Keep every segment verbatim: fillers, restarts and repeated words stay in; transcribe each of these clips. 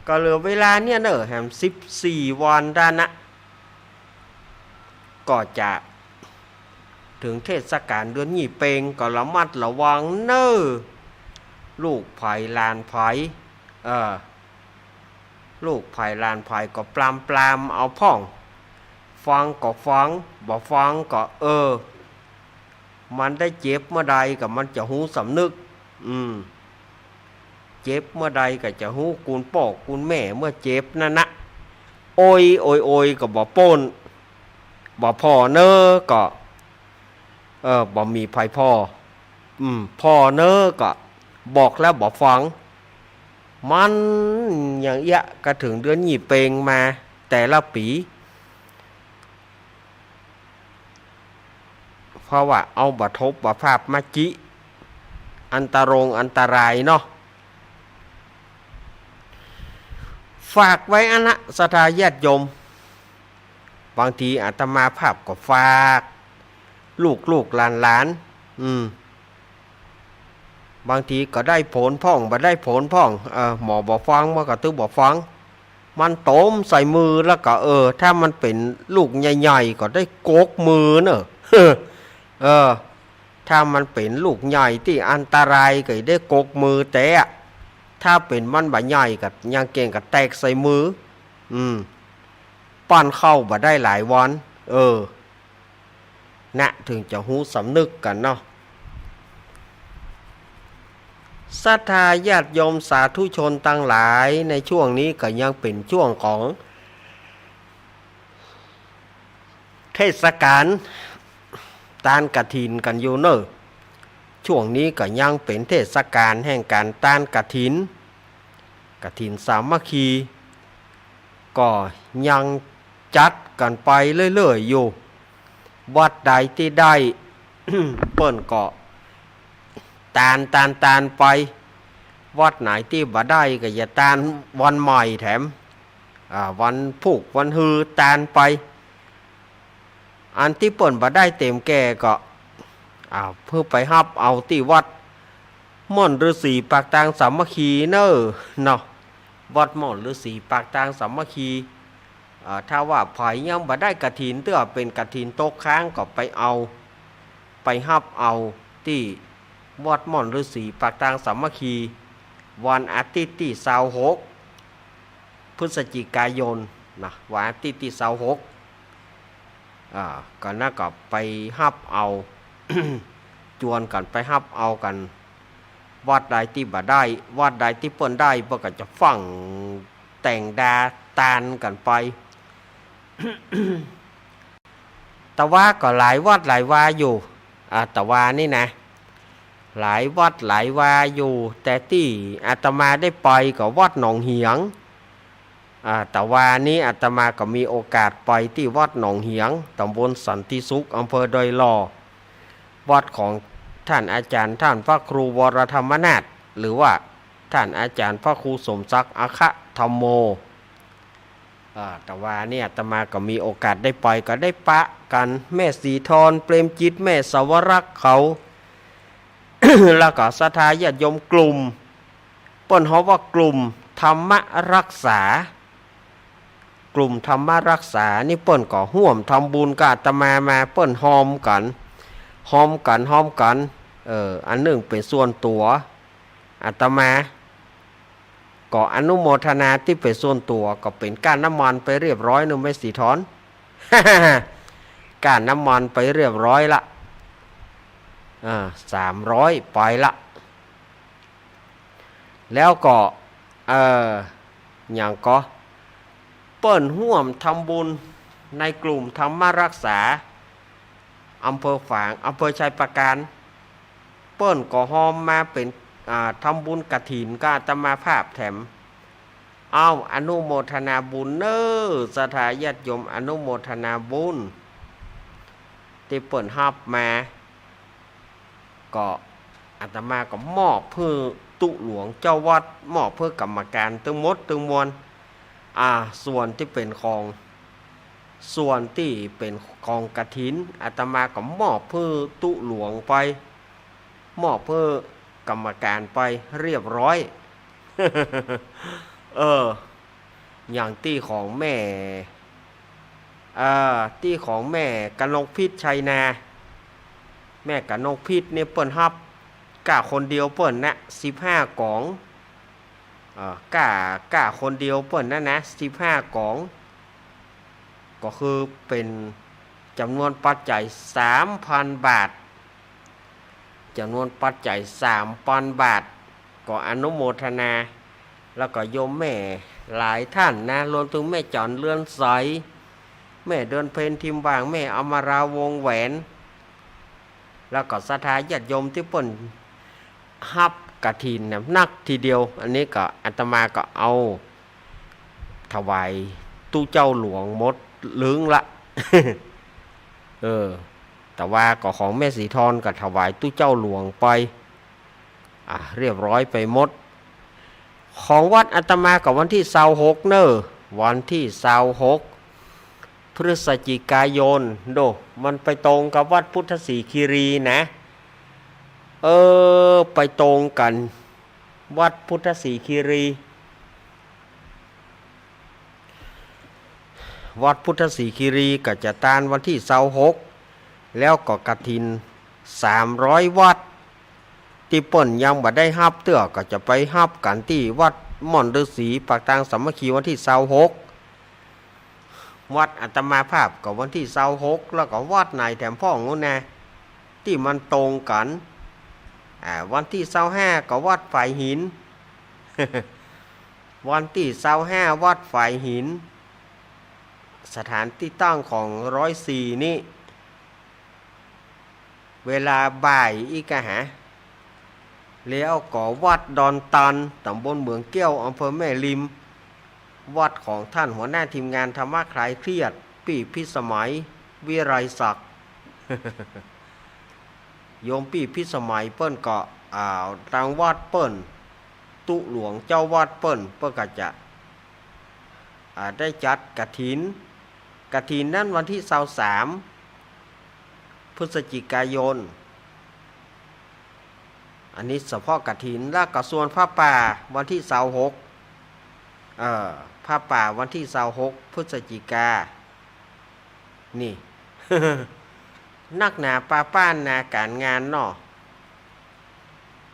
ก็เหลือเวลาเนี่ยเน่อ แหมสิบสี่วันด้านนะ ก็จะเถิงเทศกาลเดือนยี่เป็ง ก็ระมัดระวังเน่อ ลูกใผหลานใผ เออ ลูกใผหลานใผก็ปรามๆ เอาพ่อง ฟังก็ฟัง บ่ฟังก็ เออ มันได้เจ็บเมื่อใดก็มันจะฮู้สำนึก อืม เจ็บเมื่อใดก็จะฮู้ กูลป้อกูลแม่เมื่อเจ็บนั่นนะ โอย โอย โอย ก็บ่ป๊น บ่ผ่อเน่อก็ เออ บ่มีใผผ่อ อืม ผ่อเน่อก็บอกแล้วบ่ฟัง มันอย่างเอี้ย กระเถิงเดือนยี่เป็งมาแต่ละปี๋ เพราะว่าเอาบ่ทบบ่ภาพมาจิ อันตรงอันตรายเนาะ ฝากไว้อั้นนะ ศรัทธาญาติโยม บางทีอาตมาภาพก็ฝาก ลูกๆ หลานๆ อืม บางทีก็ได้ผลพ่อง บ่ได้ผลพ่อง เออ หมอบ่ฟัง มันก็ตึงบ่ฟัง มันตมใส่มือแล้วก็ เออ ถ้ามันเป๋นลูกใหญ่ๆ ก็ได้กกมือเน่อ เออ ถ้ามันเป๋นลูกใหญ่ตี้อันตรายก็ได้กกมือแต๊อะ ถ้าเป๋นมันบ่ใหญ่ก็ยังเก่งก็แตกใส่มือ อืม ป้อนข้าวบ่ได้หลายวัน เออ นะ เถิงจะฮู้สำนึกกั๋นเนาะ ศรัทธาญาติโยมสาธุชนตังหลาย ในช่วงนี้ก็ยังเป๋นช่วงของเทศกาลตานกฐินกั๋นอยู่เน่อ ช่วงนี้ก็ยังเป๋นเทศกาลแห่งก๋านตานกฐิน กฐินสามัคคี ก็ยังจัดกั๋นไปเรื่อยๆ อยู่ วัดใดตี้ได้ เปิ้นก็ตาน ตาน ตานไป วัดไหนตี้บ่ได้ก็อย่าตานวันใหม่แถม อ่า วันพูกวันฮือตานไป อันตี้เปิ้นบ่ได้เต็มแก่ก็ อ่า เพื่อไปฮับเอาตี้วัดม่อนฤๅษีปากตางสามัคคีเน่อเนาะ วัดม่อนฤๅษีปากตางสามัคคี อ่า ถ้าว่าใผยังบ่ได้กฐิน เตื้อเป๋นกฐินตกค้างก็ไปเอา ไปฮับเอาตี้วัดม่อนฤๅษีปากตางสามัคคี วันอาทิตย์ตี้ซาวหก พฤศจิกายนนะ วันอาทิตย์ตี้ซาวหก อ่า ก็นั่นก็ไปฮับเอา จวนกั๋นไปฮับเอากั๋น วัดใดตี้บ่ได้ วัดใดตี้เปิ้นได้ เปิ้นก็จะฟั่งแต่งดาตานกั๋นไป ตะวาก็หลายวัดหลายวาอยู่ อ่า ตะวานี่นะ หลายวัดหลายวาอยู่ แต่ตี้อาตมาได้ไปก็วัดหนองเหียง อ่า ตะวานี้อาตมาก็มีโอกาสไปตี้วัดหนองเหียง ตำบลสันติสุข อำเภอดอยหล่อ วัดของท่านอาจารย์ท่านพระครูวรธรรมนาถ หรือว่าท่านอาจารย์พระครูสมศักดิ์ อัคคธรรมโม อ่า ตะวานี้อาตมาก็มีโอกาสได้ไป ก็ได้ปะกั๋น แม่ศรีทร เปรมจิต แม่สวรักษ์เขา แล้วก็ศรัทธาญาติโยมกลุ่ม เปิ้นฮ้องว่ากลุ่มธรรมรักษา กลุ่มธรรมรักษานี่เปิ้นก็ฮ่วมทำบุญกับอาตมามา เปิ้นฮอมกั๋น ฮอมกั๋น ฮอมกั๋น เออ อันนึ่งเป๋นส่วนตั๋ว อาตมาก็อนุโมทนาตี้เป๋นส่วนตั๋ว ก็เป๋นก้าน้ำมันไปเรียบร้อยเน่อ แม่ศรีทร ก้าน้ำมันไปเรียบร้อยละ อ่า สามร้อยไปละ แล้วก็ เอ่อ หยังก็ เปิ้นฮ่วมทำบุญในกลุ่มธรรมรักษา อำเภอฝาง อำเภอชัยปราการ เปิ้นก็ฮอมมาเป๋น อ่า ทำบุญกฐินกับอาตมาภาพแถม เอ้า อนุโมทนาบุญเน่อ ศรัทธาญาติโยม อนุโมทนาบุญ ตี้เปิ้นฮับมา ก็อาตมาก็มอบหื้อตุ๊หลวงเจ้าวัด มอบหื้อกรรมการตึงหมดตึงมวล อ่า ส่วนตี้เป๋นของ ส่วนตี้เป๋นของกฐิน อาตมาก็มอบหื้อตุ๊หลวงไป มอบหื้อกรรมการไปเรียบร้อย เออ อย่างตี้ของแม่ อ่า ตี้ของแม่กนกพิษชัยนา แม่กนกพิษนี่เปิ้นฮับก้าคนเดียวเปิ้นนะ สิบห้าก๋อง เอ่อ ก้า ก้าคนเดียวเปิ้นนะนะ สิบห้าก๋อง ก็คือเป๋นจ๋ำนวนปัจจัยสามปันบาท จ๋ำนวนปัจจัยสามปันบาท ก็อนุโมทนา แล้วก็โยมแม่หลายต้านนะ รวมเถิงแม่จ๋อนเรือนใส แม่เดือนเพ็ญ ทิมว่าง แม่อมรา วงแหวน แล้วก็ศรัทธาญาติโยมตี้เปิ้นฮับกฐินนะ นักทีเดียว อันนี้ก็อาตมาก็เอาถวายตุ๊เจ้าหลวงหมดลึงละ เออ แต่ว่าก็ของแม่ศรีทรก็ถวายตุ๊เจ้าหลวงไป อ่ะ เรียบร้อยไปหมด ของวัดอาตมาก็วันตี้ซาวหกเน่อ วันตี้ซาวหก พฤศจิกายน โด มันไปตรงกับวัดพุทธศรีคีรีนะ เออ ไปตรงกั๋น วัดพุทธศรีคีรี วัดพุทธศรีคีรีก็จะตานวันตี้ซาวหก แล้วก็กฐินสามร้อยวัตต์ ตี้เปิ้นยังบ่ได้ฮับเตื้อ ก็จะไปฮับกั๋นตี้วัดม่อนฤๅษี ปากตางสามัคคี วันตี้ซาวหก วัดอาตมาภาพก็วันตี้ซาวหก แล้วก็วัดไหนแถมพ่องนู้นนะ ตี้มันตรงกั๋น อ่า วันตี้ซาวห้าก็วัดฝายหิน วันตี้ซาวห้าวัดฝายหิน สถานตี้ตั้งของร้อยสี่นี้ เวลาบ่ายอี้กะหา แล้วก็วัดดอนตัน ต๋ำบลเหมืองแก้ว อำเภอแม่ริม วัดของต้านหัวหน้าทีมงานธรรมะคลายเครียด ปี้พิสมัย วิไลศักดิ์ โยมปี้พิสมัยเปิ้นก็ อ่า ตางวัดเปิ้น ตุ๊หลวงเจ้าวัดเปิ้น เปิ้นก็จะ อ่า ได้จัดกฐิน กฐินนั้นวันตี้ซาวสาม พฤศจิกายน อันนี้เฉพาะกฐิน แล้วก็ส่วนผ้าป่าวันตี้ซาวหก เอ่อ ผ้าป่าวันตี้ซาวหก พฤศจิกา นี่ นักหนาปาป้านนาก๋านงานเนาะ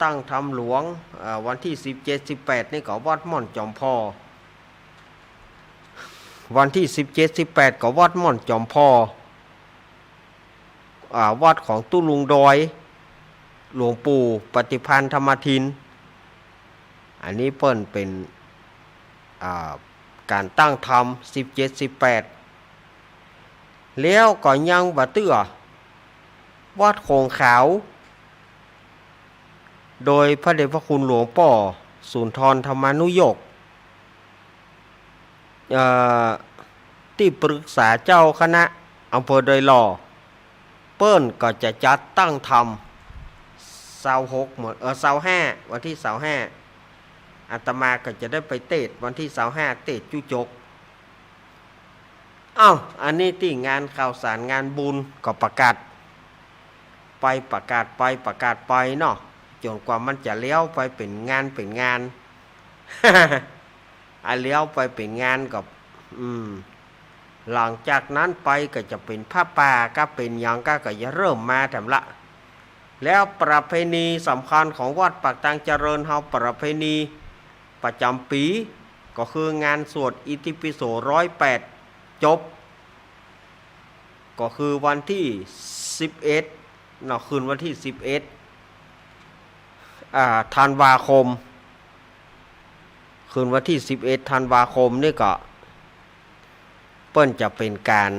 ตั้งธรรมหลวง เอ่อ วันตี้สิบเจ็ด สิบแปด นี่ก็วัดม่อนจ๋อมผ่อ วันตี้สิบเจ็ด สิบแปด ก็วัดม่อนจ๋อมผ่อ อ่า วัดของตุ๊ลุงดอย หลวงปู่ปฏิภาณธรรมทิน อันนี้เปิ้นเป๋น อ่า ก๋านตั้งธรรม สิบเจ็ด สิบแปด แล้วก็ยังบ่เตื้อ วัดโขงขาว โดยพระเดชพระคุณหลวงป้อสุนทรธรรมานุโยค เอ่อ ตี้ปรึกษาเจ้าคณะอำเภอดอยหล่อ เปิ้นก็จะจัดตั้งธรรม ซาวหก เหมือน เอ่อ ซาวห้า วันตี้ซาวห้า อาตมาก็จะได้ไปเตสน์วันตี้ซาวห้า เตสน์จุ๊จก อ้าว อันนี้ตี้งานข่าวสารงานบุญก็ประกาศไป ประกาศไป ประกาศไปเนาะ จ๋นกว่ามันจะเลี้ยวไปเป๋นงานเป๋นงาน อ่ะ เลี้ยวไปเป๋นงานก็ อืม หลังจากนั้นไปก็จะเป๋นผ้าป่า ก็เป๋นหยังก็ ก็จะเริ่มมาแถมละ แล้วประเพณีสำคัญของวัดปากตางเจริญเฮา ประเพณีประจ๋ำปี๋ ก็คืองานสวดอิติปิโสร้อยแปดจบ ก็คือวันตี้สิบเอ็ดเนาะ คืนวันตี้สิบเอ็ด อ่า ธันวาคม คืนวันตี้สิบเอ็ด ธันวาคมนี่ก็ เปิ้นจะเป๋นก๋าน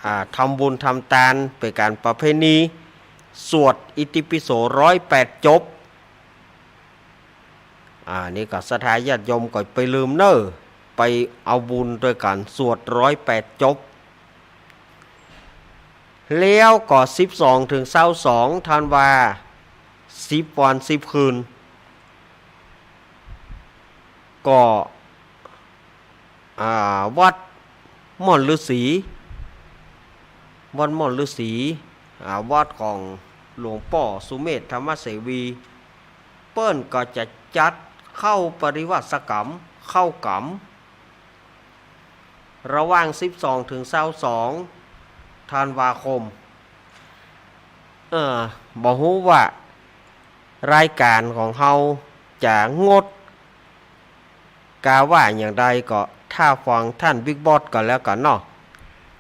อ่า ทำบุญทำตาน เป๋นก๋านประเพณี สวดอิติปิโสร้อยแปดจบ อ่า นี่ก็ศรัทธาญาติโยมก็ไปลืมเน่อ ไปเอาบุญโดยก๋านสวดร้อยแปดจบ แล้วก็สิบสองเถิงซาวสองธันวา สิบวันสิบคืน ก็ อ่า วัดม่อนฤๅษี วัดม่อนฤๅษี อ่า วัดของหลวงป้อสุเมธธรรมเสวี เปิ้นก็จะจัด เข้าปริวาสกรรม เข้ากรรม ระหว่างสิบสองถึงซาวสองธันวาคม เออ บ่ฮู้ว่ารายก๋านของเฮาจะงด กาว่าอย่างใดก็ถ้าฟังท่านบิ๊กบอสก็แล้วกั๋นเนาะ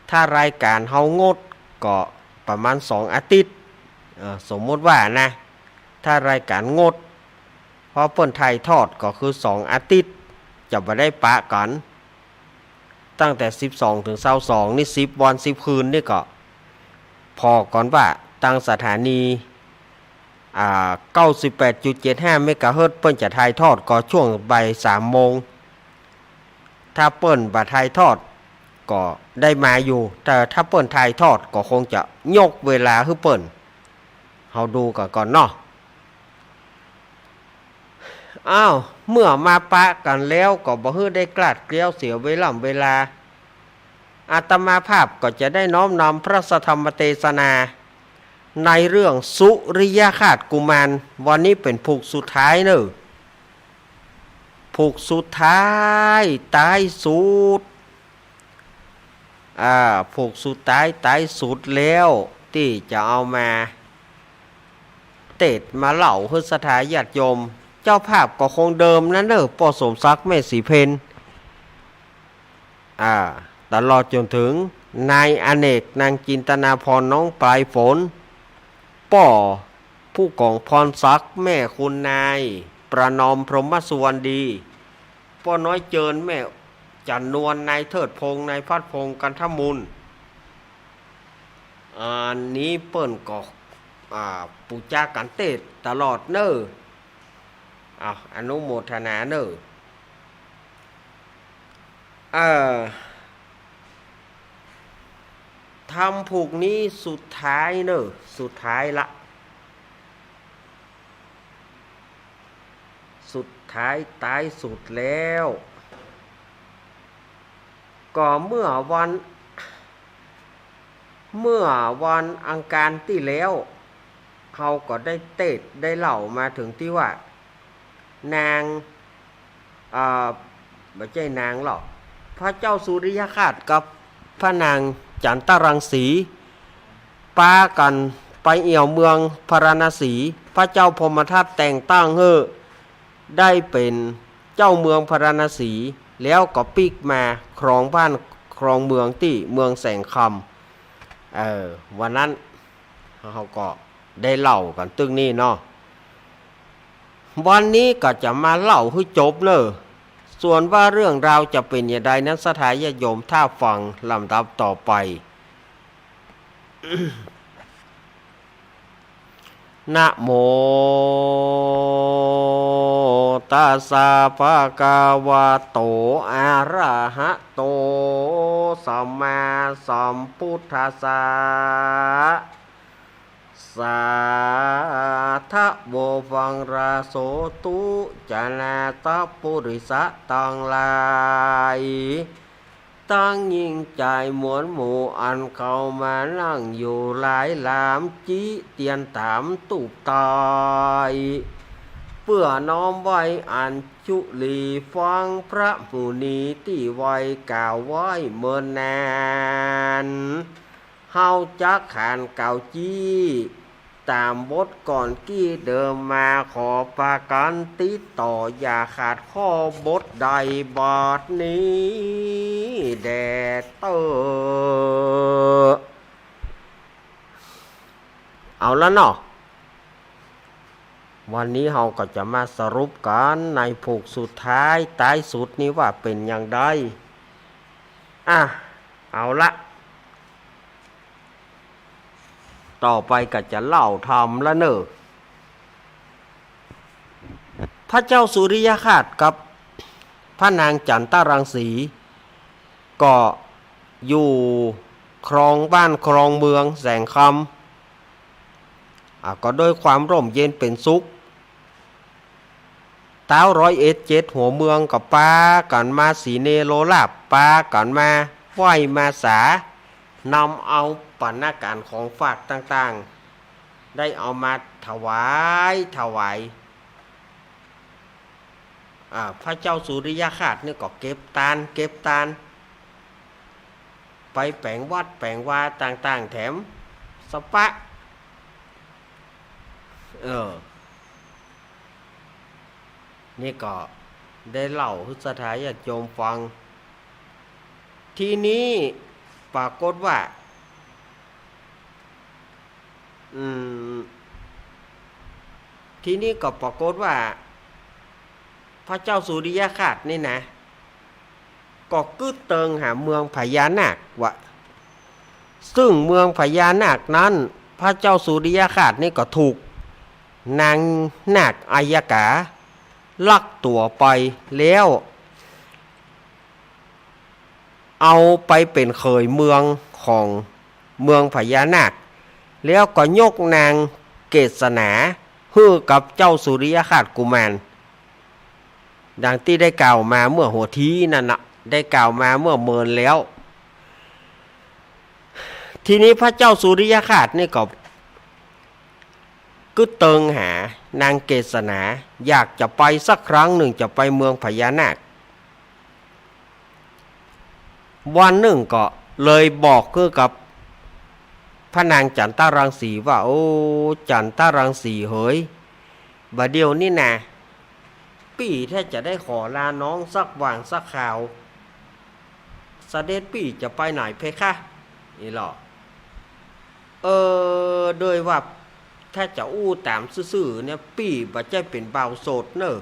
ถ้ารายก๋านเฮางดก็ประมาณสองอาทิตย์ เอ่อ สมมุติว่านะ ถ้ารายก๋านงด เพราะเปิ้นถ่ายทอดก็คือสองอาทิตย์ จะบ่ได้ปะกั๋น ตั้งแต่สิบสองถึงซาวสองนี่ สิบวันสิบคืนนี่ก็ ผ่อก่อนว่า ตังสถานี อ่า เก้าสิบแปดจุดเจ็ดห้าเมกะเฮิรตซ์ เปิ้นจะถ่ายทอดก็ช่วงบ่ายสามโมง ถ้าเปิ้นบ่ถ่ายทอดก็ได้มาอยู่ แต่ถ้าเปิ้นถ่ายทอดก็คงจะยกเวลาหื้อเปิ้น เฮาดูกั๋นก่อนเนาะ อ้าว เมื่อมาปะกั๋นแล้วก็บ่หื้อได้คลาดเคลี้ยวเสียเวล่ำเวลา อาตมาภาพก็จะได้น้อมนำพระสัทธรรมเตสนา ในเรื่องสุริยคราสกุมาร วันนี้เป๋นผูกสุดท้ายเน่อ ผูกสุดท้าย ท้ายสุด อ่า ผูกสุดท้าย ท้ายสุดแล้ว ตี้จะเอามาเตสน์มาเล่าหื้อศรัทธาญาติโยม เจ้าภาพก็คงเดิมนั้นเน่อ ป้อสมศักดิ์ แม่ศรีเพญ อ่า ตลอดจ๋นเถิงนายอเนก นางจินตนาภรณ์ น้องปลายฝน ป้อผู้กองพรศักดิ์ แม่คุณนายประนอม พรหมสุวรรณดี ป้อน้อยเจิญ แม่จันนวล นายเทิดพงษ์ นายพัดพงษ์ กันทมูล อันนี้เปิ้นก็ อ่า ปู๋จากั๋นเตสน์ตลอดเน่อ อ้าว อนุโมทนาเน่อ เอ่อ ธรรมผูกนี้สุดท้ายเน่อ สุดท้ายละ สุดท้าย ท้ายสุดแล้ว ก็เมื่อวัน เมื่อวันอังคารตี้แล้ว เฮาก็ได้เตสน์ได้เล่ามาเถิงตี้ว่า นาง อ่า บ่ใจ้นางหรอก พระเจ้าสุริยคราสกับพระนางจันตรังสี ปากั๋นไปเอี่ยวเมืองพาราณสี พระเจ้าพรหมทัตแต่งตั้งหื้อได้เป๋นเจ้าเมืองพาราณสี แล้วก็ปิ๊กมาครองบ้านครองเมืองตี้เมืองแสงคำ เออ วันนั้น เฮาก็ได้เล่ากั๋นตึงนี้เนาะ วันนี้ก็จะมาเล่าหื้อจบเน่อ ส่วนว่าเรื่องราวจะเป๋นอย่างใดนั้น ศรัทธาญาติโยมถ้าฟังลำดับต่อไป นะโมตัสสะ ภะคะวะโต อะระหะโต สัมมาสัมพุทธัสสะ สาธะโว ฟังราโสตุ จานาตะปุริสะตังหลาย ตังหญิงจายมวลหมู่ อันเข้ามานั่งอยู่หลายหลาม จิเตียนถามตูปไต เปื้อน้อมไหว้อัญชุลี ฟังพระมุนีตี้ไหว้กล่าวไหว้เมินนาน เฮาจักขานกล่าวจี้ ต๋ามบทก่อนกี้เดิมมา ขอปากั๋นติดต่อ อย่าขาดข้อบทใด บัดนี้แด่เต๊อ เอาละเนาะ วันนี้เฮาก็จะมาสรุปกั๋นในผูกสุดท้าย ท้ายสุดนี้ว่าเป๋นอย่างใด อ่ะ เอาละ ต่อไปก็จะเล่าธรรมละเน่อ พระเจ้าสุริยคราสกับพระนางจันตรังสี ก็อยู่ครองบ้านครองเมืองแสงคำ อ่ะ ก็ด้วยความร่มเย็นเป๋นสุข ต๊าวร้อยเอ็ดเจ็ดหัวเมืองก็ปากั๋นมาสีเนโรราบ ปากั๋นมาไหว้มาสา นำเอาปัณณก๋านของฝากต่างๆ ได้เอามาถวาย ถวาย อ่า พระเจ้าสุริยคราสนี่ก็เก็บตาน เก็บตาน ไปแป๋งวัดแป๋งวาต่างๆ แถมสะปะ เออ นี่ก็ได้เล่าหื้อศรัทธาญาติโยมฟัง ทีนี้ปรากฏว่า อืม ทีนี้ก็ปรากฏว่า พระเจ้าสุริยคราสนี่นะ ก็กึ๊ดเติงหาเมืองพญานาควะ ซึ่งเมืองพญานาคนั้น พระเจ้าสุริยคราสนี่ก็ถูกนางนาคอัยยกาลักตั๋วไปแล้ว เอาไปเป๋นเขยเมืองของเมืองพญานาค แล้วก็ยกนางเกศนาหื้อกับเจ้าสุริยคราสกุมาร ดังตี้ได้กล่าวมาเมื่อหัวทีนั้นนะ ได้กล่าวมาเมื่อเมินแล้ว ทีนี้พระเจ้าสุริยคราสนี่ก็กึ๊ดเติงหานางเกศนา อยากจะไปสักครั้งนึ่ง จะไปเมืองพญานาค วันนึ่งก็เลยบอกหื้อกับพระนางจันทรังสีว่า โอ้ จันทรังสีเหย บ่าเดี่ยวนี้นะ ปี้ถ้าจะได้ขอลาน้องสักหว่างสักคราว เสด็จปี้จะไปไหนเพคะ นี่ลอ เออ โดยว่าถ้าจะอู้ต๋ามซื่อๆ เนี่ย ปี้บ่ใจ้เป๋นบ่าวโสดเน่อ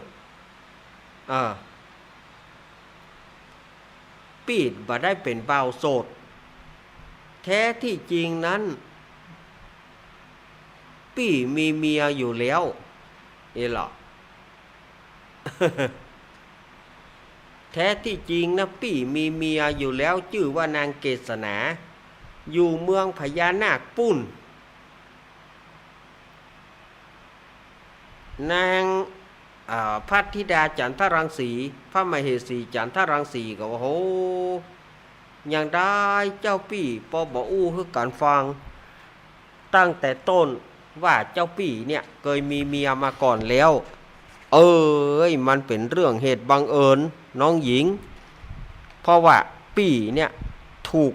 เออ ปี้บ่ได้เป๋นบ่าวโสด แท้ที่จริงนั้น ปี้มีเมียอยู่แล้ว นี่ลอ แท้ที่จริงนะ ปี้มีเมียอยู่แล้ว จื้อว่านางเกศนา อยู่เมืองพญานาคปู้น นาง อ่า พระธิดาจันทรังสี พระมเหสีจันทรังสีก็ว่า โห ยังได้เจ้าปี้ปอบ่อู้หื้อกั๋นฟัง ตั้งแต่ต้นว่าเจ้าปี้เนี่ยเกยมีเมียมาก่อนแล้ว เอ้ย มันเป๋นเรื่องเหตุบังเอิญน้องหญิง เพราะว่าปี้เนี่ยถูก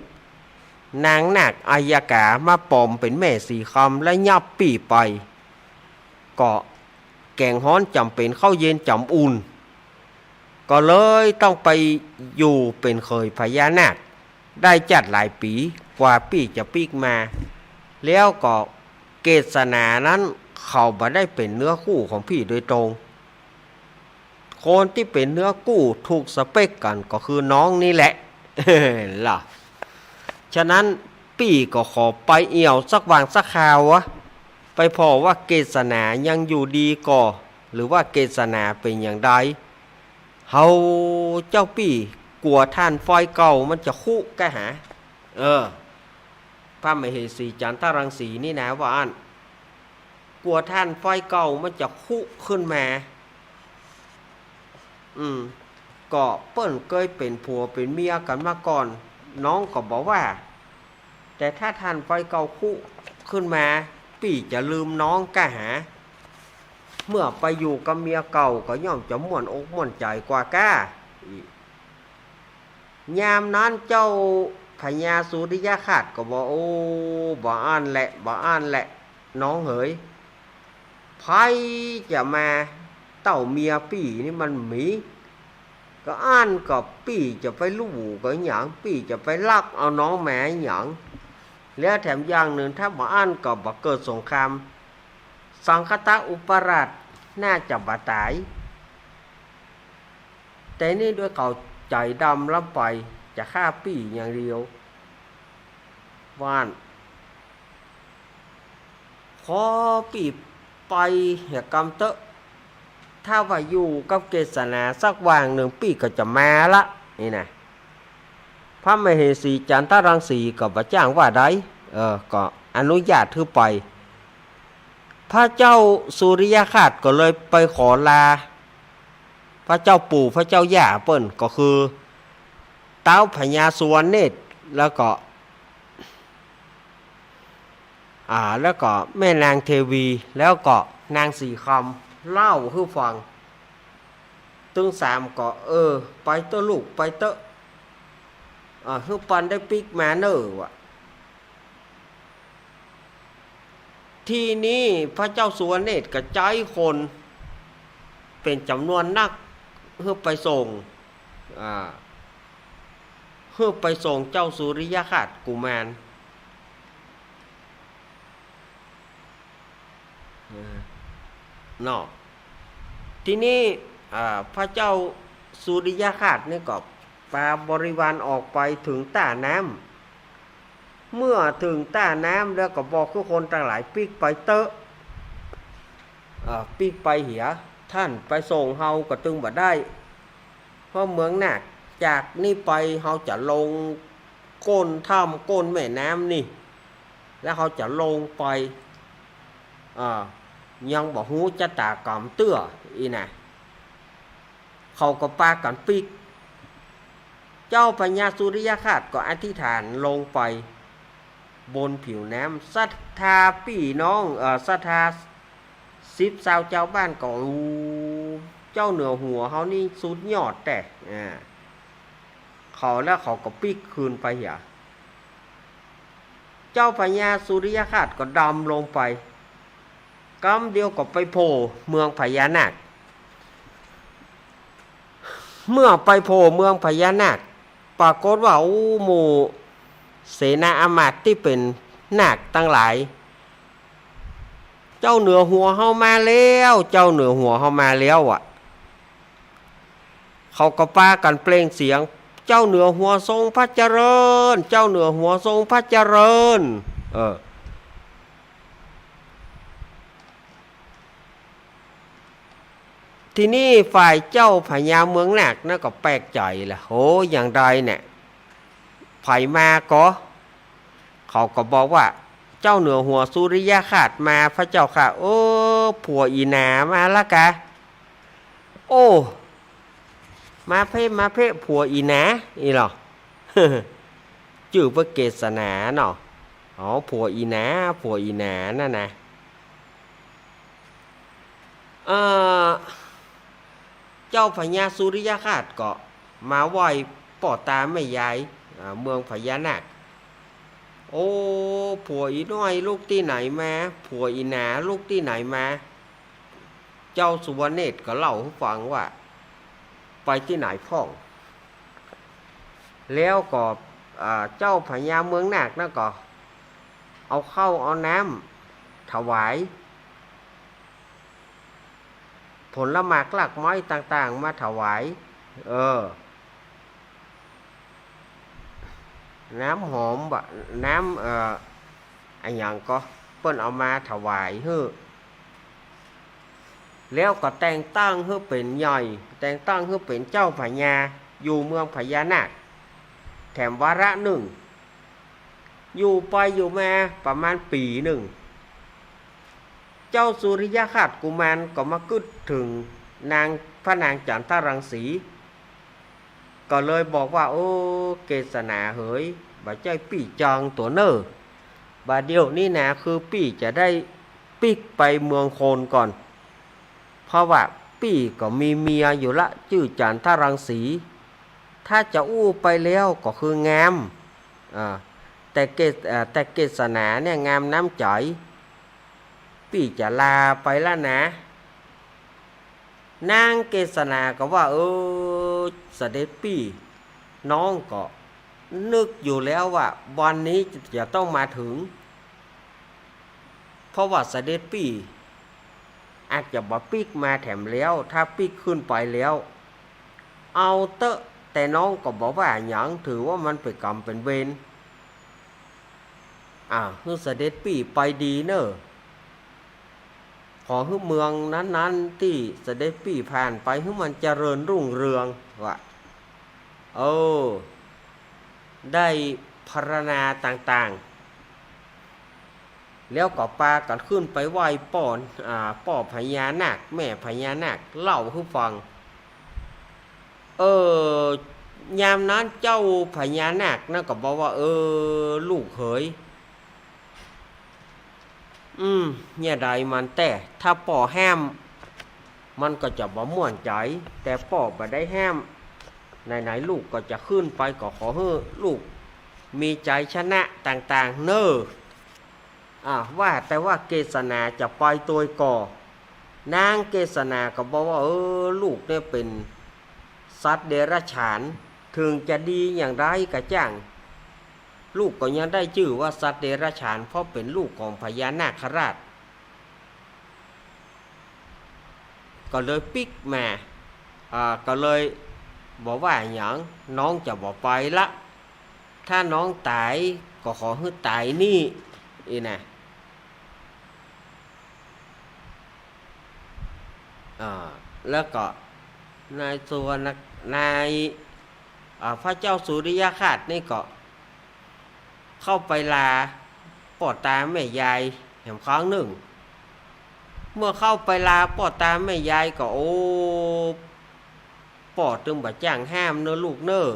นางนาคอัยยกามาป๋อมเป๋นแม่สีคำและยับปี้ไป ก็แก๋งฮ้อนจ๋ำเป๋น ข้าวเย็นจ๋ำอุ่น ก็เลยต้องไปอยู่เป๋นเขยพญานาค ได้จั๊ดหลายปี๋กว่าปี้จะปิ๊กมา แล้วก็เกศนานั้นเขาบ่ได้เป๋นเนื้อคู่ของปี้โดยตรง คนตี้เป๋นเนื้อคู่ถูกสเปคกั๋นก็คือน้องนี่แหละ ล่ะ ฉะนั้นปี้ก็ขอไปเอี่ยวสักหว่างสักคราวอะ ไปผ่อว่าเกศนายังอยู่ดีก่อ หรือว่าเกศนาเป๋นอย่างใด เฮาเจ้าปี้กั๋วถ่านไฟเก่ามันจะคุกะหา เออ พระมเหสีจันทรังสีนี่นะว่าอั้น กั๋วถ่านไฟเก่ามันจะคุขึ้นมา อืม ก็เปิ้นเกยเป๋นผัวเป๋นเมียกั๋นมาก่อน น้องก็บ่ว่า แต่ถ้าถ่านไฟเก่าคุขึ้นมา ปี้จะลืมน้องกะหา เมื่อไปอยู่กับเมียเก่าก็ย่อมจะม่วนอกม่วนใจ๋กว่าก้า ยามนั้นเจ้าพญาสุริยคราสก็บอก โอ้ บ่อั้นแหละ บ่อั้นแหละ น้องเหย ใผจะมาเต้าเมียปี้นี่มันมี ก็อั้นก็ปี้จะไปลู่ก็หยัง ปี้จะไปลักเอาน้องมาหยัง แล้วแถมอย่างนึ่งถ้าบ่อั้นก็บ่เกิดสงคราม สังคตะอุปราชน่าจะบ่ต๋าย แต่นี่ด้วยเขาใจ๋ดำล้ำไป จะฆ่าปี้อย่างเดียว ว่าอั้น ขอปี้ไปเหียกำเต๊อะ ถ้าว่าอยู่กับเกศนาสักหว่างนึ่งปี้ก็จะมาละ นี่นะ พระมเหสีจันทรังสีก็บ่จ้างว่าใด เออ ก็อนุญาตหื้อไป พระเจ้าสุริยคราสก็เลยไปขอลา พระเจ้าปู่พระเจ้าย่าเปิ้นก็คือ ต๊าวพญาสุวรรณเนตร แล้วก็ อ่า แล้วก็แม่นางเทวี แล้วก็นางสีคำ เล่าหื้อฟัง ตึงสามก็ เออ ไปเต๊อะลูก ไปเต๊อะ อ่า หื้อปันได้ปิ๊กมาเน่อ ว่า ทีนี้พระเจ้าสุวรรณเนตรก็ใจ๊คนเป๋นจ๋ำนวนนัก หื้อไปส่ง อ่า หื้อไปส่งเจ้าสุริยคราชกุมาร เออ เนาะ ทีนี้ อ่า พระเจ้าสุริยคราชนี่ก็ปาบริวารออกไปเถิงต้าน้ำ เมื่อเถิงต้าน้ำแล้วก็บอกหื้อคนตังหลายปิ๊กไปเต๊อะ เอ่อ ปิ๊กไปเหีย ต้านไปส่งเฮาก็ตึงบ่ได้ เพราะเมืองนาค จากนี้ไปเฮาจะลงก้นถ้ำก้นแม่น้ำนี่ แล้วเฮาจะลงไป อ่า ยังบ่ฮู้จะต๋ากรรมเตื้ออี้นะ เขาก็ปากั๋นปิ๊ก เจ้าพญาสุริยคราชก็อธิษฐานลงไปบนผิวน้ำ ศรัทธาปี้น้อง เอ่อ ศรัทธาสิบซาวจาวบ้านก็ โอ้ เจ้าเหนือหัวเฮานี่สุดยอดแต๊ อ่า เขาแล้วเขาก็ปิ๊กคืนไปเหีย เจ้าพญาสุริยคราชก็ดำลงไป กำเดียวก็ไปโผล่เมืองพญานาค เมื่อไปโผล่เมืองพญานาค ปรากฏว่า โอ้ หมู่เสนาอามาตย์ตี้เป๋นนาคตังหลาย เจ้าเหนือหัวเฮามาแล้ว เจ้าเหนือหัวเฮามาแล้ว อะ เขาก็ปากั๋นเปล่งเสียง เจ้าเหนือหัวทรงพระเจริญ เจ้าเหนือหัวทรงพระเจริญ เออ ทีนี้ฝ่ายเจ้าพญาเมืองนาคนั้นก็แปลกใจ๋ละ โห อย่างใดเนี่ย ใผมาก่อ เขาก็บอกว่า เจ้าเหนือหัวสุริยคราชมาพระเจ้าข้า เออ ผัวอีหนามาละกา โอ้ มาเพ่ มาเพ่ ผัวอีหนา อี้ลอ จื้อเปิ้นเกศนาเนาะ อ๋อ ผัวอีหนา ผัวอีหนานั่นนะ เอ่อ เจ้าพญาสุริยคราชก็มาไหว้ป้อต๋าแม่ยาย อ่า เมืองพญานาค โอ้ ผัวอีน้อยลุกตี้ไหนมา ผัวอีหนาลุกตี้ไหนมา เจ้าสุวรรณเนตรก็เล่าหื้อฟังว่า ไปตี้ไหนพ่อง แล้วก็ อ่า เจ้าพญาเมืองนาคนั้นก็ เอาข้าวเอาน้ำถวาย ผลหมากรากไม้ต่างๆ มาถวาย เออ น้ำหอมบ่ น้ำ เอ่อ อะหยังก็ เปิ้นเอามาถวายหื้อ แล้วก็แต่งตั้งหื้อเป๋นใหญ่ แต่งตั้งหื้อเป๋นเจ้าพญา อยู่เมืองพญานาค แถมวาระนึ่ง อยู่ไปอยู่มาประมาณปี๋นึ่ง เจ้าสุริยคราชกุมารก็มากึ๊ดเถิงนาง พระนางจันทรังสี ก็เลยบอกว่า โอ้ เกศนาเหย บ่ใจ้ปี้จองตั๋วเน่อ บ่าเดี่ยวนี้นาคือปี้จะได้ปิ๊กไปเมืองคนก่อน เพราะว่าปี้ก็มีเมียอยู่ละ จื้อจันทรังสี ถ้าจะอู้ไปแล้วก็คืองาม อ่า แต่เกศ อ่า แต่เกศนาเนี่ยงามน้ำใจ๋ ปี้จะลาไปละนา นางเกศนาก็ว่า เออ เสด็จปี้ น้องก็นึกอยู่แล้วว่าวันนี้จะต้องมาเถิง เพราะว่าเสด็จปี้อาจจะบ่ปิ๊กมาแถมแล้ว ถ้าปิ๊กขึ้นไปแล้ว เอาเต๊อะ แต่น้องก็บ่ว่าหยัง ถือว่ามันเป๋นกรรมเป๋นเวร อ่า หื้อเสด็จปี้ไปดีเน่อ ขอหื้อเมืองนั้นๆ ตี้เสด็จปี้ผ่านไป หื้อมันเจริญรุ่งเรือง ว่า เออ ได้พรรณนาต่างๆ แล้วก็ปากั๋นขึ้นไปไหว้ป้อ อ่า ป้อพญานาค แม่พญานาค เล่าหื้อฟัง เออ ยามนั้นเจ้าพญานาคนั้นก็บอกว่า เออ ลูกเหย อืม เนี่ยใดมันแต๊ ถ้าป้อห้าม มันก็จะบ่ม่วนใจ๋ แต่ป้อบ่ได้ห้าม ไหนๆ ลูกก็จะขึ้นไป ก็ขอหื้อลูกมีใจ๋ชนะต่างๆ เน่อ อ่า ว่าแต่ว่าเกสนาจะไปตวยก่อ นางเกสนาก็บอกว่า เออ ลูกเนี่ยเป๋นสัตว์เดรัจฉาน เถิงจะดีอย่างใดก็จ้าง ลูกก็ยังได้จื้อว่าสัตว์เดรัจฉาน เพราะเป๋นลูกของพญานาคราช ก็เลยปิ๊กมา อ่า ก็เลยบอกว่าหยัง น้องจะบ่ไปละ ถ้าน้องต๋ายก็ขอหื้อต๋ายนี่ อี้นะ อ่า แล้วก็นายสุวรรณ นาย อ่า พระเจ้าสุริยคราชนี่ก็เข้าไปลาป้อตาแม่ยายแหมครั้งนึ่ง เมื่อเข้าไปลาป้อตาแม่ยายก็ โอ้ ป้อตึงบ่จ้างห้ามเน่อลูกเน่อ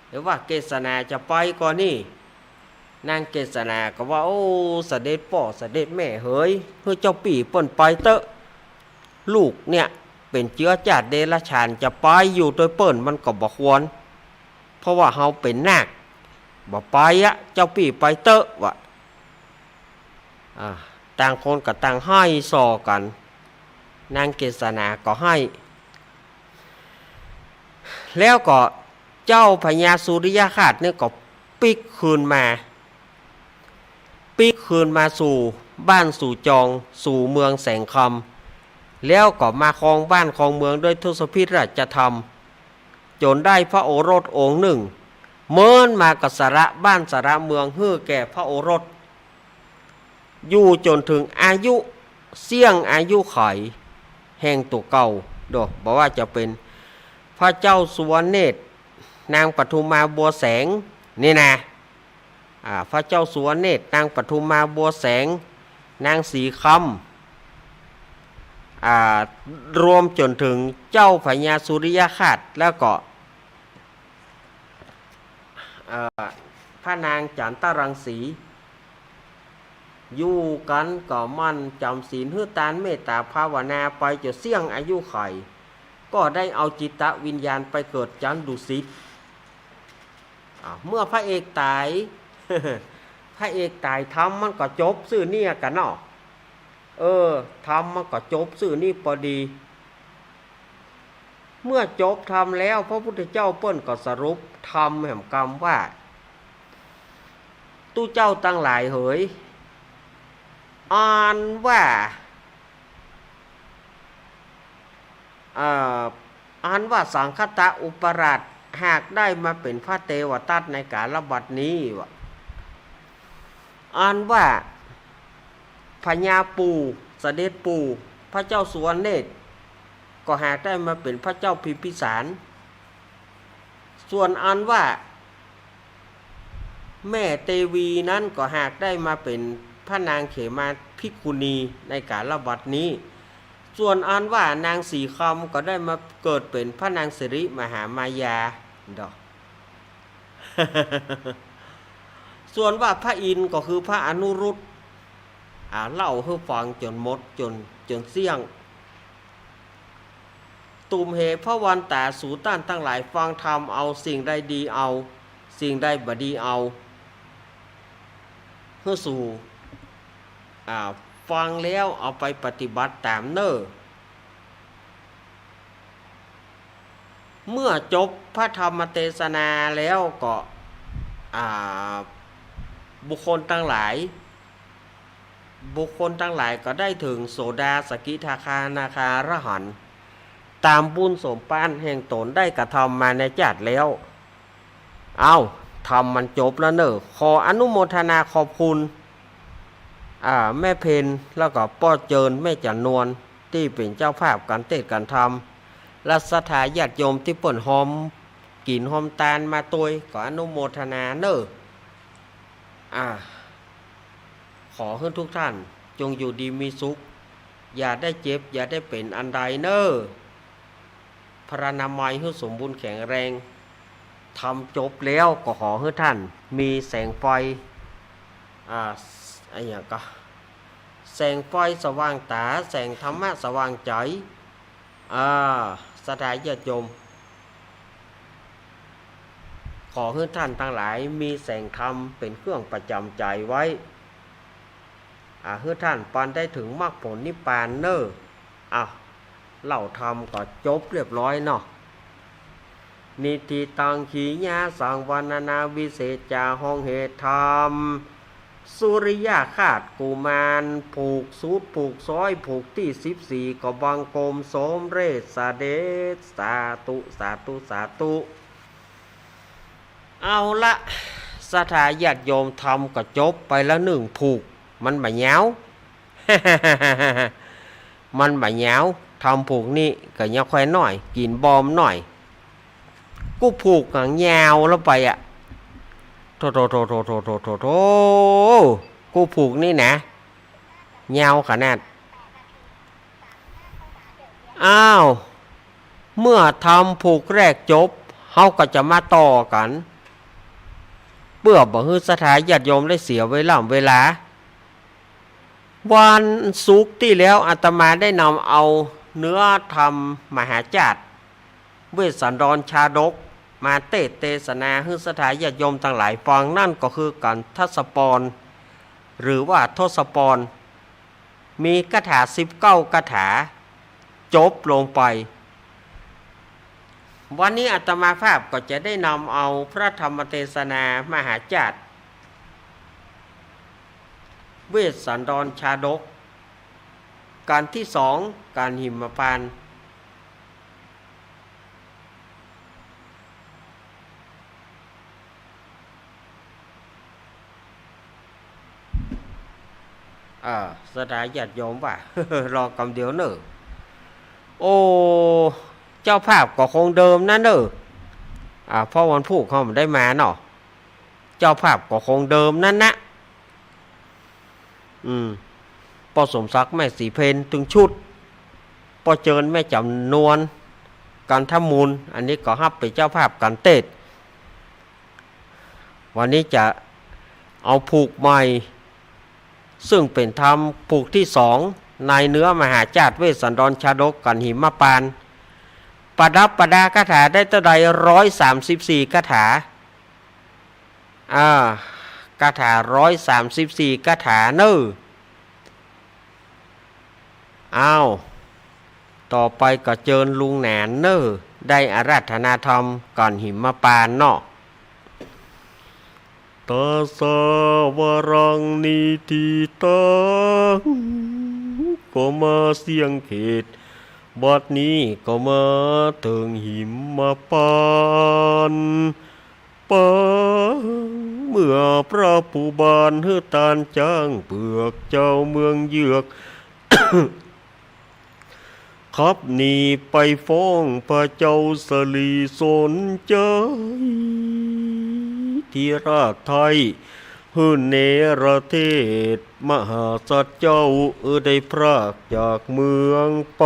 แต่ว่าเกสนาจะไปก่อนี่ นางเกสนาก็ว่า โอ้ เสด็จป้อเสด็จแม่เหย หื้อเจ้าปี้เปิ้นไปเต๊อะ ลูกเนี่ยเป๋นเจื๊อจ้าดเดรัจฉาน จะไปอยู่ตวยเปิ้นมันก็บ่ควร เพราะว่าเฮาเป๋นนาค บ่ไปอะ เจ้าปี้ไปเต๊อะ ว่า อ่า ต่างคนก็ต่างไห้ส่อกั๋น นางเกสนาก็ไห้ แล้วก็เจ้าพญาสุริยคราชนี่ก็ปิ๊กคืนมา ปิ๊กคืนมาสู่บ้านสู่จอง สู่เมืองแสงคำ แล้วก็มาครองบ้านครองเมืองด้วยทศพิธราชธรรม จ๋นได้พระโอรสองค์นึ่ง เมินมาก็สละบ้านสละเมืองหื้อแก่พระโอรส อยู่จ๋นเถิงอายุ เสี้ยงอายุขัยแห่งตั๋วเก่า โดย บ่ว่าจะเป๋นพระเจ้าสุวรรณเนตร นางปทุมมาบัวแสง นี่นะ อ่า พระเจ้าสุวรรณเนตร นางปทุมมาบัวแสง นางสีคำ อ่า รวมจ๋นเถิงเจ้าพญาสุริยคราช แล้วก็ อ่า พระนางจันทรังสี อยู่กั๋นก็หมั่นจ๋ำศีลหื้อตานเมตต๋าภาวนาไปจ๋นเสี้ยงอายุขัย ก็ได้เอาจิตวิญญาณไปเกิดจั๋นดุสิต อ่า เมื่อพระเอกต๋าย พระเอกต๋ายธรรมมันก็จบซื่อเนี่ยกั๋นเนาะ เออ ธรรมมันก็จบซื่อนี่ปอดี เมื่อจบธรรมแล้ว พระพุทธเจ้าเปิ้นก็สรุปธรรมแหมกำว่า ตุ๊เจ้าตังหลายเหย อันว่า เอ่อ อันว่าสังคตะอุปราช หากได้มาเป๋นพระเตวทัตในกาลบัดนี้ ว่า อันว่าพญาปู่ เสด็จปู่ พระเจ้าสุวรรณเนตร ก็หากได้มาเป๋นพระเจ้าพิมพิสาร ส่วนอันว่าแม่เตวีนั้นก็หากได้มาเป๋นพระนางเขมาภิกขุณีในกาลบัดนี้ ส่วนอันว่านางสีคำก็ได้มาเกิดเป๋นพระนางสิริมหามายา ดอก ส่วนว่าพระอินทร์ก็คือพระอนุรุทธ อ่า เล่าหื้อฟังจ๋นหมด จ๋น จ๋นเสี้ยง ตุ่มเหพระวันต๋าสูต้านตังหลายฟังธรรมเอา สิ่งใดดีเอา สิ่งใดบ่ดีเอา หื้อสู อ่า ฟังแล้วเอาไปปฏิบัติต๋ามเน่อ เมื่อจบพระธรรมเตสนาแล้วก็ อ่า บุคคลตังหลาย บุคคลตังหลายก็ได้เถิงโสดา สกิทาคา อนาคา อรหันต์ ต๋ามบุญสมภารแห่งต๋นได้กระทำมาในจาติแล้ว เอ้า ธรรมมันจบแล้วเน่อ ขออนุโมทนาขอบคุณ อ่า แม่เพ็ญ แล้วก็ป้อเจิญ แม่จันนวล ตี้เป๋นเจ้าภาพก๋านเตสน์ก๋านธรรม และศรัทธาญาติโยมตี้เปิ้นฮอมกิ๋นฮอมตานมาตวย ก็อนุโมทนาเน่อ อ่า ขอหื้อทุกท่านจงอยู่ดีมีสุข อย่าได้เจ็บ อย่าได้เป๋นอันใดเน่อ พรรณนามัยหื้อสมบูรณ์แข็งแรง ธรรมจบแล้วก็ขอหื้อท่านมีแสงไฟ อ่า อะหยังก็ แสงไฟสว่างต๋า แสงธรรมะสว่างใจ๋ อ่า ศรัทธาญาติโยม ขอหื้อต้านตังหลายมีแสงธรรมเป๋นเครื่องประจ๋ำใจ๋ไว้ อ่า หื้อต้านปันได้เถิงมรรคผลนิพพานเน่อ อ่ะ เล่าธรรมก็จบเรียบร้อยเนาะ นิฏฐิตัง ขีณาสัง วรรณนาวิเศษจา ฮ้องเหตุธรรม สุริยคราชกุมาร ผูกสูตร ผูกซ้อย ผูกตี้สิบสี่ ก็บังคมสมเร็จเสด็จ สาธุ สาธุ สาธุ เอาละ ศรัทธาญาติโยม ธรรมก็จบไปแล้วนึ่งผูก มันบ่ยาว มันบ่ยาว ธรรมผูกนี้ก็ยังค่อยน้อย กิ๋นบ่มน้อย กู้ผูกกั๋นยาวแล้วไปอะ โธ่ โธ่ กู้ผูกนี้นะ ยาวขนาด อ้าว เมื่อธรรมผูกแรกจบ เฮาก็จะมาต่อกั๋น เปื้อบ่หื้อศรัทธาญาติโยมได้เสียเวล่ำเวลา วันศุกร์ตี้แล้วอาตมาได้นำเอาเนื้อธรรมมหาจาตุ เวสสันดรชาดก มาเตสน์เตสนาหื้อศรัทธาญาติโยมตังหลายฟัง นั่นก็คือกัณฑสปร หรือว่าทศพร มีคาถาสิบเก้าคาถา จบลงไป วันนี้อาตมาภาพก็จะได้นำเอาพระธรรมเตสนามหาจาตุ เวสสันดรชาดก กัณฑ์ตี้สอง กัณหิมพานต์ อ่า ศรัทธาญาติโยมว่า รอกำเดียวเน่อ โอ้ เจ้าภาพก็คงเดิมนั้นเน่อ อ่า เพราะวันพูกเฮาบ่ได้มาเนาะ เจ้าภาพก็คงเดิมนั้นนะ อืม ป้อสมศักดิ์ แม่ศรีเพญ ตึงชุด ป้อเจิญ แม่จ๋ำนวล กันทมูล อันนี้ก็ฮับเป๋นเจ้าภาพกั๋นเตสน์ วันนี้จะเอาผูกใหม่ ซึ่งเป๋นธรรมผูกตี้สอง ในเนื้อมหาจาตุ เวสสันดรชาดก กัณหิมพานต์ ประดับประดาคาถาได้เต้าใด ร้อยสามสิบสี่คาถา อ่า คาถาร้อยสามสิบสี่คาถาเน่อ อ้าว ต่อไปก็เจิญลุงหนานเน่อ ได้อาราธนาธรรมกัณหิมพานต์เนาะ ตัสสะวะรังนิฏฐิตัง ก็มาเสี้ยงเขต บัดนี้ก็มาเถิงหิมพานต์ ปางเมื่อพระภูบาลหื้อต้านจ๊างเปือกเจ้าเมืองเยือก ขับหนีไปฟ้องพระเจ้าสลีสนใจ ที่ราชไท้หื้อเนรเทศมหาสัตว์เจ้า เออ ได้พรากจากเมืองไป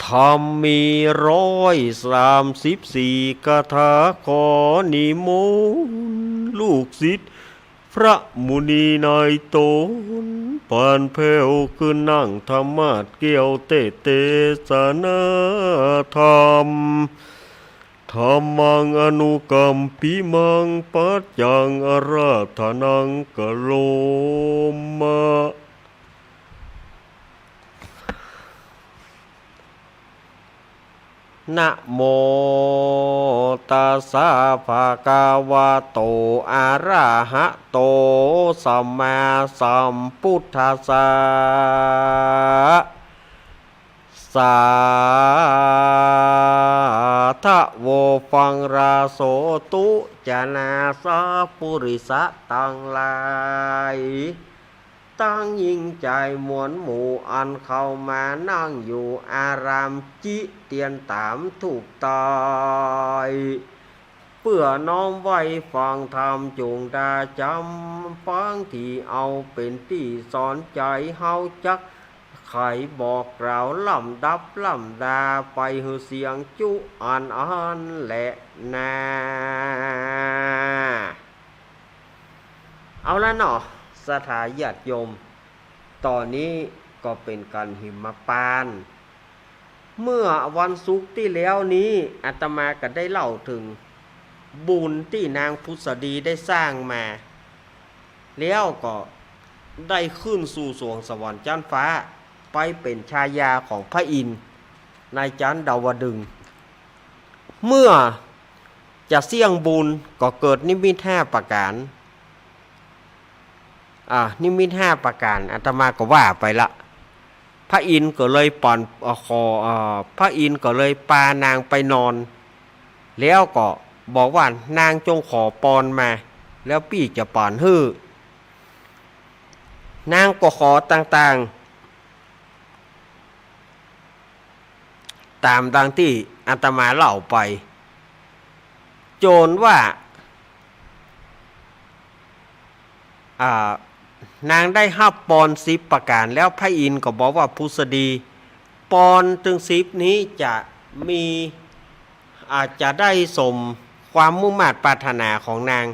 ธรรมมีร้อยสามสิบสี่คาถา ขอนิมนต์ลูกศิษย์พระมุนีนายตน ผ่านแผ้วขึ้นนั่งธรรมาสน์แก้วเตสน์เตสนาธรรม ธัมมังอนุกัมปิมัง ปัจจังอาราธนังกะโรมะ นะโมตัสสะ ภะคะวะโต อะระหะโต สัมมาสัมพุทธัสสะ สาธะโว ฟังราโสตุ จนาสะปุริสะตังหลาย ตังหญิงจายมวลหมู่ อันเข้ามานั่งอยู่อาราม จิเตียนต๋ามถูกตาย เปื้อน้อมไหว้ฟังธรรม จุ่งดาจ๋ำฟัง ตี้เอาเป๋นตี้สอนใจ๋ เฮาจักไขบอกกล่าว ลำดับลำดาไป หื้อเสียงจุอันอั้นแลนา เอาละเนาะ ศรัทธาญาติโยม ต๋อนนี้ ก็เป๋นก๋านหิมพานต์ เมื่อวันศุกร์ตี้แล้วนี้ อาตมาก็ได้เล่าเถิงบุญตี้นางผุสดีได้สร้างมา แล้วก็ได้ขึ้นสู่สวงสวรรค์จั๊นฟ้า ไปเป๋นชายาของพระอินทร์ในจั๊นดาวดึงส์ เมื่อจะเสี้ยงบุญก็เกิดนิมิตห้าประก๋าน อ่า นิมิตห้าประก๋าน อาตมาก็ว่าไปละ พระอินทร์ก็เลยป๋อน เอ่อ ขอ เอ่อ พระอินทร์ก็เลยปานางไปนอน แล้วก็บอกว่า นางจงขอปอนมา แล้วปี้จะป๋อนหื้อ นางก็ขอต่างๆ ต๋ามดังตี้อาตมาเล่าไป จ๋นว่า อ่า นางได้ฮับปอนสิบประก๋านแล้ว พระอินทร์ก็บอกว่า ผุสดี ปอนตึงสิบนี้จะมี อาจจะได้สมความมุ่งมาดปรารถนาของนาง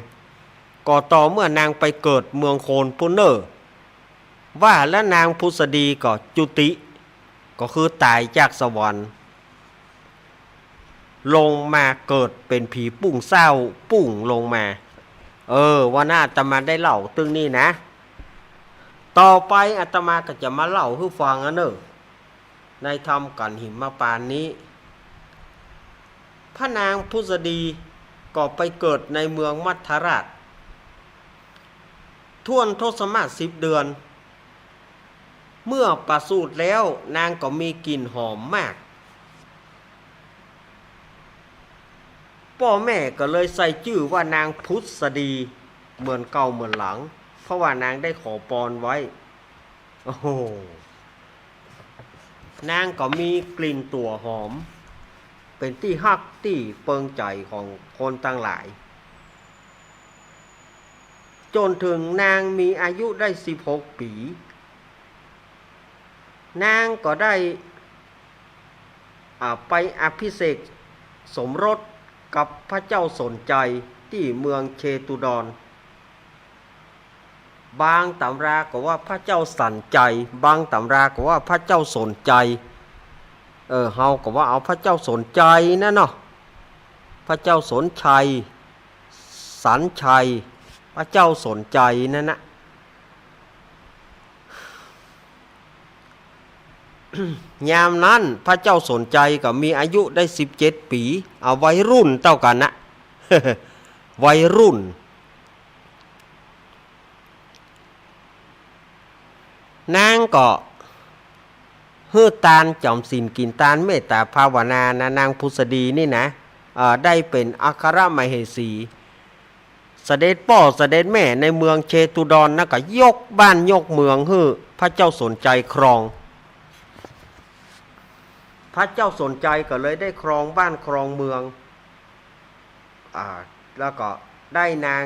ก็ต่อเมื่อนางไปเกิดเมืองโคนปู้นเน่อ ว่าแล้วนางผุสดีก็จุติ ก็คือต๋ายจากสวรรค์ ลงมาเกิดเป๋นผีปุ้งเศร้าปุ้งลงมา เออ วันนั้นอาตมาได้เล่าตึงนี้นะ ต่อไปอาตมาก็จะมาเล่าหื้อฟังอันเน่อ ในธรรมก๋านหิมพานต์นี้ พระนางผุสดีก็ไปเกิดในเมืองมัทธราช ถ้วนทศมาศสิบเดือน เมื่อประสูติแล้วนางก็มีกลิ่นหอมมาก ป้อแม่ก็เลยใส่จื้อว่านางผุสดี เหมือนเก่าเหมือนหลัง เพราะว่านางได้ขอปอนไว้ โอ้โห นางก็มีกลิ่นตั๋วหอม เป๋นตี้ฮักตี้เปิงใจ๋ของคนตังหลาย จ๋นเถิงนางมีอายุได้สิบหกปี๋ นางก็ได้ อ่า ไปอภิเษกสมรสกับพระเจ้าสนชัยตี้เมืองเชตุดร บางต๋ำราก็ว่าพระเจ้าสันชัย บางต๋ำราก็ว่าพระเจ้าสนชัย เออ เฮาก็ว่าเอาพระเจ้าสนชัยนั่นเนาะ พระเจ้าสนชัย สันชัย พระเจ้าสนชัยนั่นนะ ยามนั้นพระเจ้าสนชัยก็มีอายุได้สิบเจ็ดปี๋ เอาวัยรุ่นเต้ากั๋นนะ วัยรุ่น นางก็หื้อตานจ๋ำศีลกิ๋นตานเมตต๋าภาวนานะ นางผุสดีนี่นะ เอ่อ ได้เป๋นอัครมเหสี เสด็จป้อเสด็จแม่ในเมืองเชตุดรนะ ก็ยกบ้านยกเมืองหื้อพระเจ้าสนชัยครอง พระเจ้าสนชัยก็เลยได้ครองบ้านครองเมือง อ่า แล้วก็ได้นาง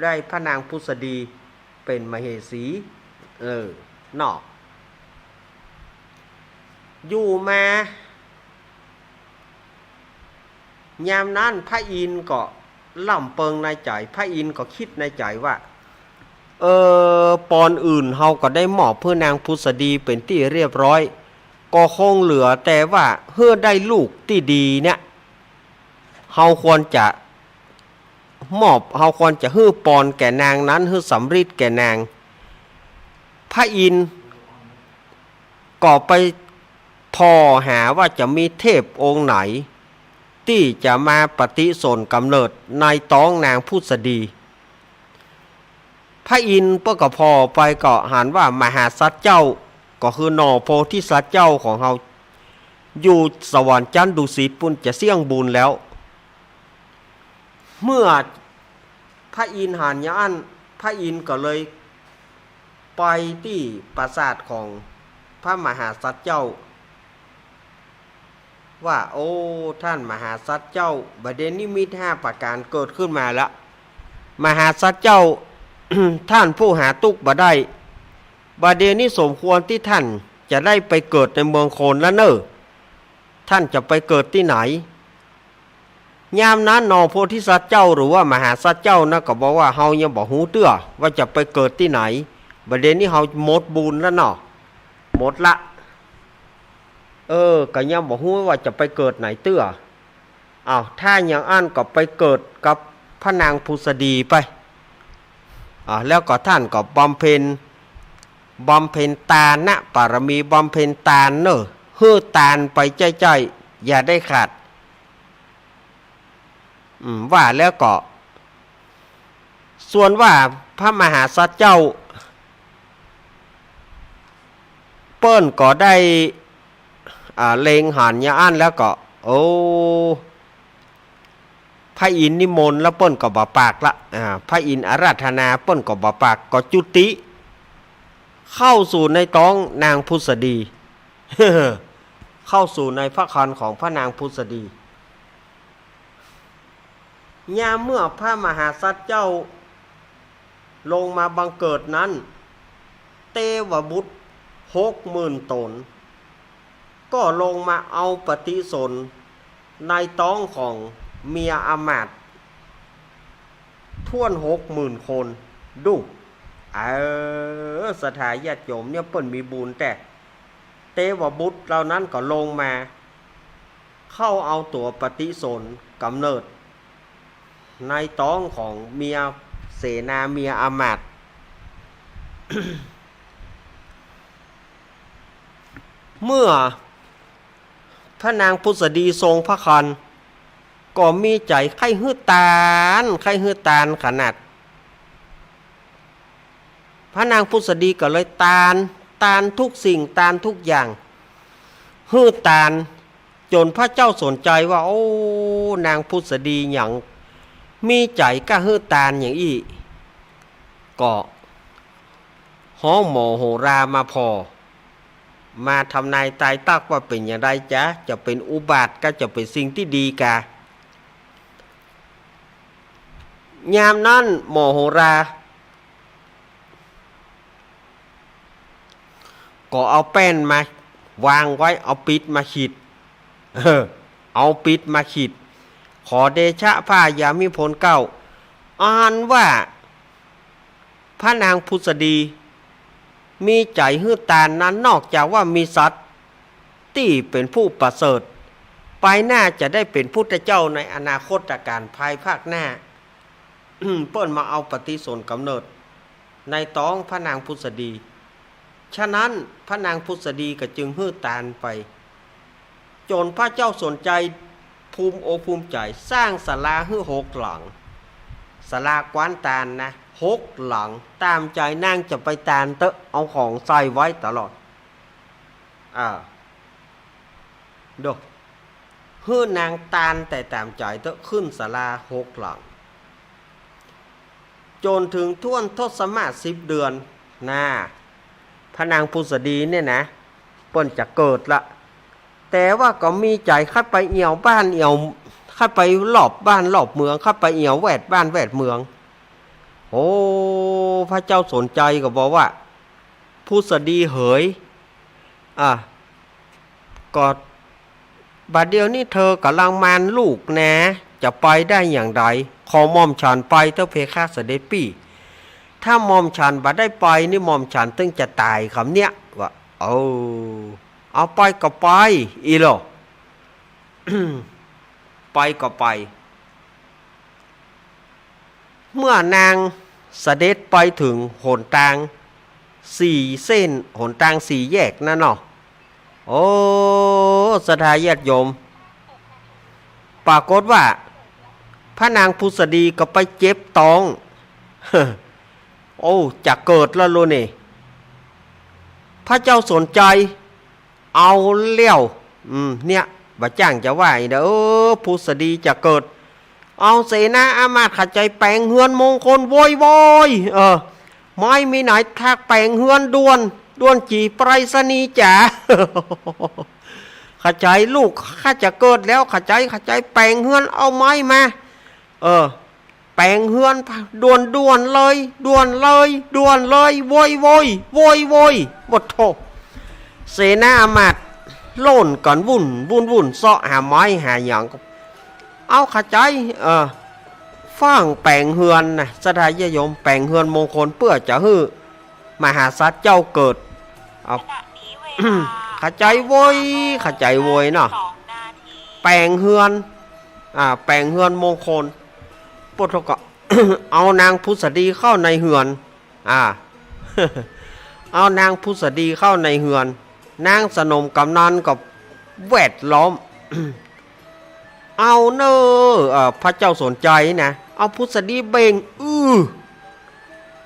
ได้พระนางผุสดีเป๋นมเหสี เออ เนาะ อยู่มา ยามนั้นพระอินทร์ก็ล่ำเปิงในใจ๋ พระอินทร์ก็กึ๊ดในใจ๋ว่า เออ ปอนอื่นเฮาก็ได้มอบหื้อนางผุสดีเป๋นตี้เรียบร้อย ก็คงเหลือแต่ว่าหื้อได้ลูกตี้ดีเนี่ย เฮาควรจะมอบ เฮาควรจะหื้อปอนแก่นางนั้น หื้อสำริดแก่นาง พระอินทร์ก็ไปผ่อหาว่าจะมีเทพองค์ไหน ตี้จะมาปฏิสนธิกำเนิดในต๊องนางผุสดี พระอินทร์เปิ้นก็ผ่อไปก็หันว่ามหาสัตว์เจ้า ก็คือหน่อโพธิสัตว์เจ้าของเฮา อยู่สวรรค์จั๊นดุสิตปู้นจะเสี้ยงบุญแล้ว เมื่อพระอินทร์หันอย่างอั้น พระอินทร์ก็เลยไปตี้ปราสาทของพระมหาสัตว์เจ้า ว่า โอ้ ท่านมหาสัตว์เจ้า บ่าเดี่ยวนี้นิมิตห้าประก๋านเกิดขึ้นมาแล้ว มหาสัตว์เจ้า ท่านผู้หาตุ๊กข์บ่ได้ บ่าเดี่ยวนี้สมควรตี้ท่านจะได้ไปเกิดในเมืองโคนแล้วเน่อ ท่านจะไปเกิดตี้ไหน ยามนั้นหน่อโพธิสัตว์เจ้าหรือว่ามหาสัตว์เจ้านะ ก็บอกว่า เฮายังบ่ฮู้เตื้อว่าจะไปเกิดตี้ไหน บ่าเดี่ยวนี้เฮาหมดบุญแล้วเนาะ หมดละ เออ ก็ยังบ่ฮู้ว่าจะไปเกิดไหนเตื้อ อ้าว ถ้าอย่างอั้นก็ไปเกิดกับพระนางผุสดีไป อ่า แล้วก็ต้านก็บำเพ็ญ บำเพ็ญตานะปารมี บำเพ็ญตานเน่อ หื้อตานไปใจ๊ๆ อย่าได้ขาด อืม ว่าแล้วก็ ส่วนว่าพระมหาสัตว์เจ้า เปิ้นก็ได้ อ่า เล็งหันอย่างอั้นแล้วก็ โอ้ พระอินทร์นิมนต์แล้วเปิ้นก็บ่ปากละ อ่า พระอินทร์อาราธนาเปิ้นก็บ่ปาก ก็จุติ เข้าสู่ในต๊องนางผุสดี เข้าสู่ในพระครรภ์ของพระนางผุสดี ยามเมื่อพระมหาสัตว์เจ้าลงมาบังเกิดนั้น เตวบุตรหกหมื่นต๋น ก็ลงมาเอาปฏิสนธิในต๊องของเมียอำมาตย์ ถ้วนหกหมื่นคน ดู เออ ศรัทธาญาติโยมเนี่ยเปิ้นมีบุญแต๊ เตวบุตรเหล่านั้นก็ลงมา เข้าเอาตั๋วปฏิสนธิกำเนิด ในต๊องของเมียเสนาเมียอำมาตย์ เมื่อพระนางผุสดีทรงพระครรภ์ ก็มีใจ๋ใค่หื้อตาน ใค่หื้อตานขนาด พระนางผุสดีก็เลยตาน ตานทุกสิ่ง ตานทุกอย่าง หื้อตาน จ๋นพระเจ้าสนชัยว่า โอ้ นางผุสดีหยัง มีใจ๋กล้าหื้อตานอย่างอี้ ก็ฮ้องหมอโหรามาผ่อ มาทำนายตายตักว่าเป๋นอย่างใดจ๊ะ จะเป๋นอุบาทก็จะเป๋นสิ่งตี้ดีกา ยามนั้นหมอโหรา ก็เอาแป้นมาวางไว้ เอาปิ๊ดมาขีด เออ เอาปิ๊ดมาขีด ขอเดชะพระยามิพลเกล้า อันว่า พระนางผุสดี มีใจ๋หื้อตานนั้น นอกจากว่ามีสัตว์ตี้เป๋นผู้ประเสริฐ ไปหน้าจะได้เป๋นพุทธเจ้าในอนาคตกาลภายภาคหน้า เปิ้นมาเอาปฏิสนธิกำเนิด ในต๊องพระนางผุสดี ฉะนั้นพระนางผุสดีก็จึงหื้อตานไป จ๋นพระเจ้าสนชัยภูมิอกภูมิใจ๋ สร้างศาลาหื้อหกหลัง ศาลากว้านตานนะ หกหลัง ต๋ามใจ๋นางจะไปตานเต๊อะ เอาของใส่ไว้ตลอด อ่า ดู หื้อนางตานแต่ต๋ามใจ๋เต๊อะ ขึ้นศาลาหกหลัง จ๋นเถิงถ้วนทศมาศสิบเดือน น่า พระนางผุสดีเนี่ยนะ เปิ้นจะเกิดละ แต่ว่าก็มีใจ๋ใค่ไปเอี่ยวบ้านเอี่ยว ใค่ไปรอบบ้านรอบเมือง ใค่ไปเอี่ยวแวดบ้านแวดเมือง โอ้ พระเจ้าสนชัยก็บอกว่า ผุสดีเหย อ่ะ ก็ บัดเดี๋ยวนี้เธอกำลังมานลูกนะ จะไปได้อย่างใด ขอหม่อมฉันไปเต๊อะเพคะเสด็จปี้ ถ้าหม่อมฉันบ่ได้ไปนี่หม่อมฉันตึงจะต๋ายกำเนี่ย ว่า เออ เอาไปก็ไป อี้เหรอ ไปก็ไป เมื่อนางเสด็จไปเถิงหนตางสี่เส้น หนตางสี่แยกนั้นเนาะ โอ้ ศรัทธาญาติโยม ปรากฏว่า พระนางผุสดีก็ไปเจ็บต๊อง โอ้ จะเกิดแล้วโลนี่ พระเจ้าสนชัย เอาแล้ว อืม เนี่ย บ่จ้างจะว่าอีกนะ เออ ผุสดีจะเกิด เอาเสนาอามาตย์ขจายแป๋งเฮือนมงคล โวยโวย เออ ไม้มีไหนถากแป๋งเฮือนด่วน ด่วนจี๋ไปรษณีย์จ๋า ขจายลูกข้าจะเกิดแล้ว ขจาย ขจายแป๋งเฮือน เอาไม้มา เออ แป๋งเฮือนด่วนด่วนเลย ด่วนเลย ด่วนเลย โวยโวย โวยโวย โอ้โธ่ เสนาอามาตย์โล่นกั๋นวุ่น วุ่น วุ่น เซาะหาไม้หาหยัง เอาขจาย เออ ฟ้างแป๋งเฮือนนะ ศรัทธาญาติโยม แป๋งเฮือนมงคลเปื้อจะหื้อมหาสัตว์เจ้าเกิด เอา ขะใจ๋โว้ย ขะใจ๋โว้ยเนาะ แป๋งเฮือน อ่า แป๋งเฮือนมงคล ปะโถก็ เอานางผุษดีเข้าในเฮือน อ่า เอานางผุษดีเข้าในเฮือน นางสนมกำนันก็แวดล้อม เอาเน่อ เอ่อ พระเจ้าสนใจ๋นะ เอาผุษดีเบ่ง อื้อ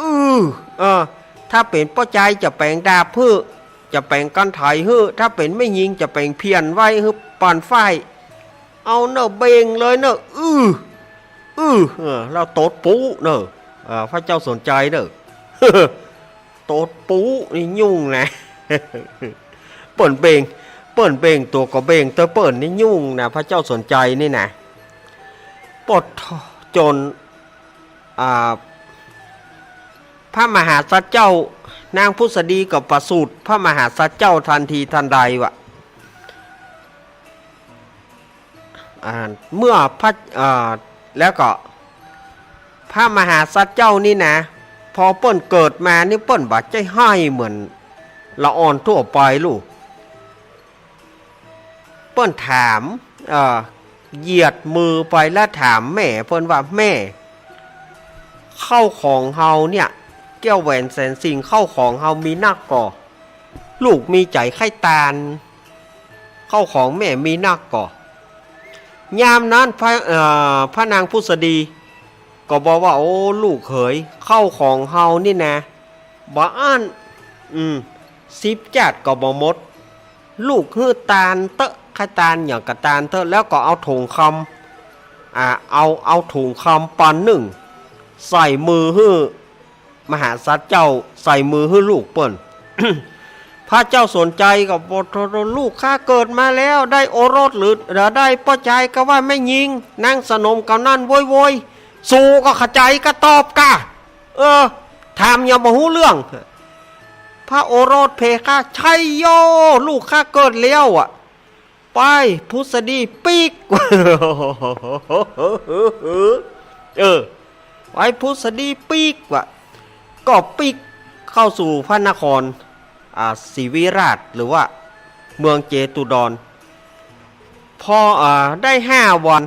อื้อ เออ ถ้าเป๋นป้อจายจะแป๋งดาบหื้อ จะแป๋งกั๋นไถหื้อ ถ้าเป๋นแม่ญิงจะแป๋งเผียนไว้หื้อปานฝ้าย เอาเน่อเบ่งเลยเน่อ อื้อ อื้อ เออ แล้วตดปู๊เน่อ เออ พระเจ้าสนใจ๋เน่อ ตดปู๊นี่ยุ่งนะ เปิ้นเบ่ง เปิ้นเบ่งตั๋วก็เบ่งเต๊อะ เปิ้นนี่ยุ่งนะ พระเจ้าสนใจ๋นี่นะ ปะโถ จ๋น อ่า พระมหาสัตว์เจ้า นางผุษดีก็ประสูติพระมหาสัตว์เจ้าตันทีตันใดวะ อ่า เมื่อพระ อ่า แล้วก็ พระมหาสัตว์เจ้านี่นะ พอเปิ้นเกิดมานี่เปิ้นบ่ใจ้ไห้เหมือนละอ่อนทั่วไปลูก เปิ้นถาม เอ่อ เหยียดมือไปแล้วถามแม่เปิ้นว่า แม่ เข้าของเฮาเนี่ย แก้วแหวนแสนสิ่ง เข้าของเฮามีนักก่อ ลูกมีใจ๋ใค่ตาน เข้าของแม่มีนักก่อ ยามนั้นพระ เอ่อ พระนางผุษดีก็บอกว่า โอ้ ลูกเขย เข้าของเฮานี่นะ บ่อั้น อืม สิบจ๊าดก็บ่หมด ลูกหื้อตานเต๊อะ ใค่ตานหยังก็ตานเต๊อะ แล้วก็เอาถุงคำ อ่า เอา เอาถุงคำปอนด์นึ่ง ใส่มือหื้อ มหาสัตว์เจ้าใส่มือหื้อลูกเปิ้น พระเจ้าสนใจ๋ก็บอก โธ่ โธ่ ลูกข้าเกิดมาแล้ว ได้โอรสหรือ เอ่อ ได้ป้อจายกาว่าแม่ญิง นางสนมกำนันโวยโวย สูก็เข้าใจ๋ก็ตอบกา เออ ถามอย่างบ่ฮู้เรื่อง พระโอรสเพคะ ชัยโย ลูกข้าเกิดแล้วอะ ไป ผุษดีปิ๊ก เออ ไป ผุษดีปิ๊กวะ ก็ปิ๊กเข้าสู่พระนคร อ่า ศรีวิราช หรือว่าเมืองเจตุดร พอ อ่า ได้ห้าวัน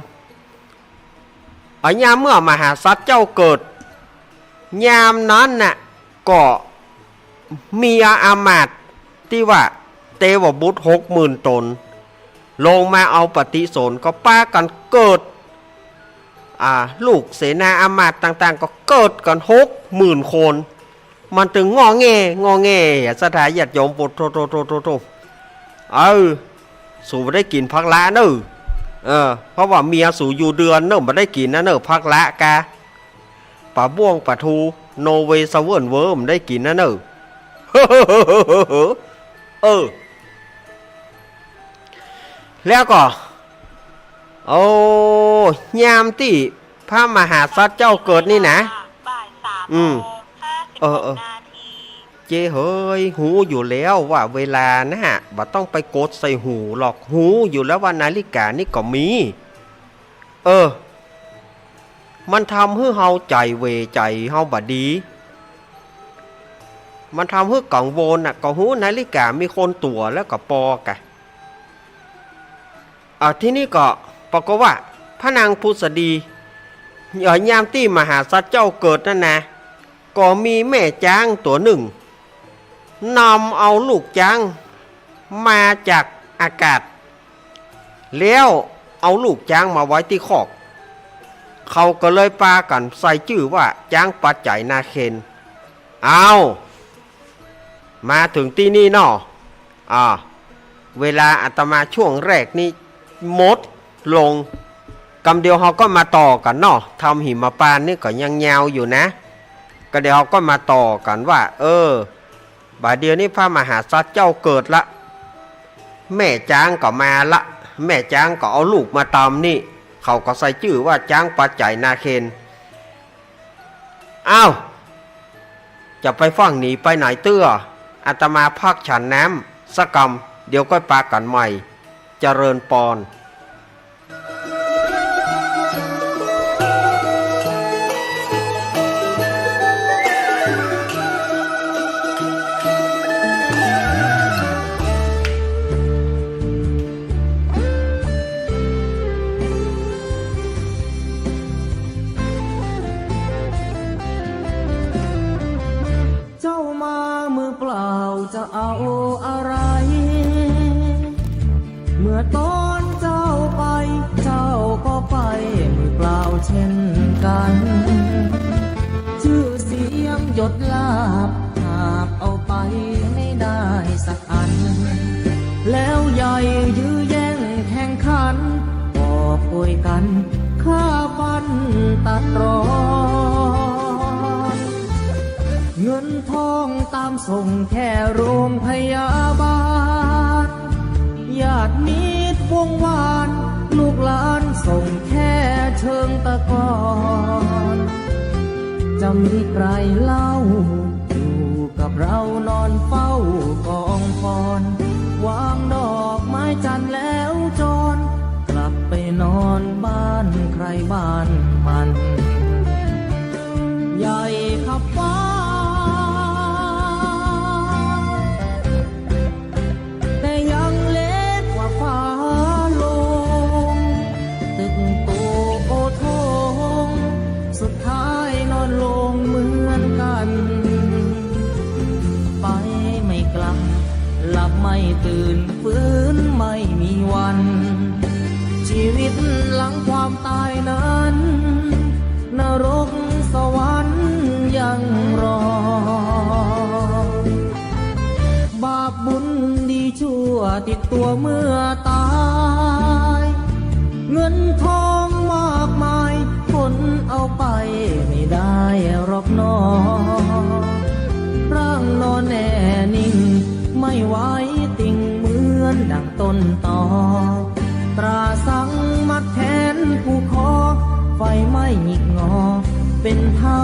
อะ ยามเมื่อมหาสัตว์เจ้าเกิด ยามนั้นน่ะ ก็มีอามาตย์ตี้ว่าเตวบุตรหกหมื่นต๋น ลงมาเอาปฏิสนธิ ก็ปากั๋นเกิด อ่า ลูกเสนาอามาตย์ต่างๆ ก็เกิดกั๋นหกหมื่นคน มันตึงงอแง งอแง ศรัทธาญาติโยม โอ้ โธ่ โธ่ โธ่ โธ่ โธ่ เออ สูบ่ได้กิ๋นผักละเน่อ เออ เพราะว่าเมียสูอยู่เดือนเน่อ บ่ได้กิ๋นนะเน่อ ผักละกา ป๋าบ้วงป๋าทู โนเวย์ เซเว่นเวิร์ บ่ได้กิ๋นนะเน่อ เออ แล้วก็ โอ้ ยามตี้พระมหาสัตว์เจ้าเกิดนี่นะ อืม เออ เออ เจ้เหย ฮู้อยู่แล้วว่าเวลานะ บ่ต้องไปกดใส่หูหรอก ฮู้อยู่แล้วว่านาฬิกานี่ก็มี เออ มันทำหื้อเฮาใจ๋เหว่ ใจ๋เฮาบ่ดี มันทำหื้อกังวลน่ะ ก็ฮู้นาฬิกามีคนตั๋วแล้วก็ปอกะ อ่า ทีนี้ก็ปรากฏว่าพระนางผุษดี เอ่อ ยามตี้มหาสัตว์เจ้าเกิดนั่นนะ ก็มีแม่จ๊างตั๋วนึ่ง นำเอาลูกจ๊างมาจากอากาศ แล้วเอาลูกจ๊างมาไว้ตี้คอก เขาก็เลยปากั๋นใส่จื้อว่าจ๊างปัดใจ๋นาเคน อ้าว มาเถิงตี้นี่เนาะ อ่า เวลาอาตมาช่วงแรกนี่หมดลง กำเดียวเฮาก็มาต่อกั๋นเนาะ ธรรมหิมพานต์นี่ก็ยังยาวอยู่นะ กำเดียวเฮาก็มาต่อกั๋นว่า เออ บ่าเดี่ยวนี้พระมหาสัตว์เจ้าเกิดละ แม่จ๊างก็มาละ แม่จ๊างก็เอาลูกมาตำนี่ เขาก็ใส่จื้อว่าจ๊างปัดใจ๋นาเคน อ้าว จะไปฟั่งหนีไปไหนเตื้อ อาตมาพักฉันน้ำสักกำ เดี๋ยวก้อยปากั๋นใหม่ เจริญปอน เอาอะไร เมื่อต๋อนเจ้าไป เจ้าก็ไปมือเปล่าเช่นกั๋น จื้อเสียงยศลาภ หาบเอาไปไม่ได้สักอัน แล้วใหญ่ยื้อแย่งแข่งขัน กอบโกยกั๋นฆ่าฟันตัดตรอน เงินทองต๋ามส่งแค่โรงพยาบาล ญาติมิตรวงวาน ลูกหลานส่งแค่เชิงตะกอน จะมีใครเล่า อยู่กับเรานอนเฝ้ากองฟอน วางดอกไม้จันทร์แล้วจร กลับไปนอนบ้านใครบ้านมัน ใหญ่ขับฟ้า แต่ยังเล็กกว่าฟ้าโลง ตึกโตโอโถง สุดท้ายนอนโลงเหมือนกั๋น ไปไม่กลับ หลับไม่ตื่น ฟื้นไม่มีวัน ชีวิตหลังความต๋ายนั้น นรกสวรรค์ยังรอ บาปบุญดีชั่วติดตั๋วเมื่อต๋าย เงินทองมากมาย ขนเอาไปไม่ได้หรอกหนอ ร่างนอนแน่นิ่ง ไม่ไหวติงเหมือนดังต้นตอ ตราสังมัดแขนผูกคอ ไฟไหม้หงิกงอ เป็นเท่า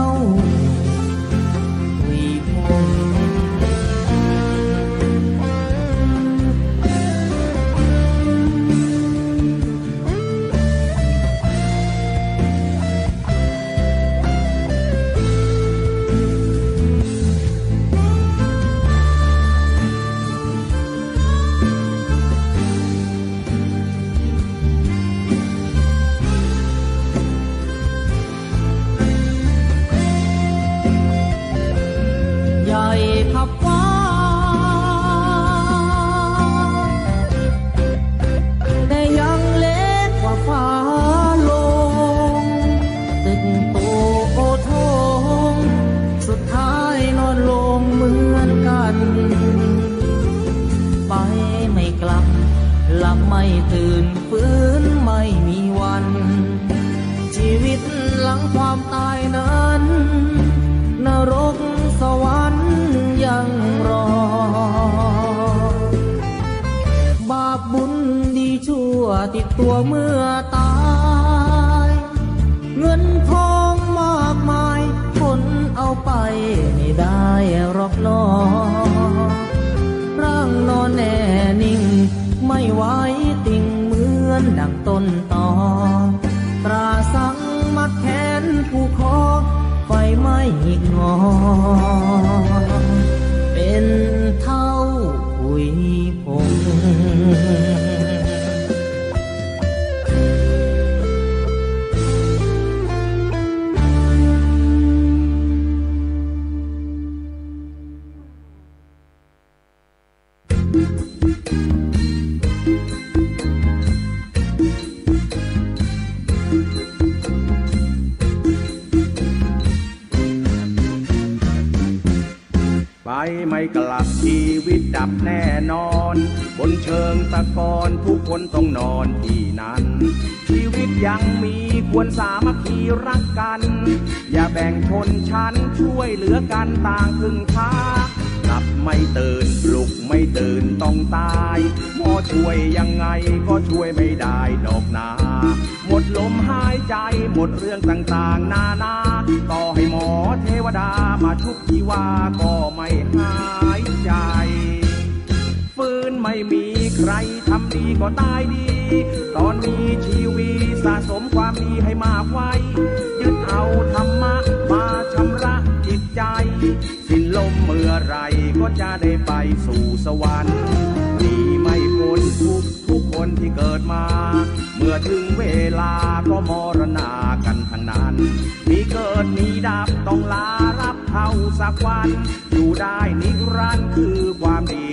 หุยผง ใหญ่ขับฟ้า แต่ยังเล็กกว่าฟ้าโลง ตึกโตโอโถง สุดท้ายนอนโลงเหมือนกั๋น ไปไม่กลับ หลับไม่ตื่น ฟื้นไม่มีวัน ชีวิตหลังความต๋ายนั้น นรกสวรรค์ยังรอ บาปบุญดีชั่วติดตั๋วเมื่อต๋าย เงินทองมากมาย ขนเอาไปไม่ได้หรอกหนอ ร่างนอนแน่นิ่ง ไม่ไหวติงเหมือนดังต้นตอ ตราสังมัดแขนผูกคอ ไฟไหม้หงิกงอ เป็นเท่าหุยผง ไปไม่กลับชีวิตดับแน่นอน บนเชิงตะกอนทุกคนต้องนอนที่นั่น ชีวิตยังมีควรสามัคคีรักกัน อย่าแบ่งชนชั้นช่วยเหลือกันต่างพึ่งพา หลับไม่ตื่นปลุกไม่ตื่นต้องต๋าย หมอช่วยยังไงก็ช่วยไม่ได้ดอกนา หมดลมหายใจหมดเรื่องต่างๆนานา ต่อให้หมอเทวดามาชุบชีวาก็ไม่หายใจ ฟื้นไม่มีใครทำดีก็ต๋ายดี ต๋อนมีชีวิตสะสมความดีให้มากไว้ ยึดเอาธรรมะมาชำระจิตใจ สิ้นลมเมื่อไหร่ก็จะได้ไปสู่สวรรค์ ดีไม่พ้นทุกข์ทุกคนที่เกิดมา เมื่อถึงเวลาก็มรณากันทั้งนั้น มีเกิดมีดับต้องลารับเข้าสักวัน อยู่ได้นิรันดร์คือความดี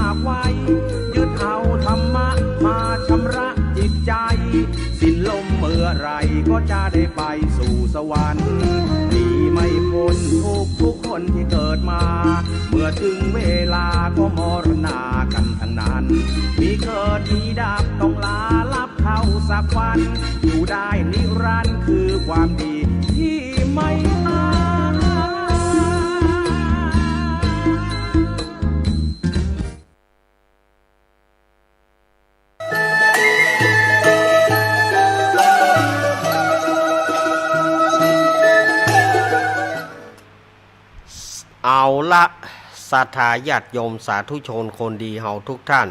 ากไว้ ยึดเอาธรรมะมาชำระจิตใจ สิ้นลมเมื่อไหร่ก็จะได้ไปสู่สวรรค์ หนีไม่พ้นทุกทุกคนที่เกิดมา เมื่อถึงเวลาก็มรณากันทั้งนั้น มีเกิดมีดับต้องลาลับเข้าสักวัน อยู่ได้นิรันดร์คือความดีที่ไม่ตาย เอาละ ศรัทธาญาติโยมสาธุชนคนดีเฮาทุกท่าน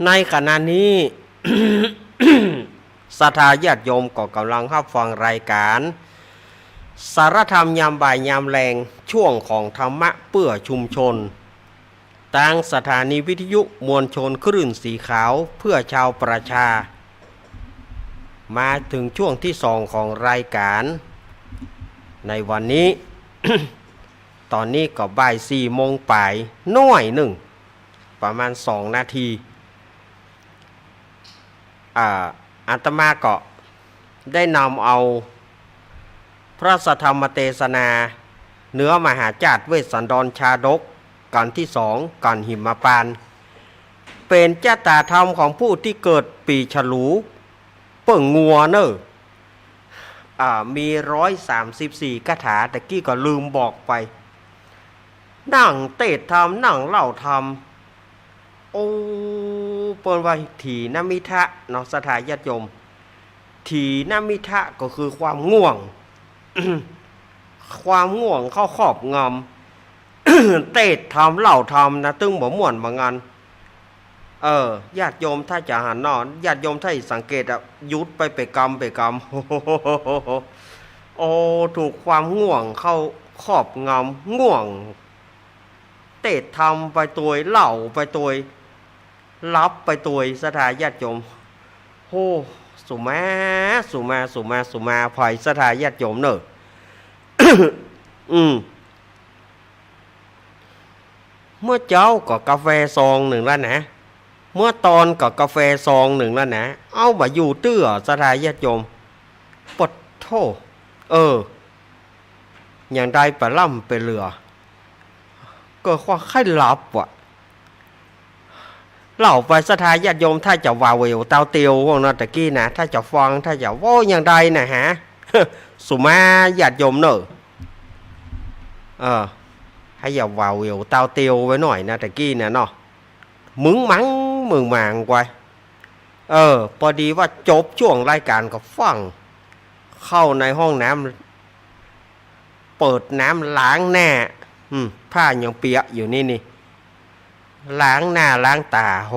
ในขณะนี้ ศรัทธาญาติโยมก็กำลังฮับฟังรายการ สารธรรมยามบ่ายยามแลง ช่วงของธรรมะเพื่อชุมชน ตางสถานีวิทยุมวลชนคลื่นสีขาวเพื่อชาวประชา มาถึงช่วงที่สองของรายการในวันนี้ ตอนนี้ก็บ่ายสี่โมงป๋ายหน้อยนึ่ง ประมาณสองนาที อ่า อาตมาก็ได้นำเอาพระสัทธรรมเตสนา เหนือมหาจาตุเวสสันดรชาดก กัณฑ์ที่สอง กัณฑ์หิมพานต์ เป๋นจาต๋าธรรมของผู้ตี้เกิดปี๋ฉลู เปิ้งงัวเน่อ อ่า มีร้อยสามสิบสี่คาถา ตะกี้ก็ลืมบอกไป นั่งเตสน์ธรรม นั่งเล่าธรรม โอ้ เปิ้นว่าถีนมิทะเนาะ ศรัทธาญาติโยม ถีนมิทะก็คือความง่วง ความง่วงเข้าครอบงำ เตสน์ธรรมเล่าธรรมนะ ตึงบ่ม่วนบ่งัน เออ ญาติโยมถ้าจะหันเนาะ ญาติโยมถ้าสังเกตอะ หยุดไปเป๋นกำเป๋นกำ โอ้ ถูกความง่วงเข้าครอบงำ ง่วง เตสน์ธรรมไปตวย เล่าไปตวย หลับไปตวย ศรัทธาญาติโยม โอ้ สุมา สุมา สุมา สุมา ไพร่ศรัทธาญาติโยมเน่อ อืม เมื่อเจ๊าก็กาแฟซองนึ่งแล้วนะ เมื่อตอนก็กาแฟซองนึ่งแล้วนะ เอาบ่อยู่เตื้อ ศรัทธาญาติโยม ปะโธ่ เออ อย่างใดปะล่ำไปเหลือ เกิดความใค่หลับว่ะ เล่าไปศรัทธาญาติโยม ถ้าจะว่าเหววตาวเตียวพวกนั้นตะกี้นะ ถ้าจะฟัง ถ้าจะ โอ้ อย่างใดนะฮะ สุมาญาติโยมเน่อ เออ ให้อย่าว่าเหววตาวเตียวไว้หน่อยนะ ตะกี้นะเนาะ มึงมัง มึงมังไป เออ ปอดีว่าจบช่วงรายการก็ฟั่งเข้าในห้องน้ำ เปิดน้ำล้างหน้า อืม ผ้ายังเปียกอยู่นี่นี่ ล้างหน้าล้างต๋า โห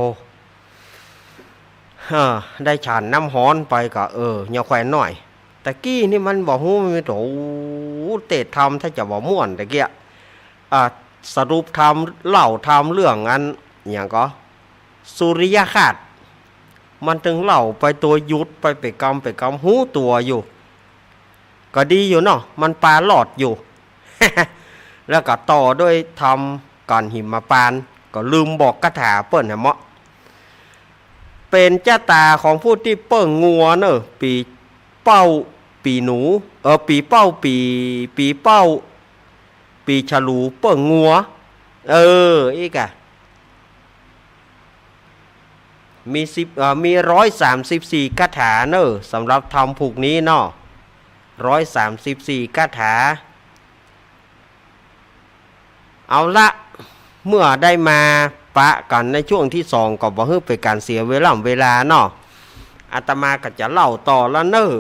เออ ได้ฉันน้ำฮ้อนไปก็ เออ ยังแควนหน่อย ตะกี้นี่มันบ่ฮู้ มันมีโถ เตสน์ธรรมถ้าจะบ่ม่วนตะกี้ อ่า สรุปธรรม เล่าธรรมเรื่องอัน หยังก็ สุริยคราสน์ มันตึงเล่าไปตวย หยุดไปเป๋นกำเป๋นกำ ฮู้ตั๋วอยู่ ก็ดีอยู่เนาะ มันปาลอดอยู่ แล้วก็ต่อด้วยธรรมกัณฑ์หิมพานต์ ก็ลืมบอกคาถาเปิ้นแหมเนาะ เป๋นจาต๋าของผู้ตี้เปิ้งงัวเน่อ ปี๋เป้าปี๋หนู เออ ปี๋เป้าปี๋ ปี๋เป้าปี๋ฉลูเปิ้งงัว เออ อี้ก่ะ มีสิบ เอ่อ มีร้อยสามสิบสี่คาถาเน่อ สำหรับธรรมผูกนี้เนาะ ร้อยสามสิบสี่คาถา เอาละ เมื่อได้มาปะกั๋นในช่วงที่สอง ก็บ่หื้อเป๋นก๋านเสียเวล่ำเวลาเนาะ อาตมาก็จะเล่าต่อละเน่อ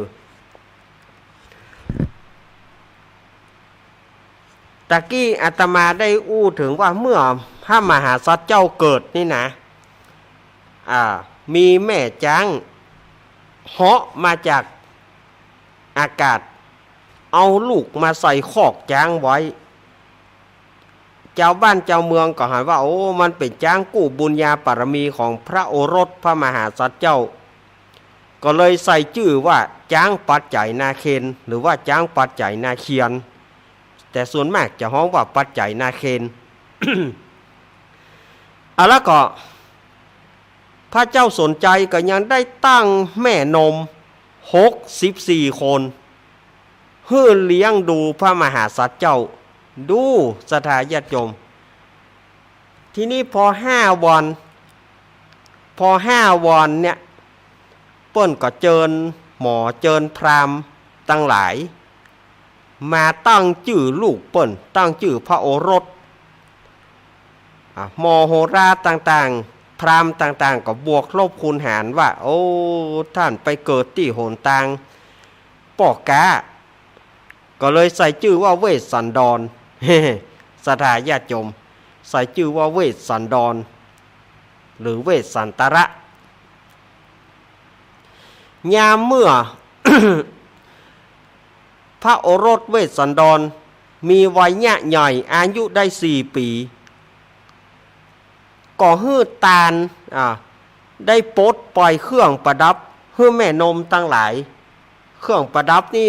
ตะกี้อาตมาได้อู้เถิงว่าเมื่อพระมหาสัตว์เจ้าเกิดนี่นะ อ่า มีแม่จ๊างเหาะมาจากอากาศ เอาลูกมาใส่คอกจ๊างไว้ จาวบ้านจาวเมืองก็หันว่า โอ้ มันเป๋นจ๊างกู้บุญญาปารมีของพระโอรสพระมหาสัตว์เจ้า ก็เลยใส่จื้อว่าจ๊างปัจไจนาเคน หรือว่าจ๊างปัจไจนาเคียน แต่ส่วนมากจะฮ้องว่าปัจไจนาเคน เ อ่ะ แล้วก็พระเจ้าสนชัยก็ยังได้ตั้งแม่นมหกสิบสี่คน หื้อเลี้ยงดูพระมหากษัตริย์เจ้า ดูศรัทธาญาติโยม ทีนี้พอห้าวัน พอห้าวันเนี่ย เปิ้นก็เจิญหมอเจิญพราหมณ์ตังหลาย มาตั้งจื้อลูกเปิ้น ตั้งจื้อพระโอรส อ่ะ หมอโหราต่างๆ พราหมณ์ต่างๆ ก็บวกลบคูณหารว่า โอ้ ต้านไปเกิดตี้หนตางป้อก๊า ก็เลยใส่จื้อว่าเวสสันดร ศรัทธาญาติโยม ใส่จื้อว่าเวสสันดร หรือเวสสันตระ ยามเมื่อ พระโอรสเวสสันดร มีวัยยะใหญ่ อายุได้สี่ปี๋ ก็หื้อตาน อ่า ได้ปลดปล่อยเครื่องประดับ หื้อแม่นมตังหลาย เครื่องประดับนี่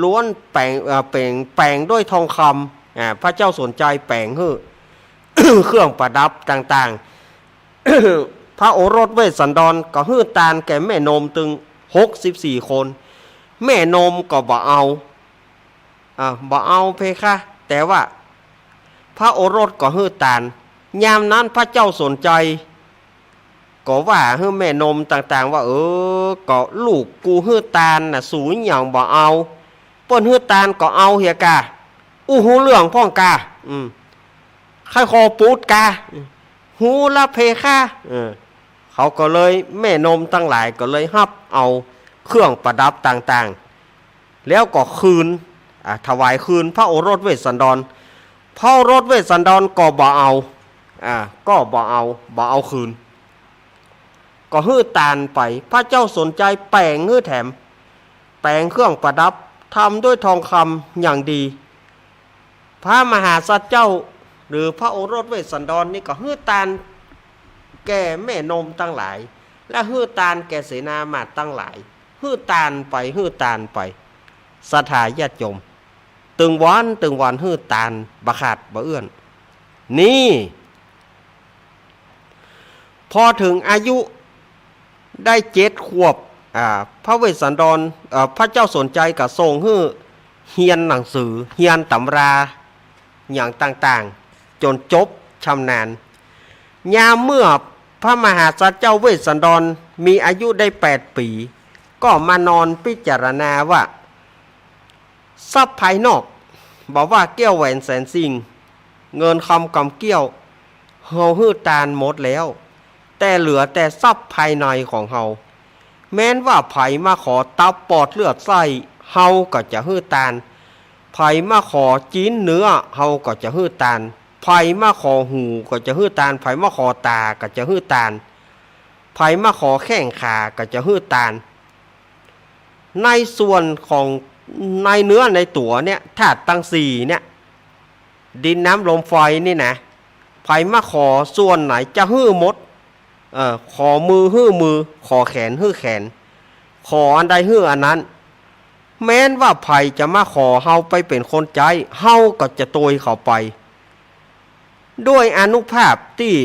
ล้วนแป๋ง เอ่อ แป๋ง แป๋งด้วยทองคำ อ่า พระเจ้าสนชัยแป๋งหื้อ เครื่องประดับต่างๆ พระโอรสเวสสันดรก็หื้อตานแก่แม่นมตึงหกสิบสี่คน แม่นมก็บ่เอา อ่า บ่เอาเพคะ แต่ว่าพระโอรสก็หื้อตาน ยามนั้นพระเจ้าสนชัย ก็ว่าหื้อแม่นมต่างๆ ว่า เออ ก็ลูกกูหื้อตานน่ะ สูหยังบ่เอา เปิ้นหื้อตานก็เอาเหียก่า อู้ฮู้เรื่องพ่องก่า อืม ใค่ขอปูดก่า ฮู้ละเพคะ เออ เขาก็เลย แม่นมตังหลายก็เลยฮับเอาเครื่องประดับต่างๆ แล้วก็คืน อ่า ถวายคืนพระโอรสเวสสันดร พระโอรสเวสสันดรก็บ่เอา อ่า ก็บ่เอา บ่เอาคืน ก็หื้อตานไป พระเจ้าสนชัยแป๋งหื้อแถม แป๋งเครื่องประดับ ทำด้วยทองคำอย่างดี พระมหากษัตริย์เจ้า หรือพระโอรสเวสสันดรนี่ก็หื้อตานแก่แม่นมตังหลาย และหื้อตานแก่เสนามาตย์ตังหลาย หื้อตานไป หื้อตานไป ศรัทธาญาติโยม ตึงวัน ตึงวันหื้อตานบ่ขาดบ่เอื้อน นี่ พอเถิงอายุได้เจ็ดขวบ อ่า พระเวสสันดร เอ่อ พระเจ้าสนชัยก็ส่งหื้อเฮียนหนังสือ เฮียนต๋ำรา อย่างต่างๆ จ๋นจบชำนาญ ยามเมื่อพระมหากษัตริย์เจ้าเวสสันดรมีอายุได้แปดปี๋ ก็มานอนพิจารณาว่า ทรัพย์ภายนอก บ่ว่าแก้วแหวนแสนสิ่ง เงินคำกำเกี้ยว เฮาหื้อตานหมดแล้ว แต่เหลือแต่ทรัพย์ภายในของเฮา แม้นว่าใผมาขอตับปอดเลือดไส้ เฮาก็จะหื้อตาน ใผมาขอจิ๊นเนื้อ เฮาก็จะหื้อตาน ใผมาขอหูก็จะหื้อตาน ใผมาขอต๋าก็จะหื้อตาน ใผมาขอแข้งขาก็จะหื้อตาน ในส่วนของในเนื้อในตั๋วเนี่ย ธาตุตังสี่เนี่ย ดินน้ำลมไฟนี่นะ ใผมาขอส่วนไหนจะหื้อหมด เอ่อ ขอมือหื้อมือ ขอแขนหื้อแขน ขออันใดหื้ออันนั้น แม้นว่าใผจะมาขอเฮาไปเป๋นคนใจ๊ เฮาก็จะตวยเขาไป ด้วยอานุภาพตี้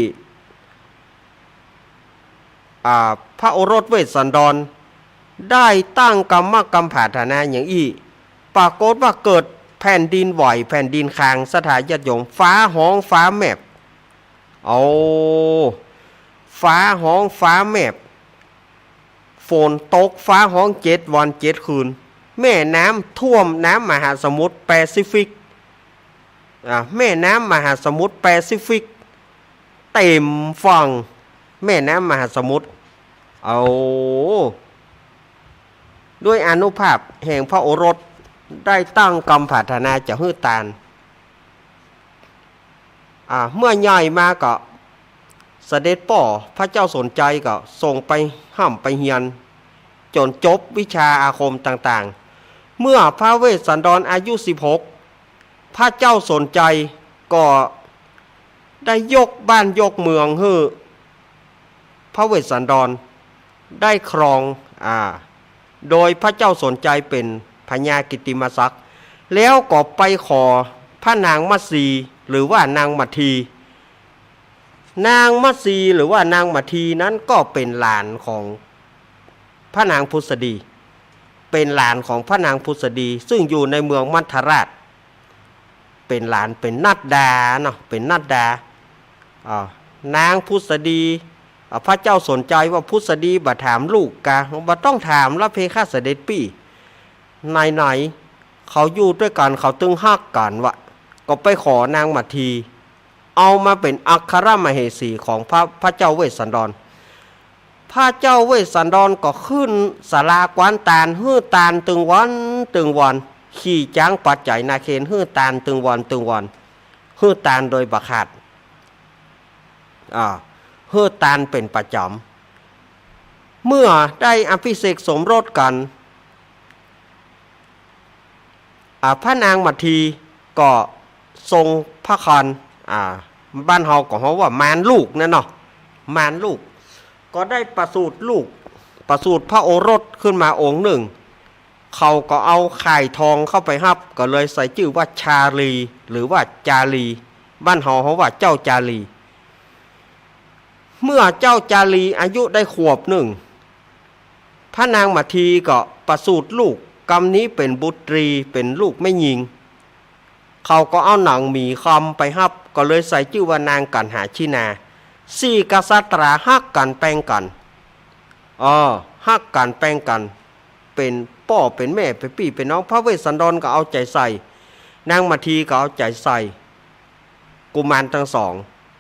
อ่า พระโอรสเวสสันดร ได้ตั้งกำมะกำผาถนาอย่างอี้ ปรากฏว่าเกิดแผ่นดินไหว แผ่นดินคาง ศรัทธาญาติโยม ฟ้าฮ้องฟ้าแมบ เอา ฟ้าฮ้องฟ้าแมบ ฝนตกฟ้าฮ้องเจ็ดวันเจ็ดคืน แม่น้ำท่วมน้ำมหาสมุทรแปซิฟิก อ่า แม่น้ำมหาสมุทรแปซิฟิก เต็มฝั่งแม่น้ำมหาสมุทร เอา ด้วยอานุภาพแห่งพระโอรสได้ตั้งกำผาถนาจะหื้อตาน อ่า เมื่อใหญ่มาก็ เสด็จป้อพระเจ้าสนชัยก็ส่งไปฮ่ำไปเฮียน จ๋นจบวิชาอาคมต่างๆ เมื่อพระเวสสันดรอายุสิบหก พระเจ้าสนชัยก็ได้ยกบ้านยกเมืองหื้อพระเวสสันดรได้ครอง อ่า โดยพระเจ้าสนชัยเป๋นพญากิตติมศักดิ์ แล้วก็ไปขอพระนางมัตสี หรือว่านางมัทที นางมัสสีหรือว่านางมัททีนั้นก็เป๋นหลานของพระนางผุสดี เป๋นหลานของพระนางผุสดี ซึ่งอยู่ในเมืองมัทธราช เป๋นหลาน เป๋นนัดดาเนาะ เป๋นนัดดา อ่า นางผุสดี อ่า พระเจ้าสนใจว่าผุสดีบ่ถามลูกกา บ่ต้องถามละเพคะเสด็จปี้ ไหนๆ เขาอยู่ตวยกั๋นเขาตึงฮักกั๋นวะ ก็ไปขอนางมัทที เอามาเป๋นอัครมเหสีของพระ พระเจ้าเวสสันดร พระเจ้าเวสสันดรก็ขึ้นศาลากว้านตาน หื้อตานตึงวันตึงวัน ขี่จ๊างปัดจ๋ายนาเคน หื้อตานตึงวันตึงวัน หื้อตานโดยบ่ขาด อ่า หื้อตานเป๋นประจ๋ำ เมื่อได้อภิเษกสมรสกั๋น อ่า พระนางมัททีก็ทรงพระครรภ์ อ่า บ้านเฮาก็ฮ้องว่ามานลูกนั่นเนาะ มานลูก ก็ได้ประสูติลูก ประสูติพระโอรสขึ้นมาองค์นึ่ง เขาก็เอาข่ายทองเข้าไปฮับ ก็เลยใส่จื้อว่าชาลี หรือว่าจาลี บ้านเฮาฮ้องว่าเจ้าจาลี เมื่อเจ้าจาลีอายุได้ขวบนึ่ง พระนางมัททีก็ประสูติลูก กำนี้เป๋นบุตรี เป๋นลูกแม่ญิง เขาก็เอาหนังหมีคำไปฮับ ก็เลยใส่จื้อว่านางกัณหาชินา สี่กษัตราฮักกั๋นแปงกั๋น เออ ฮักกั๋นแปงกั๋น เป๋นป้อเป๋นแม่ เป๋นปี้เป๋นน้อง พระเวสสันดรก็เอาใจ๋ใส่ นางมัททีก็เอาใจ๋ใส่ กุมารตึงสอง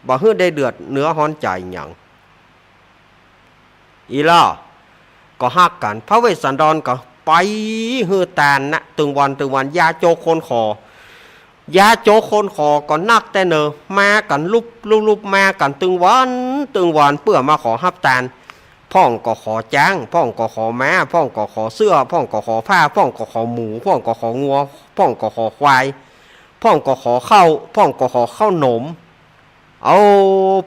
บ่หื้อได้เดือดเนื้อฮ้อนใจ๋หยัง อี้ล่อ ก็ฮักกั๋น พระเวสสันดรก็ไปหื้อตานนะ ตึงวันตึงวัน ยาโจกคนขอ ยาโจกคนขอก็นักแต๊เนอ มากั๋นลุบลุบลุบ มากั๋นตึงวันตึงวัน เปื้อมาขอฮับตาน พ่องก็ขอจ๊าง พ่องก็ขอม้า พ่องก็ขอเสื้อ พ่องก็ขอผ้า พ่องก็ขอหมู พ่องก็ของัว พ่องก็ขอควาย พ่องก็ขอข้าว พ่องก็ขอข้าวหนม เอา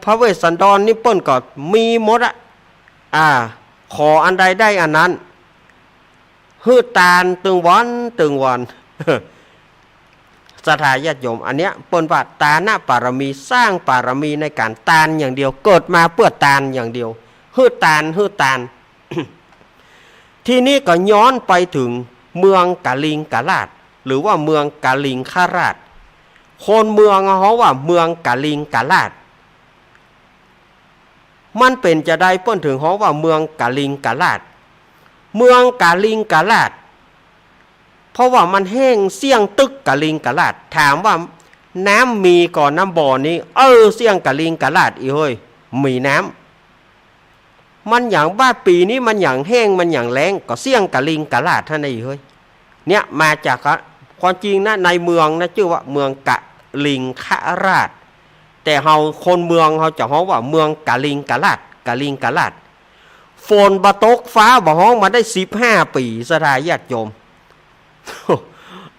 พระเวสสันดรนี่เปิ้นก็มีหมดอะ อ่า ขออันใดได้อันนั้น หื้อตานตึงวันตึงวัน ศรัทธาญาติโยม อันเนี้ยเปิ้นว่าตานปารมี สร้างปารมีในก๋านตานอย่างเดียว เกิดมาเปื้อตานอย่างเดียว หื้อตาน หื้อตาน ทีนี้ก็ย้อนไปเถิงเมืองกลิงกราช หรือว่าเมืองกลิงคราช คนเมืองฮ้องว่าเมืองกลิงกราช มันเป๋นจาใดเปิ้นเถิงฮ้องว่าเมืองกลิงกราช เมืองกลิงกราช เพราะว่ามันแห้งเสี้ยงตึ๊กกลิงกราช ถามว่าน้ำมีก่อน้ำบ่อนี้ เออ เสี้ยงกลิงกราชอี้เฮ้ย มีน้ำ มันหยัง บ่าปี๋นี้มันหยังแห้ง มันหยังแล้ง ก็เสี้ยงกลิงกราชหั้นนะอี้เฮ้ย เนี่ยมาจาก ความจริงนะ ในเมืองนะจื้อว่าเมืองกลิงคราช แต่เฮาคนเมืองเฮาจะฮ้องว่าเมืองกลิงกราช กลิงกราช ฝนบ่ตกฟ้าบ่ฮ้องมาได้สิบห้าปี๋ ศรัทธาญาติโยม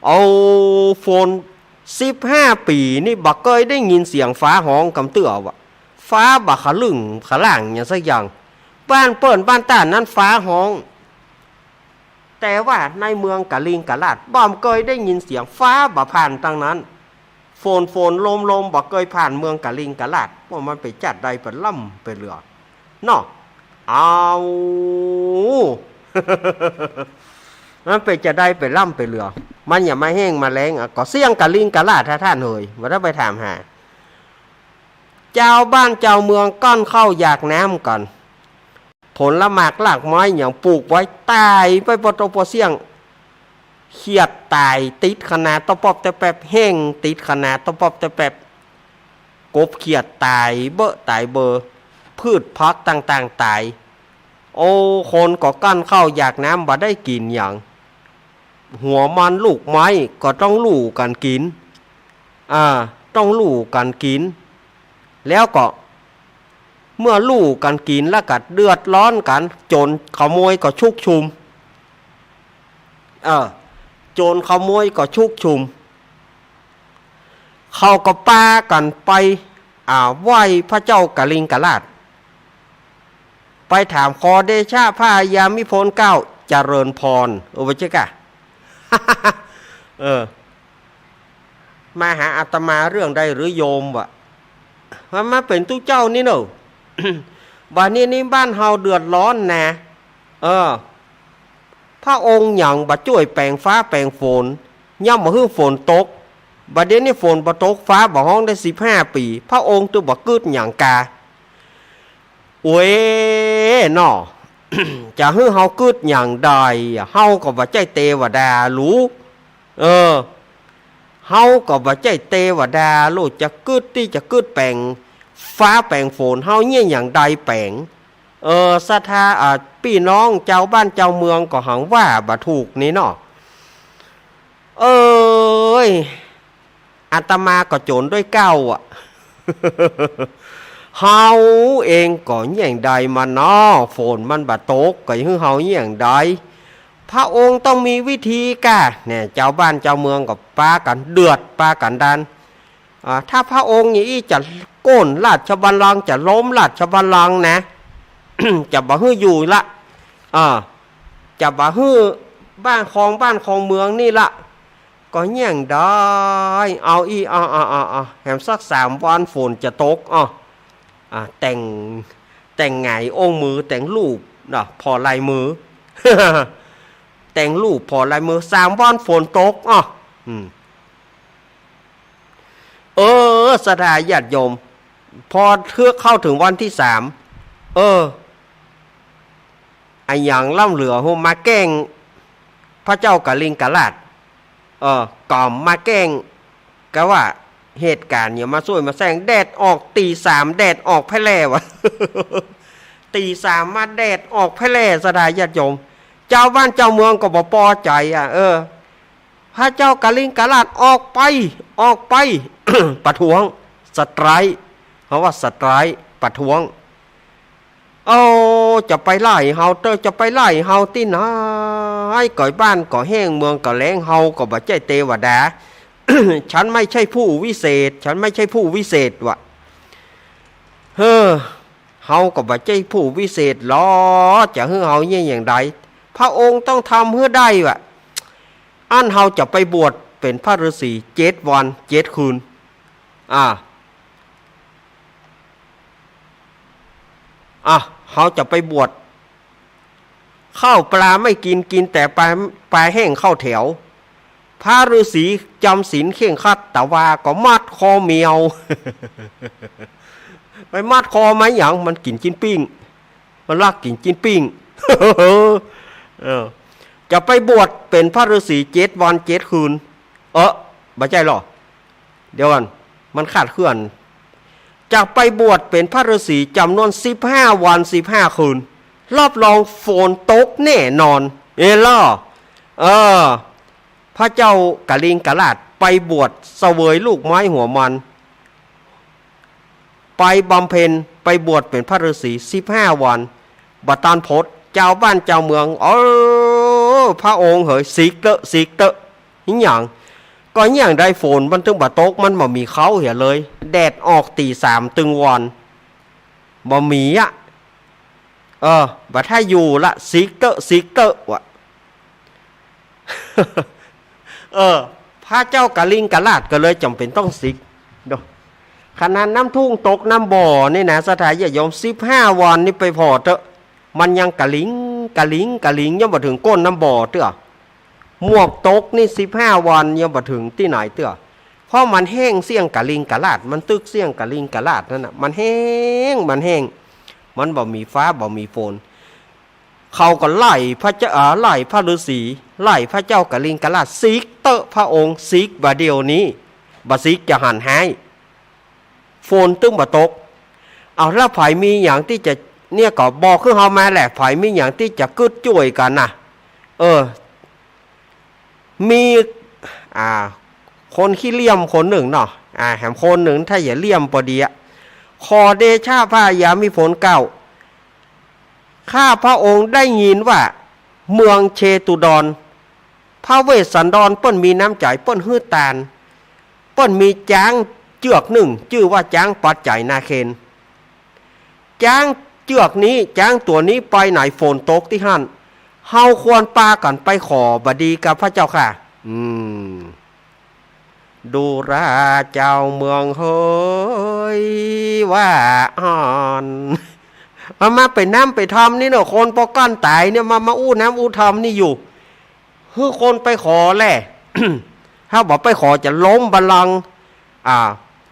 เอา ฝนสิบห้าปี๋นี่บ่เกยได้ยินเสียงฟ้าฮ้องกำเตื้อวะ ฟ้าบ่ขะลึ่งขะล่างหยังสักอย่าง บ้านเปิ้นบ้านต้านนั้นฟ้าฮ้อง แต่ว่าในเมืองกลิงกราชบ่เกยได้ยินเสียงฟ้าบ่ผ่านตังนั้น ฝนฝนลมลมบ่เกยผ่านเมืองกลิงกราช ว่ามันเป๋นจาใดเป๋นล่ำเป๋นเหลือเนาะ เอา มันเป๋นจาใดเป๋นล่ำเป๋นเหลือ มันหยังมาแห้งมาแล้งอะ ก็เสี้ยงกลิงกราช ถ้าต้านเฮย บ่ต้องไปถามหา จาวบ้านจาวเมืองก้อนข้าวอยากน้ำกั๋น ผลหมากรากไม้หยังปลูกไว้ต๋ายไปปอตอปอเสี้ยง เขียดต๋ายติดคะนาตะป๊อบตะแป๊บ แห้งติดคะนาตะป๊อบตะแป๊บ กบเขียดต๋ายเบ้อต๋ายเบอ พืชผักต่างๆ ต๋าย โอ้ คนก็ก้อนข้าวอยากน้ำบ่ได้กิ๋นหยัง หัวมันลูกไม้ก็ต้องลู่กั๋นกิ๋น อ่า ต้องลู่กั๋นกิ๋น แล้วก็ เมื่อลู่กั๋นกิ๋นแล้วก็เดือดร้อนกั๋น โจรขโมยก็ชุกชุม เออ โจรขโมยก็ชุกชุม เขาก็ปากั๋นไป อ่า ไหว้พระเจ้ากลิงกราช ไปถามขอเดชะพระยามิพลเกล้า เจริญพร เออ ว่าเจ๊กะ เออ มาหาอาตมาเรื่องใดหรือโยมวะ มันมาเป๋นตุ๊เจ้านี่เน่อ บัดนี้นี่บ้านเฮาเดือดร้อนนะ เออ พระองค์หยังบ่จ้วยแป๋งฟ้าแป๋งฝน ย่อมบ่หื้อฝนตก บัดเดี๋ยวนี้ฝนบ่ตก ฟ้าบ่ฮ้องได้สิบห้าปี๋ พระองค์ตึงบ่กึ๊ดหยังกา โอ้ย เนาะ จะหื้อเฮากึ๊ดหยังใด เฮาก็บ่ใจ้เตวดาลู เออ เฮาก็บ่ใจ้เตวดาลู จะกึ๊ดตี้จะกึ๊ดแป๋งฟ้าแป๋งฝน เฮาเยียะหยังใดแป๋ง เออ ศรัทธา อ่า ปี้น้องจาวบ้านจาวเมืองก็หังว่าบ่ถูกนี่เนาะ เอ้ย อาตมาก็โจ๋นด้วยเก๊าอะ เฮาเองก็เยียะหยังใดมันเนาะ ฝนมันบ่ตก ก็หื้อเฮาเยียะหยังใด พระองค์ต้องมีวิธีก้า เนี่ย จาวบ้านจาวเมืองก็ปากั๋นเดือด ปากั๋นดัน อ่า ถ้าพระองค์อย่างอี้จะโค่นราชบัลลังก์ จะล้มราชบัลลังก์นะ จะบ่หื้ออยู่ละ อ่า จะบ่หื้อบ้านครองบ้านครองเมืองนี่ละ ก็เยียะหยังใด เอาอี้ เอา เอา เอา เอา แหมสักสามวันฝนจะตก อ้อ อ่า แต่ง แต่งหงายองค์มือ แต่งรูปเนาะ ผ่อลายมือ แต่งรูปผ่อลายมือ สามวันฝนตก อ้อ อืม เออ ศรัทธาญาติโยม พอเทือกเข้าเถิงวันตี้สาม เออ อะหยังล้ำเหลือ โห มาแก้งพระเจ้ากลิงกราช เออ ก็มาแก้ง กะว่าเหตุก๋ารณ์เนี่ยมาซ่วยมาแซง แดดออกตี๋สาม แดดออกแพ่แล่วะ ตี๋สามมาแดดออกแพ่แล่ ศรัทธาญาติโยม จาวบ้านจาวเมืองก็บ่ปอใจ๋อะ เออ พระเจ้ากลิงกราชออกไป ออกไป ประท้วง สไตรค์ เขาว่าสไตรค์ ประท้วง เอา จะไปไล่เฮาเต๊อะ จะไปไล่เฮาตี้ไหน ก็บ้านก็แห้ง เมืองก็แล้ง เฮาก็บ่ใจ้เตวดา ฉันไม่ใช่ผู้วิเศษ ฉันไม่ใช่ผู้วิเศษวะ เฮ้อ เฮาก็บ่ใจ้ผู้วิเศษหรอ จะหื้อเฮาเยียะหยังใด พระองค์ต้องทำหื้อได้วะ อั้นเฮาจะไปบวชเป๋นพระฤๅษีเจ็ดวันเจ็ดคืน อ่า อ่ะ เฮาจะไปบวช ข้าวปลาไม่กิน กินแต่ปลา ปลาแห้งข้าวแถว พระฤๅษีจำศีลเคร่งครัด แต่ว่าก็มัดคอแมว ไปมัดคอมาหยัง มันกิ๋นจิ๊นปิ้ง มันลักกิ๋นจิ๊นปิ้ง เออ จะไปบวชเป๋นพระฤๅษีเจ็ดวันเจ็ดคืน เออ บ่ใจ้หรอ เดี๋ยวก่อน มันคลาดเคลื่อน จะไปบวชเป๋นพระฤๅษีจ๋ำนวนสิบห้าวันสิบห้าคืน รับรองฝนตกแน่นอน เออล่ะ เออ พระเจ้ากลิงกราชไปบวชเสวยลูกไม้หัวมัน ไปบำเพ็ญ ไปบวชเป๋นพระฤๅษีสิบห้าวัน บ่ตันพด จาวบ้านจาวเมือง เออ พระองค์เหย สิกเต๊อะ สิกเต๊อะ อิหยัง ก็เยียะหยังใดฝนมันตึงบ่ตก มันบ่มีเค้าเหียเลย แดดออกตี๋สามตึงวัน บ่มีอะ เออ บ่ถ้าอยู่ละ สิกเต๊อะ สิกเต๊อะวะ เออ พระเจ้ากลิงกราชก็เลยจ๋ำเป๋นต้องสิก ดู ขนาดน้ำทุ่งตกน้ำบ่อนี่นะ ศรัทธาญาติโยม สิบห้าวันนี่ไปผ่อเต๊อะ มันยังกลิง กลิง กลิง ยังบ่เถิงก้นน้ำบ่อเตื้อ หมวกตกนี่สิบห้าวันยังบ่เถิงตี้ไหนเตื้อ เพราะมันแห้งเสี้ยงกลิงกราช มันตึกเสี้ยงกลิงกราชนั่นน่ะ มันแห้ง มันแห้ง มันบ่มีฟ้าบ่มีฝน เขาก็ไล่พระเจ้า เอ่อ ไล่พระฤๅษี ไล่พระเจ้ากลิงกราช สิกเต๊อะพระองค์ สิกบ่าเดี่ยวนี้ บ่สิกจะหันฮ้าย ฝนตึงบ่ตก เอา แล้วใผมีหยังตี้จะ เนี่ยก็บอกคือเฮามาแหละ ใผมีหยังตี้จะกึ๊ดจ้วยกั๋นน่ะ เออ มี อ่า คนขี้เลี้ยมคนนึ่งเนาะ อ่า แหมคนนึ่งถ้าอย่าเลี้ยมปอดีอะ ขอเดชะพระยามิพลเกล้า ข้าพระองค์ได้ยินว่าเมืองเชตุดร พระเวสสันดรเปิ้นมีน้ำใจ๋ เปิ้นหื้อตาน เปิ้นมีจ๊างเจือกนึ่ง จื้อว่าจ๊างปัจไจนาเคน จ๊างเจือกนี้ จ๊างตั๋วนี้ไปไหนฝนตกตี้หั้น เฮาควรปากั๋นไปขอบ่ดีกาพระเจ้าค่ะ อืม ดูราเจ้าเมืองเฮยว่าอ่อน เอามาเป๋นน้ำเป๋นทอมนี่เนาะ คนปอก้อนต๋ายเนี่ย มา มาอู้น้ำอู้ทอมนี่อยู่ หื้อคนไปขอแล ถ้าบ่ไปขอจะล้มบัลลังก์ อ่า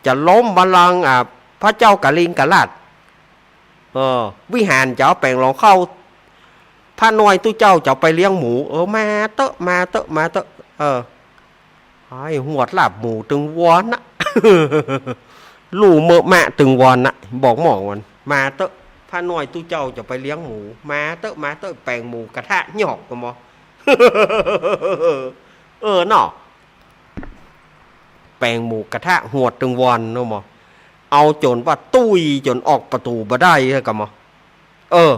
จะล้มบัลลังก์ อ่า พระเจ้ากลิงกราช เออ วิหารจะเอาแป๋งหลองเข้า พระน้อยตุ๊เจ้าจะไปเลี้ยงหมู เออ มาเต๊อะ มาเต๊อะ มาเต๊อะ เออ ไอ้หวดลาบหมูตึงวอนนะ ลู่เมอะมะตึงวอนนะ บอกหม่องมัน มาเต๊อะ พระน้อยตุ๊เจ้าจะไปเลี้ยงหมู มาเต๊อะ มาเต๊อะ แป๋งหมูกระทะหยอกกะหมอ เออเนาะ แป๋งหมูกระทะหวดตึงวอนเนาะหมอ เอาจ๋นว่าตุ้ยจ๋นออกประตู๋บ่ได้กะหมอ เออ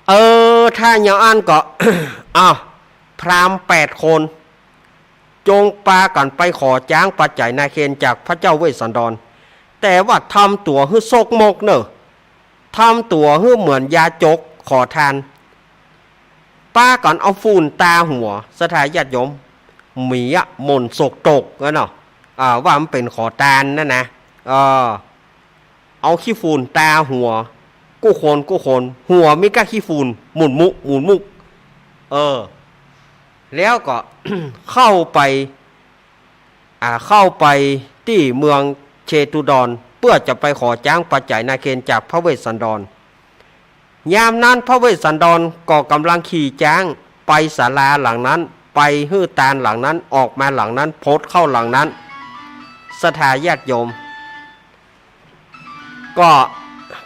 เออ ถ้าอย่างอั้นก็ อ้าว พราหมณ์แปดคน จงปากั๋นไปขอจ๊างปัจจัยนาเคนจากพระเจ้าเวสสันดร แต่ว่าทำตั๋วหื้อซกมกเน่อ ทำตั๋วหื้อเหมือนยาจกขอตาน ปากั๋นเอาฝุ่นตาหัว ศรัทธาญาติโยม มีอะ หม่นสกตกนั่นเนาะ อ่า ว่ามันเป๋นขอตานนั่นนะ เออ เอาขี้ฝุ่นตาหัว กู้คนกู้คน หัวมีก้าขี้ฝุ่น หมุนมุก หมุนมุก เออ แล้วก็ เข้าไป อ่า เข้าไปตี้เมืองเชตุดร เปื้อจะไปขอจ๊างปัจจัยนาเคนจากพระเวสสันดร ยามนั้นพระเวสสันดรก็ก่ำลังขี่จ๊างไปศาลาหลังนั้น ไปหื้อตานหลังนั้น ออกมาหลังนั้น พดเข้าหลังนั้น ศรัทธาญาติโยม ก็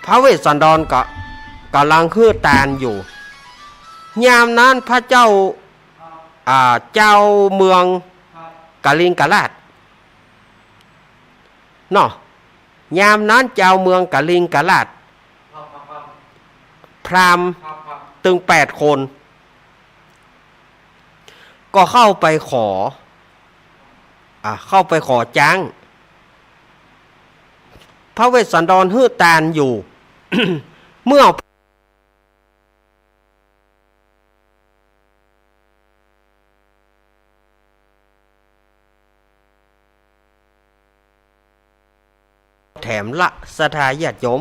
พระเวสสันดรก็ก่ำลังหื้อตานอยู่ ยามนั้นพระเจ้า อ่า เจ้าเมืองกลิงกราชเนาะ ยามนั้นเจ้าเมืองกลิงกราช พราหมณ์ตึงแปดคน ก็เข้าไปขอ อ่า เข้าไปขอจ๊าง พระเวสสันดรหื้อตานอยู่ เมื่อ แถมละ ศรัทธาญาติโยม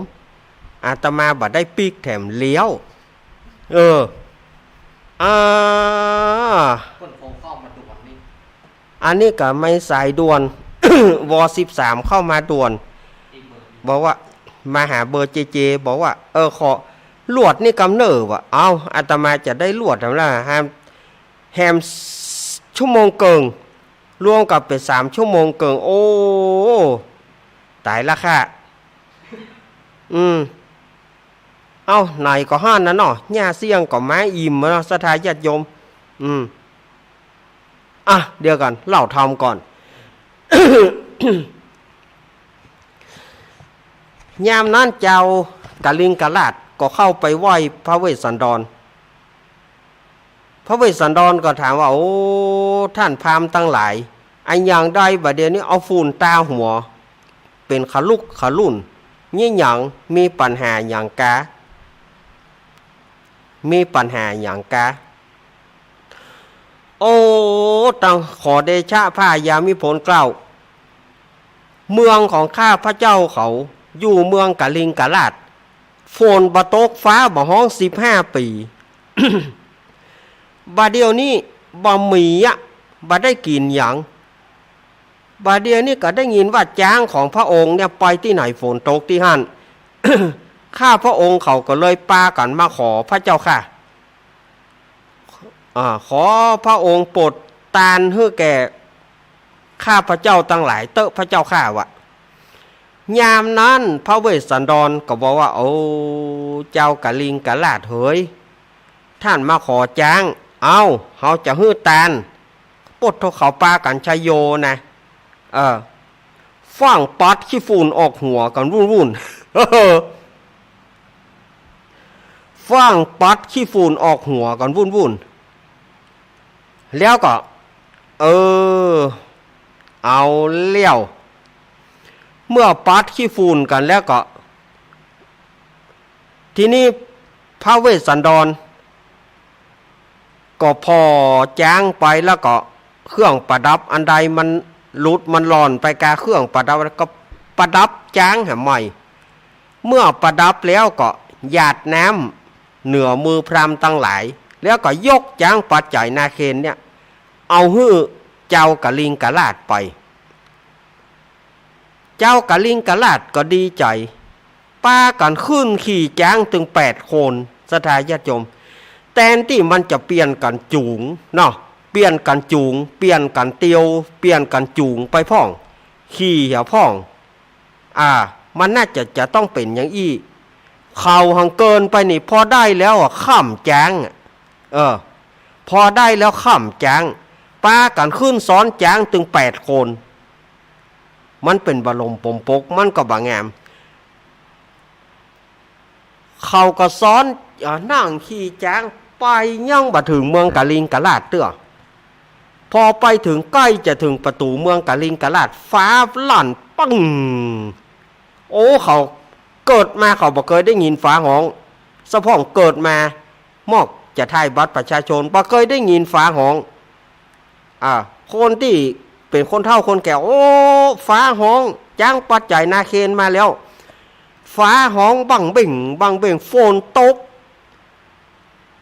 อาตมาบ่ได้ปิ๊กแถมเลี้ยว เออ อ่า คนโทรเข้ามาด่วนนี่ อันนี้ก็ไม่สายด่วน ว.สิบสาม เข้ามาด่วน บอกว่ามาหาเบอร์เจเจ บอกว่า เออ ขอลวดนี่กำเน่อว่ะ เอ้า อาตมาจะได้ลวดแถมละ แฮม แฮม ชั่วโมงเกิ่ง รวมกั๋นเป๋นสามชั่วโมงเกิ่ง โอ้ ต๋ายละค่ะ อืม เอ้า ไหนก็หั้นน่ะเนาะ หญ้าเสี้ยงก็มาอิ่มเนาะ ศรัทธาญาติโยม อืม อ่ะ เดี๋ยวก่อน เล่าธรรมก่อน ยามนั้นเจ้ากลิงกราชก็เข้าไปไหว้พระเวสสันดร พระเวสสันดรก็ถามว่า โอ้ ท่านพราหมณ์ตังหลาย อะหยังใดบ่าเดี่ยวนี้เอาฝุ่นตาหัว เป๋นขลุกขลุ่น เยียะหยัง มีปัญหาหยังกา มีปัญหาหยังกา โอ้ ตังขอเดชะพระยามิพลเกล้า เมืองของข้าพระเจ้าเขาอยู่เมืองกลิงกราช ฝนบ่ตกฟ้าบ่ฮ้องสิบห้าปี๋ บ่าเดี่ยวนี้บ่มีอะ บ่ได้กิ๋นหยัง บ่าเดี่ยวนี้ก็ได้ยินว่าจ๊างของพระองค์เนี่ยไปตี้ไหนฝนตกตี้หั้น ข้าพระองค์เขาก็เลยปากั๋นมาขอพระเจ้าข้า อ่า ขอพระองค์โปรดตานหื้อแก่ข้าพเจ้าตังหลายเต๊อะพระเจ้าข้าว่ะ ยามนั้นพระเวสสันดรก็บอกว่า โอ้ เจ้ากลิงกราชเหย ท่านมาขอจ๊าง เอ้า เฮาจะหื้อตาน ปดโทเขาปากั๋นชะโยนะ เออ ฟั่งปัดขี้ฝุ่นออกหัวกั๋นวุ่นๆ ฟั่งปัดขี้ฝุ่นออกหัวกั๋นวุ่นๆ แล้วก็ เออ เอาแล้ว เมื่อปัดขี้ฝุ่นกั๋นแล้วก็ ทีนี้พระเวสสันดร ก็ผ่อจ๊างไปแล้วก็ เครื่องประดับอันใดมันหลุดมันหล่อนไปกาเครื่องประดับ ก็ประดับจ๊างแหมใหม่ เมื่อประดับแล้วก็หยาดน้ำเหนือมือพราหมณ์ตังหลาย แล้วก็ยกจ๊างปัจจัยนาเคนเนี่ย เอาหื้อเจ้ากลิงกราชไป เจ้ากลิงกราชก็ดีใจ๋ ปากั๋นขึ้นขี่จ๊างตึงแปดคน ศรัทธาญาติโยม แตนตี้มันจะเปียนกั๋นจู๋งเนาะ เปียนกั๋นจู๋ง เปียนกั๋นเตียว เปียนกั๋นจู๋งไปพ่อง ขี่เหียพ่อง อ่า มันน่าจะ จะต้องเป๋นอย่างอี้ เขาหังเกินไปนี่ พอได้แล้วอะ ข้ามจ๊างอะ เออ พอได้แล้วข้ามจ๊าง ปากั๋นขึ้นซ้อนจ๊างตึงแปดคน มันเป๋นบรมปมปก มันก็บ่งาม เขาก็ซ้อน อ่า นั่งขี่จ๊างไป ยังบ่เถิงเมืองกลิงกราชเตื้อ พอไปเถิงใก้จะเถิงประตู๋เมืองกลิงกราช ฟ้าลั่นปัง โอ้ เขาเกิดมาเขาบ่เกยได้ยินฟ้าฮ้อง สะพ่องเกิดมา มอกจะถ่ายบัตรประชาชน บ่เกยได้ยินฟ้าฮ้อง อ่า คนตี้เป๋นคนเฒ่าคนแก่ โอ้ ฟ้าฮ้อง จ๊างปัจจัยนาเคนมาแล้ว ฟ้าฮ้องบั่งเบ่ง บั่งเบ่ง ฝนตก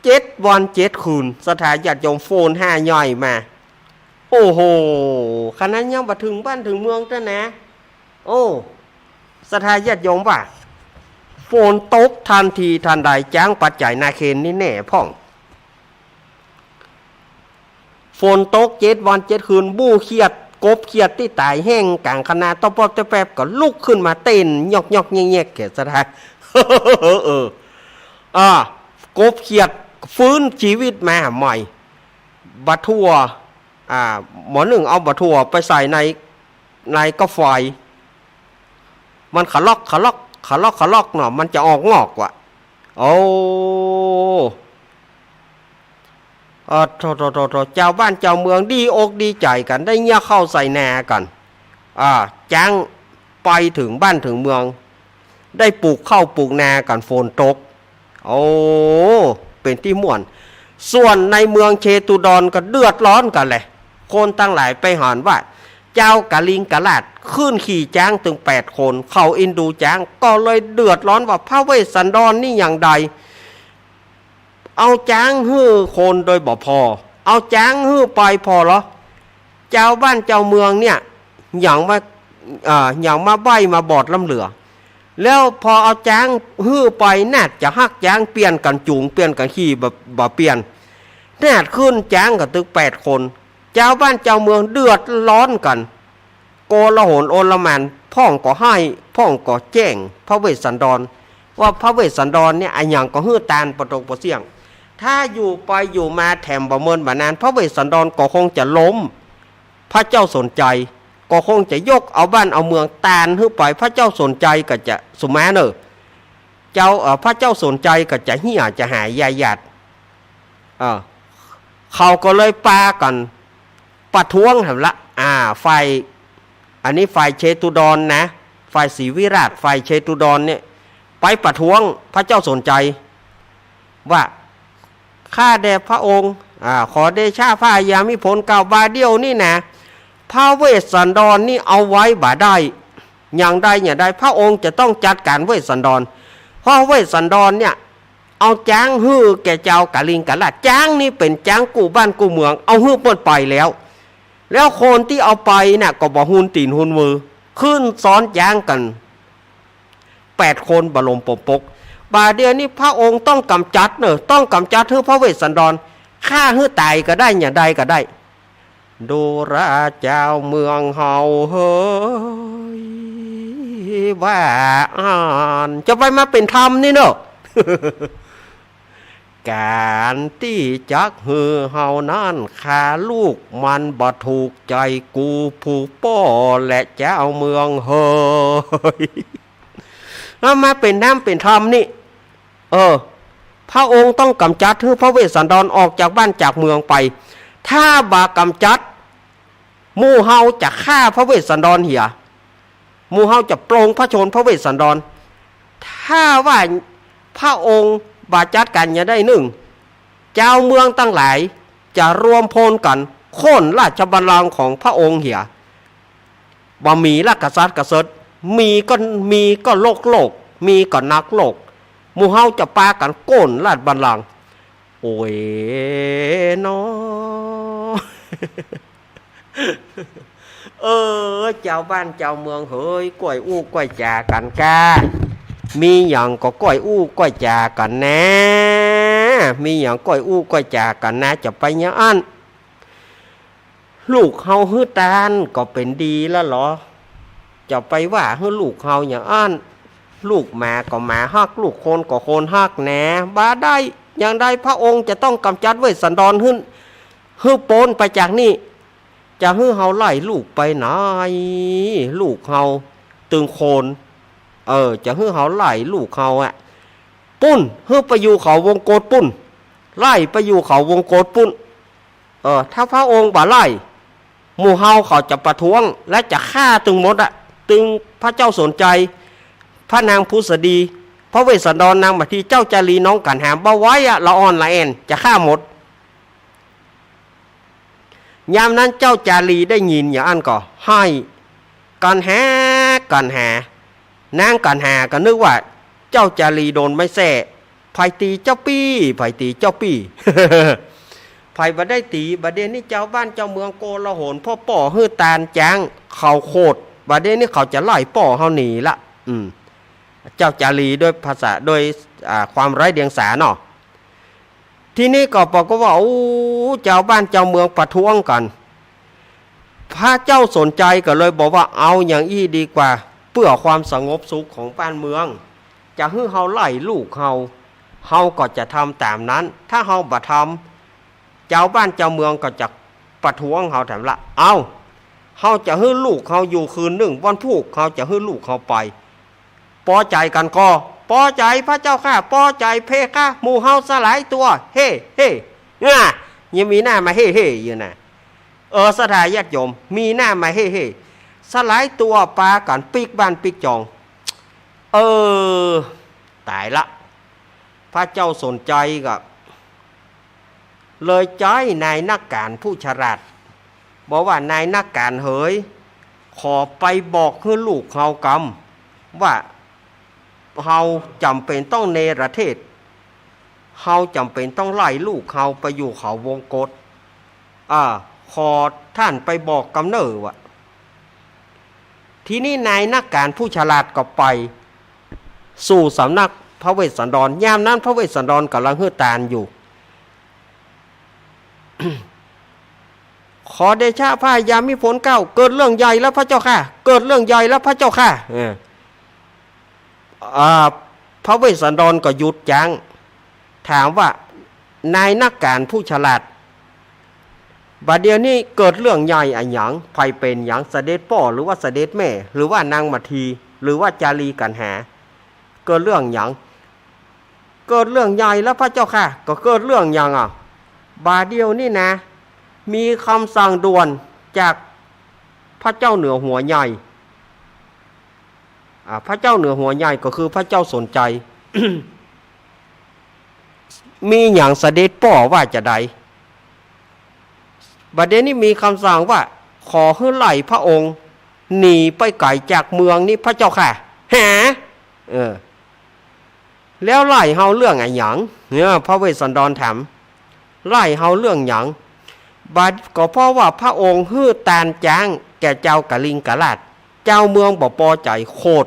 เจ็ดวันเจ็ดคืน ศรัทธาญาติโยม ฝนหาย่อยมา โอ้โห ขนาดยังบ่เถิงบ้านเถิงเมืองเตื้อนะ โอ้ ศรัทธาญาติโยมว่า ฝนตกทันทีทันใด จ๊างปัจจัยนาเคนนี่แหน่พ่อง ฝนตกเจ็ดวันเจ็ดคืน หมู่เขียด กบเขียดตี้ต๋ายแห้งก๋างคะนา ต๊อบป๊อบแต๊บแป๊บ ก็ลุกขึ้นมาเต้นยอกๆแยกๆ เขียดศรัทธา เออ อ่า กบเขียดฟื้นจีวิตมาใหม่ บ่าถั่ว อ่า หมอนึ่งเอาบ่าถั่วไปใส่ใน ในก๊าฟอย มันขะลอกขะลอก ขะลอกขะลอกเนาะ มันจะออกงอกว่ะ โอ้ เออ โถ โถ โถ โถ จาวบ้านจาวเมืองดีอกดีใจ๋กั๋น ได้เยียะข้าวใส่นากั๋น อ่า จ๊างไปเถิงบ้านเถิงเมือง ได้ปลูกข้าวปลูกนากั๋น ฝนตก โอ้ เป๋นตี้ม่วน ส่วนในเมืองเชตุดรก็เดือดร้อนกั๋นแหละ คนตังหลายไปหันว่า จาวกลิงกราชขึ้นขี่จ๊างตึงแปดคน เขาเอ็นดูจ๊าง ก็เลยเดือดร้อนว่าพระเวสสันดรนี่อย่างใด เอาจ๊างหื้อคนโดยบ่พอ เอาจ๊างหื้อไปผ่อเหรอ จาวบ้านจาวเมืองเนี่ย หยังมา เอ่อ หยังมาใบ้มาบอดล้ำเหลือ แล้วพอเอาจ๊างหื้อไป นาดจะฮักจ๊างเปลี่ยนกั๋นจู๋ง เปลี่ยนกั๋นขี่ บ่ บ่เปลี่ยน นาดขึ้นจ๊างกั๋นตึงแปดคน จาวบ้านจาวเมืองเดือดร้อนกั๋น โกลาหลโอลหม่าน พ่องก็ไห้ พ่องก็แจ้งพระเวสสันดร ว่าพระเวสสันดรเนี่ย อะหยังก็หื้อตานปะตงปะเสี้ยง ถ้าอยู่ไปอยู่มาแถมบ่เมินบ่นาน พระเวสสันดรก็คงจะล้ม พระเจ้าสนชัยก็คงจะยกเอาบ้านเอาเมืองตานหื้อไป พระเจ้าสนชัยก็จะสุมาเน่อ เจ้า เอ่อ พระเจ้าสนชัยก็จะเหี่ยจะหายยาหยาด เอ่อ เขาก็เลยปากั๋นประท้วงหั้นละ อ่า ฝ่าย อันนี้ฝ่ายเชตุดรนะ ฝ่ายศรีวิราช ฝ่ายเชตุดรเนี่ย ไปประท้วงพระเจ้าสนชัย ว่า ข้าแต่พระองค์ อ่า ขอเดชะพระอาญามิพลเกล้า บ่าเดี่ยวนี้นะ พระเวสสันดรนี่เอาไว้บ่ได้ อย่างใดอย่างใด พระองค์จะต้องจัดก๋านเวสสันดร เพราะเวสสันดรเนี่ย เอาจ๊างหื้อแก่จาวกลิงกราช จ๊างนี่เป๋นจ๊างกู้บ้านกู้เมือง เอาหื้อเปิ้นไปแล้ว แล้วคนตี้เอาไปน่ะ ก็บ่ฮู้ตี๋นฮู้มือ ขึ้นซ้อนจ๊างกั๋น แปดคนบ่ลมปมปก บ่าเดี่ยวนี้พระองค์ต้องก๋ำจัดเน่อ ต้องก๋ำจัดหื้อพระเวสสันดร ฆ่าหื้อต๋ายก็ได้ อย่างใดก็ได้ ดูราจาวเมืองเฮาเฮย ว่าอั้น จะไปมาเป๋นธรรมนี่เนาะ ก๋านตี้จักหื้อเฮานั้น ฆ่าลูกมันบ่ถูกใจ๋กูผู้ป้อและจาวเมืองเฮย เอามาเป๋นธรรมเป๋นธรรมนี่ เออ พระองค์ต้องก๋ำจัดหื้อพระเวสสันดรออกจากบ้านจากเมืองไป ถ้าบ่าก๋ำจัด หมู่เฮาจะฆ่าพระเวสสันดรเหีย หมู่เฮาจะปลงพระชนม์พระเวสสันดร ถ้าว่าพระองค์บ่าจัดก๋านอย่างใดนึ่ง จาวเมืองตังหลายจะรวมพลกั๋น โค่นราชบัลลังก์ของพระองค์เหีย บ่มีละกษัตริย์กระเสริฐ มีก็ มีก็โลกโลก มีก็นักโลก หมู่เฮาจะปากั๋นโค่นราชบัลลังก์ โอ้ยน้อ เออ จาวบ้านจาวเมืองเหย ก้อยอู้ก้อยจ๋ากั๋นก้า มีหยังก็ก้อยอู้ก้อยจ๋ากั๋นนะ มีหยังก้อยอู้ก้อยจ๋ากั๋นนะ จะไปอย่างอั้น ลูกเฮาหื้อตานก็เป๋นดีแล้วเหรอ จะไปว่าหื้อลูกเฮาอย่างอั้น ลูกหมาก็หมาฮัก ลูกคนก็คนฮักแหน บ่ได้ อย่างใดพระองค์จะต้องกำจัดเวสสันดรหื้อ หื้อป๊นไปจากนี่ จะหื้อเฮาไล่ลูกไปไหน ลูกเฮาตึงคน เออ จะหื้อเฮาไล่ลูกเฮาอะ ปุ้น หื้อไปอยู่เขาวงกตปุ้น ไล่ไปอยู่เขาวงกตปุ้น เออ ถ้าพระองค์บ่ไล่ หมู่เฮาเขาจะประท้วง และจะฆ่าตึงหมดอะ ตึงพระเจ้าสนชัย พระนางผุสดี พระเวสสันดร นางมัทที เจ้าจารี น้องกัณหา บ่ไหวอะ ละอ่อนละแอ่น จะฆ่าหมด ยามนั้นเจ้าจารีได้ยินอย่างอั้นก็ไห้กั๋นหา กั๋นหา นางกัณหาก็นึกว่าเจ้าจารีโดนไม้แส้ ใผตีเจ้าปี้ ใผตีเจ้าปี้ ใผบ่ได้ตี๋ บ่าเดี่ยวนี้จาวบ้านจาวเมืองโกลาหล ป้อป้อหื้อตานจ๊าง เขาโขด บ่าเดี่ยวนี้เขาจะไล่ป้อเฮาหนีละ อืม เจ้าจารีด้วยภาษา ด้วย อ่า ความไร้เดียงสาเนาะ ทีนี้ก็ปรากฏว่า โอ้ จาวบ้านจาวเมืองประท้วงกั๋น พระเจ้าสนชัยก็เลยบอกว่า เอาอย่างอี้ดีกว่า เพื่อความสงบสุขของบ้านเมือง จะหื้อเฮาไล่ลูกเฮา เฮาก็จะทำต๋ามนั้น ถ้าเฮาบ่ทำ จาวบ้านจาวเมืองก็จะประท้วงเฮาแถมละ เอา เฮาจะหื้อลูกเฮาอยู่คืนนึ่ง วันพูกเฮาจะหื้อลูกเฮาไป ปอใจ๋กั๋นก่อ ปอใจ๋พระเจ้าข้า ปอใจ๋เพคะ หมู่เฮาสลายตั๋ว เฮ่ เฮ่ ง่า ยังมีหน้ามาเฮ่ เฮ่ อยู่นะ เออ ศรัทธาญาติโยม มีหน้ามาเฮ่ เฮ่ สลายตั๋วปากั๋นปิ๊กบ้านปิ๊กจอง เออ ต๋ายละ พระเจ้าสนชัยก็เลยใจ๊นายนักก๋านผู้ฉลาด บอกว่า นายนักก๋านเหย ขอไปบอกหื้อลูกเฮากำ ว่าเฮาจ๋ำเป๋นต้องเนรเทศ เฮาจ๋ำเป๋นต้องไล่ลูกเฮาไปอยู่เขาวงกต อ่า ขอต้านไปบอกกำเน่อ ว่า ทีนี้นายนักก๋านผู้ฉลาดก็ไปสู่สำนักพระเวสสันดร ยามนั้นพระเวสสันดรก่ำลังหื้อตานอยู่ ขอเดชะพระยามิพลเกล้า เกิดเรื่องใหญ่แล้วพระเจ้าข้า เกิดเรื่องใหญ่แล้วพระเจ้าข้า เออ อ่า พระเวสสันดรก็หยุดยั้ง ถามว่า นายนักก๋านผู้ฉลาด บ่าเดี่ยวนี้เกิดเรื่องใหญ่อะหยัง ใผเป๋นหยัง เสด็จป้อหรือว่าเสด็จแม่ หรือว่านางมัทที หรือว่าจารีกัณหา เกิดเรื่องหยัง เกิดเรื่องใหญ่แล้วพระเจ้าข้า ก็เกิดเรื่องหยังอะ บ่าเดี่ยวนี้นะ มีกำสั่งด่วนจากพระเจ้าเหนือหัวใหญ่ อ่า พระเจ้าเหนือหัวใหญ่ก็คือพระเจ้าสนชัย มีหยังเสด็จป้อว่าจาใด บ่าเดี่ยวนี้มีกำสั่งว่า ขอหื้อไล่พระองค์หนีไปไก๋จากเมืองนี้พระเจ้าข้า หา เออ แล้วไล่เฮาเรื่องอะหยัง เนี่ย พระเวสสันดรถาม ไล่เฮาเรื่องหยัง บ่า ก็เพราะว่าพระองค์หื้อตานจ๊างแก่จาวกลิงกราช จาวเมืองบ่ปอใจ๋โขด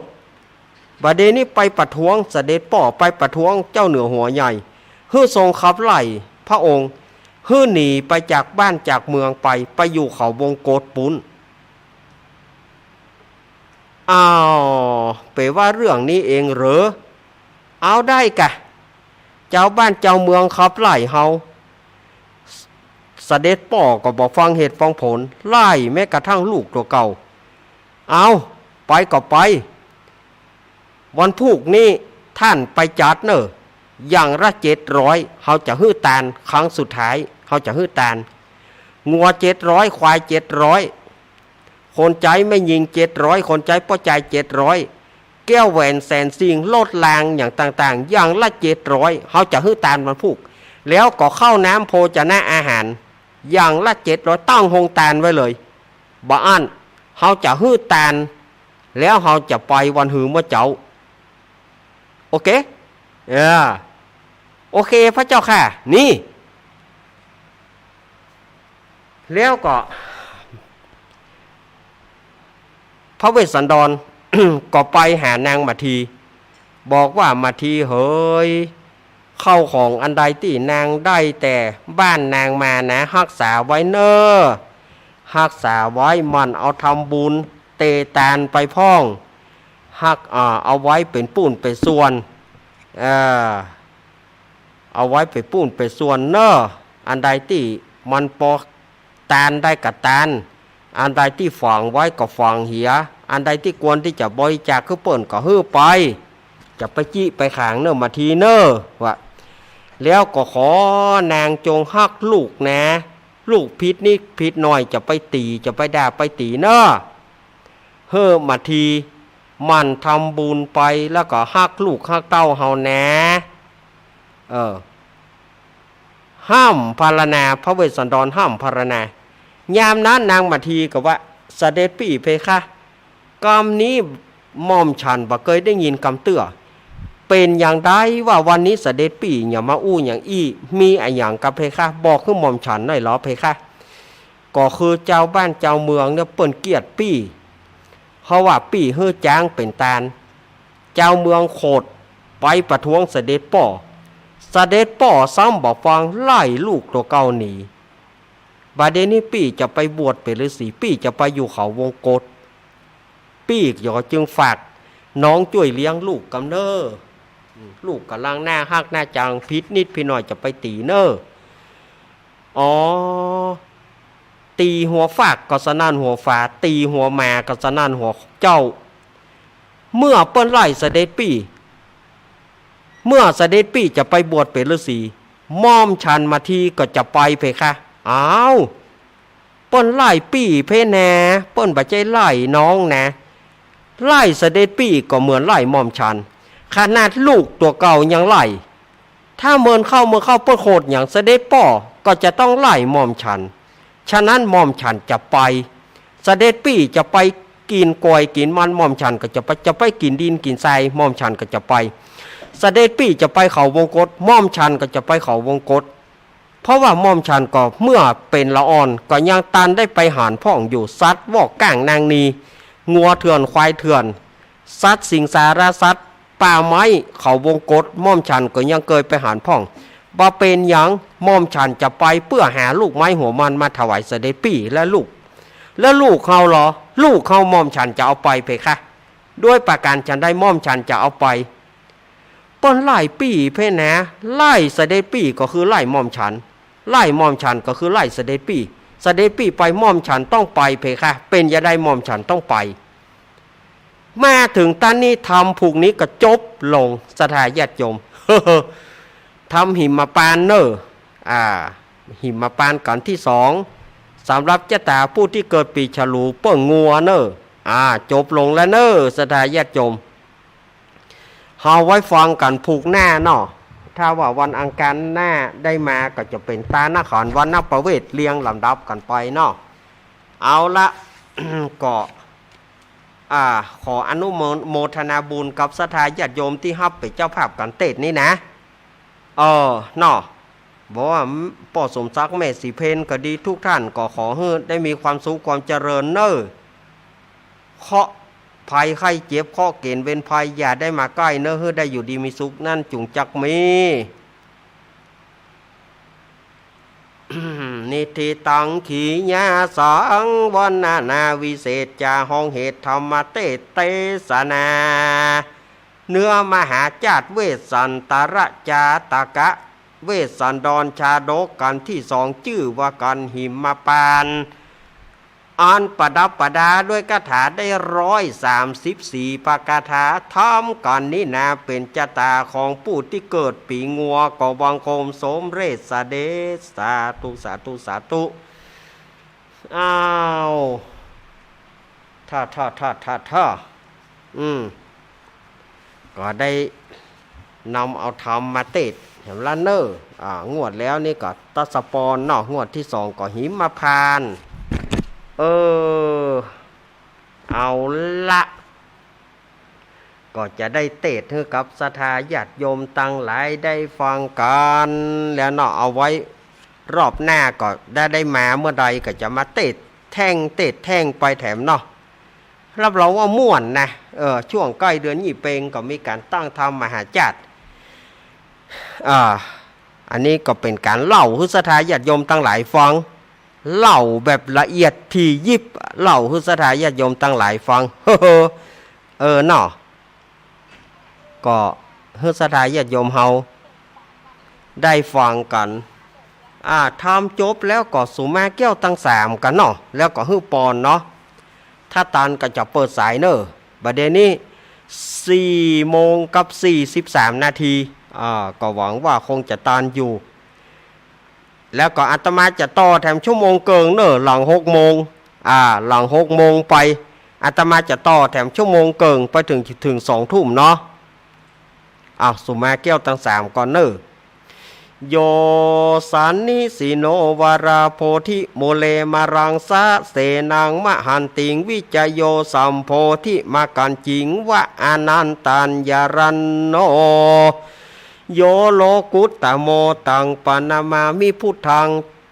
บ่าเดี่ยวนี้ไปประท้วงเสด็จป้อ ไปประท้วงเจ้าเหนือหัวใหญ่ หื้อทรงขับไล่พระองค์ หื้อหนีไปจากบ้านจากเมืองไป ไปอยู่เขาวงกตปุ้น อ้าว เป๋นว่าเรื่องนี้เองเหรอ เอาได้กะ จาวบ้านจาวเมืองขับไล่เฮา เสด็จป้อก็บ่ฟังเหตุฟังผล ไล่แม้กระทั่งลูกตั๋วเก่า เอา ไปก็ไป วันพูกนี้ต้านไปจัดเน่อ อย่างละเจ็ดร้อย เฮาจะหื้อตาน ครั้งสุดท้าย เฮาจะหื้อตาน งัวเจ็ดร้อย ควายเจ็ดร้อย คนใจ๊แม่ญิงเจ็ดร้อย คนใจ๊ป้อจายเจ็ดร้อย แก้วแหวนแสนสิ่ง รถรางอย่างต่างๆ อย่างละเจ็ดร้อย เฮาจะหื้อตานวันพูก แล้วก็ข้าวน้ำโภชนะอาหาร อย่างละเจ็ดร้อย ตั้งโฮงตานไว้เลย บ่อั้น เฮาจะหื้อตาน แล้วเฮาจะไปวันหือเมื่อเจ๊า โอเค เออ โอเค พระเจ้าข้า นี่ แล้วก็ พระเวสสันดร ก็ไปหานางมาที บอกว่า มาทีเหย ข้าวของอันใดตี้นางได้แต่บ้านนางมานะ ฮักษาไว้เน่อ ฮักษาไว้ หมั่นเอาทำบุญเตตานไปพ่อง ฮัก อ่า เอาไว้เป๋นปุ้นเป๋นส่วน เอ่อ เอาไว้เป๋นปุ้นเป๋นส่วนเน่อ อันใดตี้มันปอตานได้ก็ตาน อันใดตี้ฝังไว้ก็ฝังเหีย อันใดตี้ควรตี้จะบริจาคหื้อเปิ้นก็หื้อไป จะไปจิไปขังเน่อมาทีเน่อ ว่า แล้วก็ขอนางจงฮักลูกนะ ลูกผิดนิดผิดหน่อยจะไปตี๋ จะไปด่าไปตี๋เน่อ หื้อมาที หมั่นทำบุญไป แล้วก็ฮักลูกฮักเต้าเฮานะ เออ ห้ามพรรณนา พระเวสสันดรห้ามพรรณนา ยามนั้นนางมาทีก็ว่า เสด็จปี้เพคะ กำนี้หม่อมฉันบ่เกยได้ยินกำเตื้อ เป๋นอย่างใดว่าวันนี้เสด็จปี้หยังมาอู้อย่างอี้ มีอะหยังกาเพคะ บอกหื้อหม่อมฉันหน่อยลอเพคะ ก็คือจาวบ้านจาวเมืองเนี่ยเปิ้นเกลียดปี้ เพราะว่าปี้หื้อจ๊างเป๋นตาน จาวเมืองโขดไปประท้วงเสด็จป้อ เสด็จป้อซ้ำบ่ฟังไล่ลูกตั๋วเก่าหนี บ่าเดี่ยวนี้ปี้จะไปบวชเป๋นฤๅษี ปี้จะไปอยู่เขาวงกต ปี้ก็จึงฝากน้องจ้วยเลี้ยงลูกกำเน่อ ลูกก่ำลังน่าฮักน่าจัง ผิดนิดผิดหน่อยจะไปตี๋เน่อ อ๋อ ตี๋หัวฟากก็สนั่นหัวฝา ตี๋หัวหมาก็สนั่นหัวเจ้า เมื่อเปิ้นไล่เสด็จปี้ เมื่อเสด็จปี้จะไปบวชเป๋นฤๅษี หม่อมฉันมาทีก็จะไปเพคะ อ้าว เปิ้นไล่ปี้เพนะ เปิ้นบ่ใจ้ไล่น้องนะ ไล่เสด็จปี้ก็เหมือนไล่หม่อมฉัน ขนาดลูกตั๋วเก่ายังไล่ ถ้าเมินเข้าเมินเข้าเปิ้นโขดหยัง เสด็จป้อก็จะต้องไล่หม่อมฉัน ฉะนั้นหม่อมฉันจะไป เสด็จปี้จะไปกิ๋นกล้วยกิ๋นมัน หม่อมฉันก็จะไป จะไปกิ๋นดินกิ๋นทราย หม่อมฉันก็จะไป เสด็จปี้จะไปเขาวงกต หม่อมฉันก็จะไปเขาวงกต เพราะว่าหม่อมฉันก็เมื่อเป๋นละอ่อน ก็ยังตันได้ไปหันพ่องอยู่ สัตว์วอกก้างนางนี งัวเถื่อนควายเถื่อน สัตว์สิงสารสัตว์ป่าไม้เขาวงกต หม่อมฉันก็ยังเกยไปหันพ่อง บ่เป๋นหยัง หม่อมฉันจะไปเปื้อหาลูกไม้หัวมันมาถวายเสด็จปี้และลูก และลูกเฮาลอ ลูกเฮาหม่อมฉันจะเอาไปเพคะ ด้วยประการฉันใดหม่อมฉันจะเอาไป เปิ้นไล่ปี้เพนะ ไล่เสด็จปี้ก็คือไล่หม่อมฉัน ไล่หม่อมฉันก็คือไล่เสด็จปี้ เสด็จปี้ไปหม่อมฉันต้องไปเพคะ เป๋นจะใดหม่อมฉันต้องไป มาเถิงต๋อนนี้ธรรมผูกนี้ก็จบลง ศรัทธาญาติโยม ธรรมหิมปานเน่อ อ่า หิมปานกัณฑ์ตี้สอง สำหรับจะต๋าผู้ตี้เกิดปี๋ฉลูเปิ้งงัวเน่อ อ่า จบลงแล้วเน่อ ศรัทธาญาติโยม เฮาไว้ฟังกั๋นผูกหน้าเนาะ ถ้าว่าวันอังคารหน้าได้มาก็จะเป๋นต๋านครวรรณประเวศเรียงลำดับกั๋นไปเนาะ เอาละ ก็ อ่า ขออนุโมทนาบุญกับศรัทธาญาติโยมตี้ฮับเป๋นเจ้าภาพกั๋นเตศน์นี้นะ เออ เนาะ บอกว่าป้อสมศักดิ์แม่ศรีเพนก็ดี ทุกท่านก็ขอหื้อได้มีความสุขความเจริญเน่อ เคราะห์ภัยไข้เจ็บ เคราะห์เก๋ณฑ์เวรภัยอย่าได้มาใก้เน่อ หื้อได้อยู่ดีมีสุขนั้นจุ่งจักมี นิทธิตัง ขีญาสัง วรรณนาวิเศษจา ฮองเหตุธรรมเตสน์เตสนา เนื้อมหาจาตุเวสสันตรจาตกะ เวสสันดรชาดกกัณฑ์ตี้สอง จื้อว่ากัณฑ์หิมปานต์ อันประดับประดาด้วยคาถาได้ร้อยสามสิบสี่ประคาถา ธรรมกัณฑ์นี้นาเป๋นจะต๋าของผู้ตี้เกิดปี๋งัว ก็บังคมสมเร็จเสด็จ สาธุ สาธุ สาธุ อ้าว ถ้า ถ้า ถ้า ถ้า ถ้า อืม ก็ได้นำเอาธรรมมาเตศน์ แถมละเน่อ อ่า งวดแล้วนี่ก็ทศพรเนาะ งวดตี้สองก็หิมพานต์ เออ เอาละ ก็จะได้เตสน์หื้อกับศรัทธาญาติโยมตังหลายได้ฟังกั๋นแล้วเนาะ เอาไว้รอบหน้าก็ได้ ได้มาเมื่อใดก็จะมาเตสน์แท่ง เตสน์แท่งไปแถมเนาะ รับรองว่าม่วนนะ เออ ช่วงใก้เดือนยี่เป็งก็มีก๋านตั้งธรรมมหาจ๊าด อ่า อันนี้ก็เป๋นก๋านเล่าหื้อศรัทธาญาติโยมตังหลายฟัง เล่าแบบละเอียดถี่ยิบ เล่าหื้อศรัทธาญาติโยมตังหลายฟัง เออเนาะ ก็หื้อศรัทธาญาติโยมเฮาได้ฟังกั๋น อ่า ธรรมจบแล้วก็สุมาแก้วตังสามกั๋นเนาะ แล้วก็หื้อปอนเนาะ ถ้าตันก็จะเปิดสายเน่อ บ่าเดี่ยวนี้สี่โมงกับสี่สิบสามนาที อ่า ก็หวังว่าคงจะตันอยู่ แล้วก็อาตมาจะต่อแถมชั่วโมงเกิ่งเน่อ หลังหกโมง อ่า หลังหกโมงไป อาตมาจะต่อแถมชั่วโมงเกิ่งไปเถิง เถิงสองทุ่มเนาะ อ้าว สุมาแก้วตังสามก่อนเน่อ โย สันนิสิโน วารา โพธิ มูเล มารัง สะเสนัง มหันติง วิจโย สัมโพธิ มากัญญิง วะ อานันตัญญารัณโณ โย โลกุตตโม ตัง ปะนะมามิ พุทธัง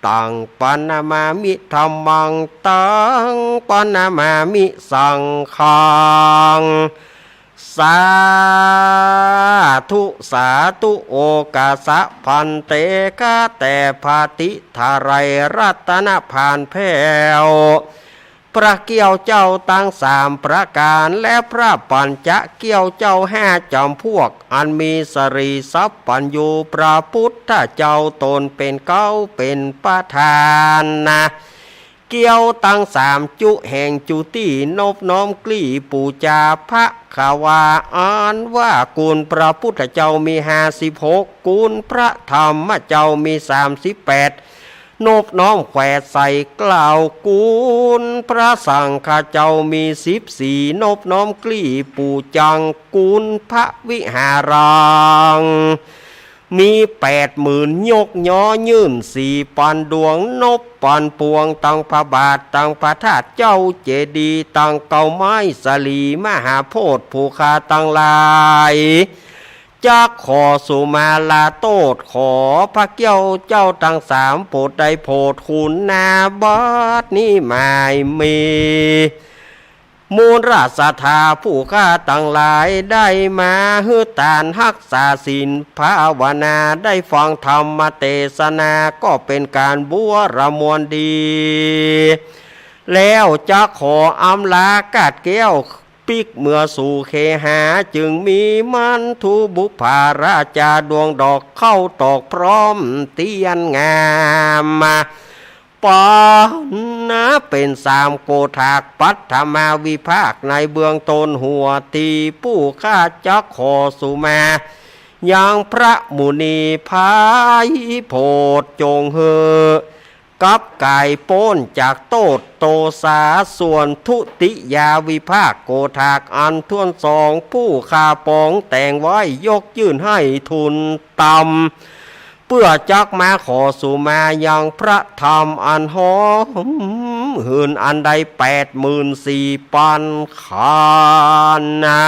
ตัง ปะนะมามิ ธัมมัง ตัง ปะนะมามิ สังฆัง สาธุ สาธุ โอกาสะ ภันเต ข้าแต่พระติทารัยรัตนพานแผ้ว พระเกี้ยวเจ้าตังสามประก๋าน และพระปัญจเกี้ยวเจ้าห้าจ๋ำพวก อันมีสรีสัพพัญญู พระพุทธเจ้าต๋นเป๋นเก๊าเป๋นประธานนา เกี้ยวตังสามจุแห่งจุตี้ นบน้อมกลี้ปู๋จาพระขวา อันว่ากุณพระพุทธเจ้ามีห้าสิบหก กุณพระธรรมเจ้ามีสามสิบแปด นบน้อมแขวนใส่เกล้า กุณพระสังฆเจ้ามีสิบสี่ นบน้อมกลี้ปู๋จัง กุณพระวิหารัง มีแปดหมื่นยก ยอยื่นสี่ปันดวง นบปันปวง ตังพระบาท ตังพระธาตุเจ้าเจดีย์ ตังเก๊าไม้สลีมหาโพธิ์ ผู้ข้าตังหลาย จักขอสุมาลาโต้ษ ขอพระเกี้ยวเจ้าตังสามโผดได้โผดคุณนา บัดนี้หมายมี มูลศรัทธาผู้ข้าตังหลาย ได้มาหื้อตานฮักษาศีลภาวนา ได้ฟังธรรมเตสนา ก็เป๋นก๋านบัวระมวลดี แล้วจักขออำลากาดแก้ว ปิ๊กเมือสู่เคหา จึงมีมันธุบุปผาราจาดวงดอก เข้าตอกพร้อมเตียนงามมา ปันนาเป๋นสามโกฏาก ปัทมาวิภาคในเบื้องต้นหัวตี้ ผู้ข้าจักขอสุมา ยังพระมุนีไพร่โผด จงหื้อ กับก๋ายป๊นจากโต้ษโตสา ส่วนทุติยาวิภาคโกฏากอันถ้วนสอง ผู้ข้าปองแต่งไว้ยกยื่นหื้อทูลตาม เปื้อจักมาขอสุมายังพระธรรมอันหอมหืนอันใดแปดหมื่นสี่ปันขันนา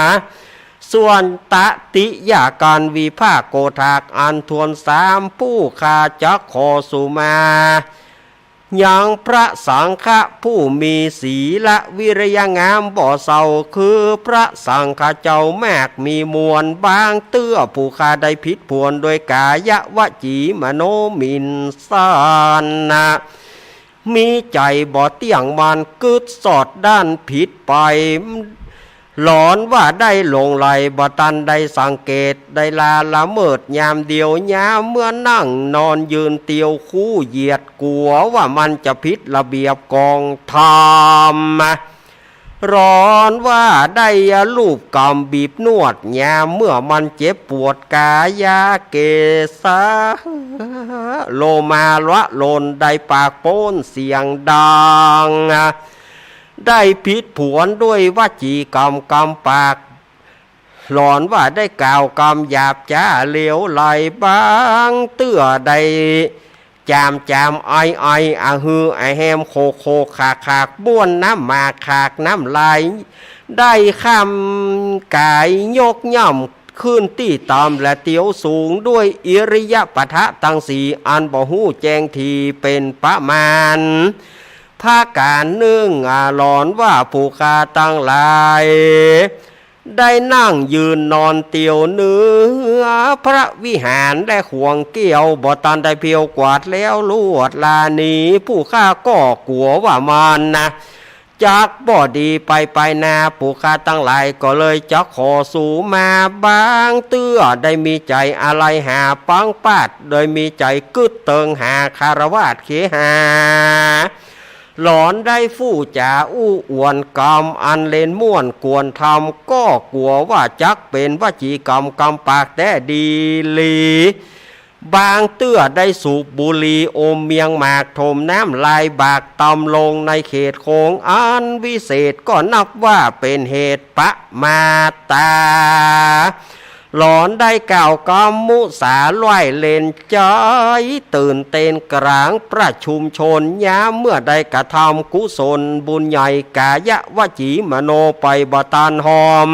ส่วนตติยาการวิภาคโกฏากอันถ้วนสาม ผู้ข้าจักขอสุมา ยังพระสังฆะผู้มีศีลวิริยะงามบ่เศร้า คือพระสังฆะเจ้ามากมีมวล บางเตื้อผู้ข้าได้ผิดผวนโดยก๋ายวจีมโนหมิ่นสรรนะ มีใจ๋บ่เตี้ยงมั่น กึ๊ดสอดด้านผิดไป หลอนว่าได้หลงไหล บ่ตันได้สังเกต ได้ละละเมิดยามเดียว ยามเมื่อนั่งนอนยืนเตียวคู่เหยียด กั๋วว่ามันจะผิดระเบียบกองธรรม หลอนว่าได้ลูบกำบีบนวด ยามเมื่อมันเจ็บปวดก๋ายเกสา โลมาละลน ได้ปากป๊นเสียงดัง ได้ผิดผวนด้วยวจีกรรมกำปาก หลอนว่าได้กล่าวกำหยาบจ๊าเหลวไหล บางเตื้อได้จามจามไอไอ อะฮืออะแฮม โขกโขกขากขาก บ้วนน้ำหมากขากน้ำลาย ได้คำก๋ายยกย่ำขึ้นตี้ต่ำและเตียวสูง ด้วยอิริยาบถะตังสี่อันบ่ฮู้แจ้งดีเป๋นประมาณ ประก๋านนึ่ง อะ หลอนว่าผู้ข้าตังหลาย ได้นั่งยืนนอนเตียวเหนือพระวิหาร และขวงเกี้ยวบ่ตันได้เพียวกวาดแล้วลวดลาหนี ผู้ข้าก็กั๋วว่ามันนะ จักบ่ดีไปไปนา ผู้ข้าตังหลายก็เลยจักขอสูมา บางเตื้อได้มีใจ๋อะไลหาปังปาด โดยมีใจ๋กึ๊ดเติงหาคฤหัสถ์เขหา หลอนได้ฟู่จ๋าอู้อวดกำอันเล่นม่วนกวนธรรม ก็กั๋วว่าจักเป๋นวจีกรรมกำปากแต๊ดีหลี บางเตื้อได้สูบบุหรี่อมเมียงหมากถมน้ำลายบากตำลงในเขตโขงอันวิเศษ ก็นับว่าเป๋นเหตุประมาทตา หลอนได้กล่าวกำมุสาล่ายเล่นใจ๋ ตื่นเต้นกลางประชุมชน ยามเมื่อได้กระทำกุศลบุญใหญ่ ก๋ายวจีมโนไปบ่ตันฮอม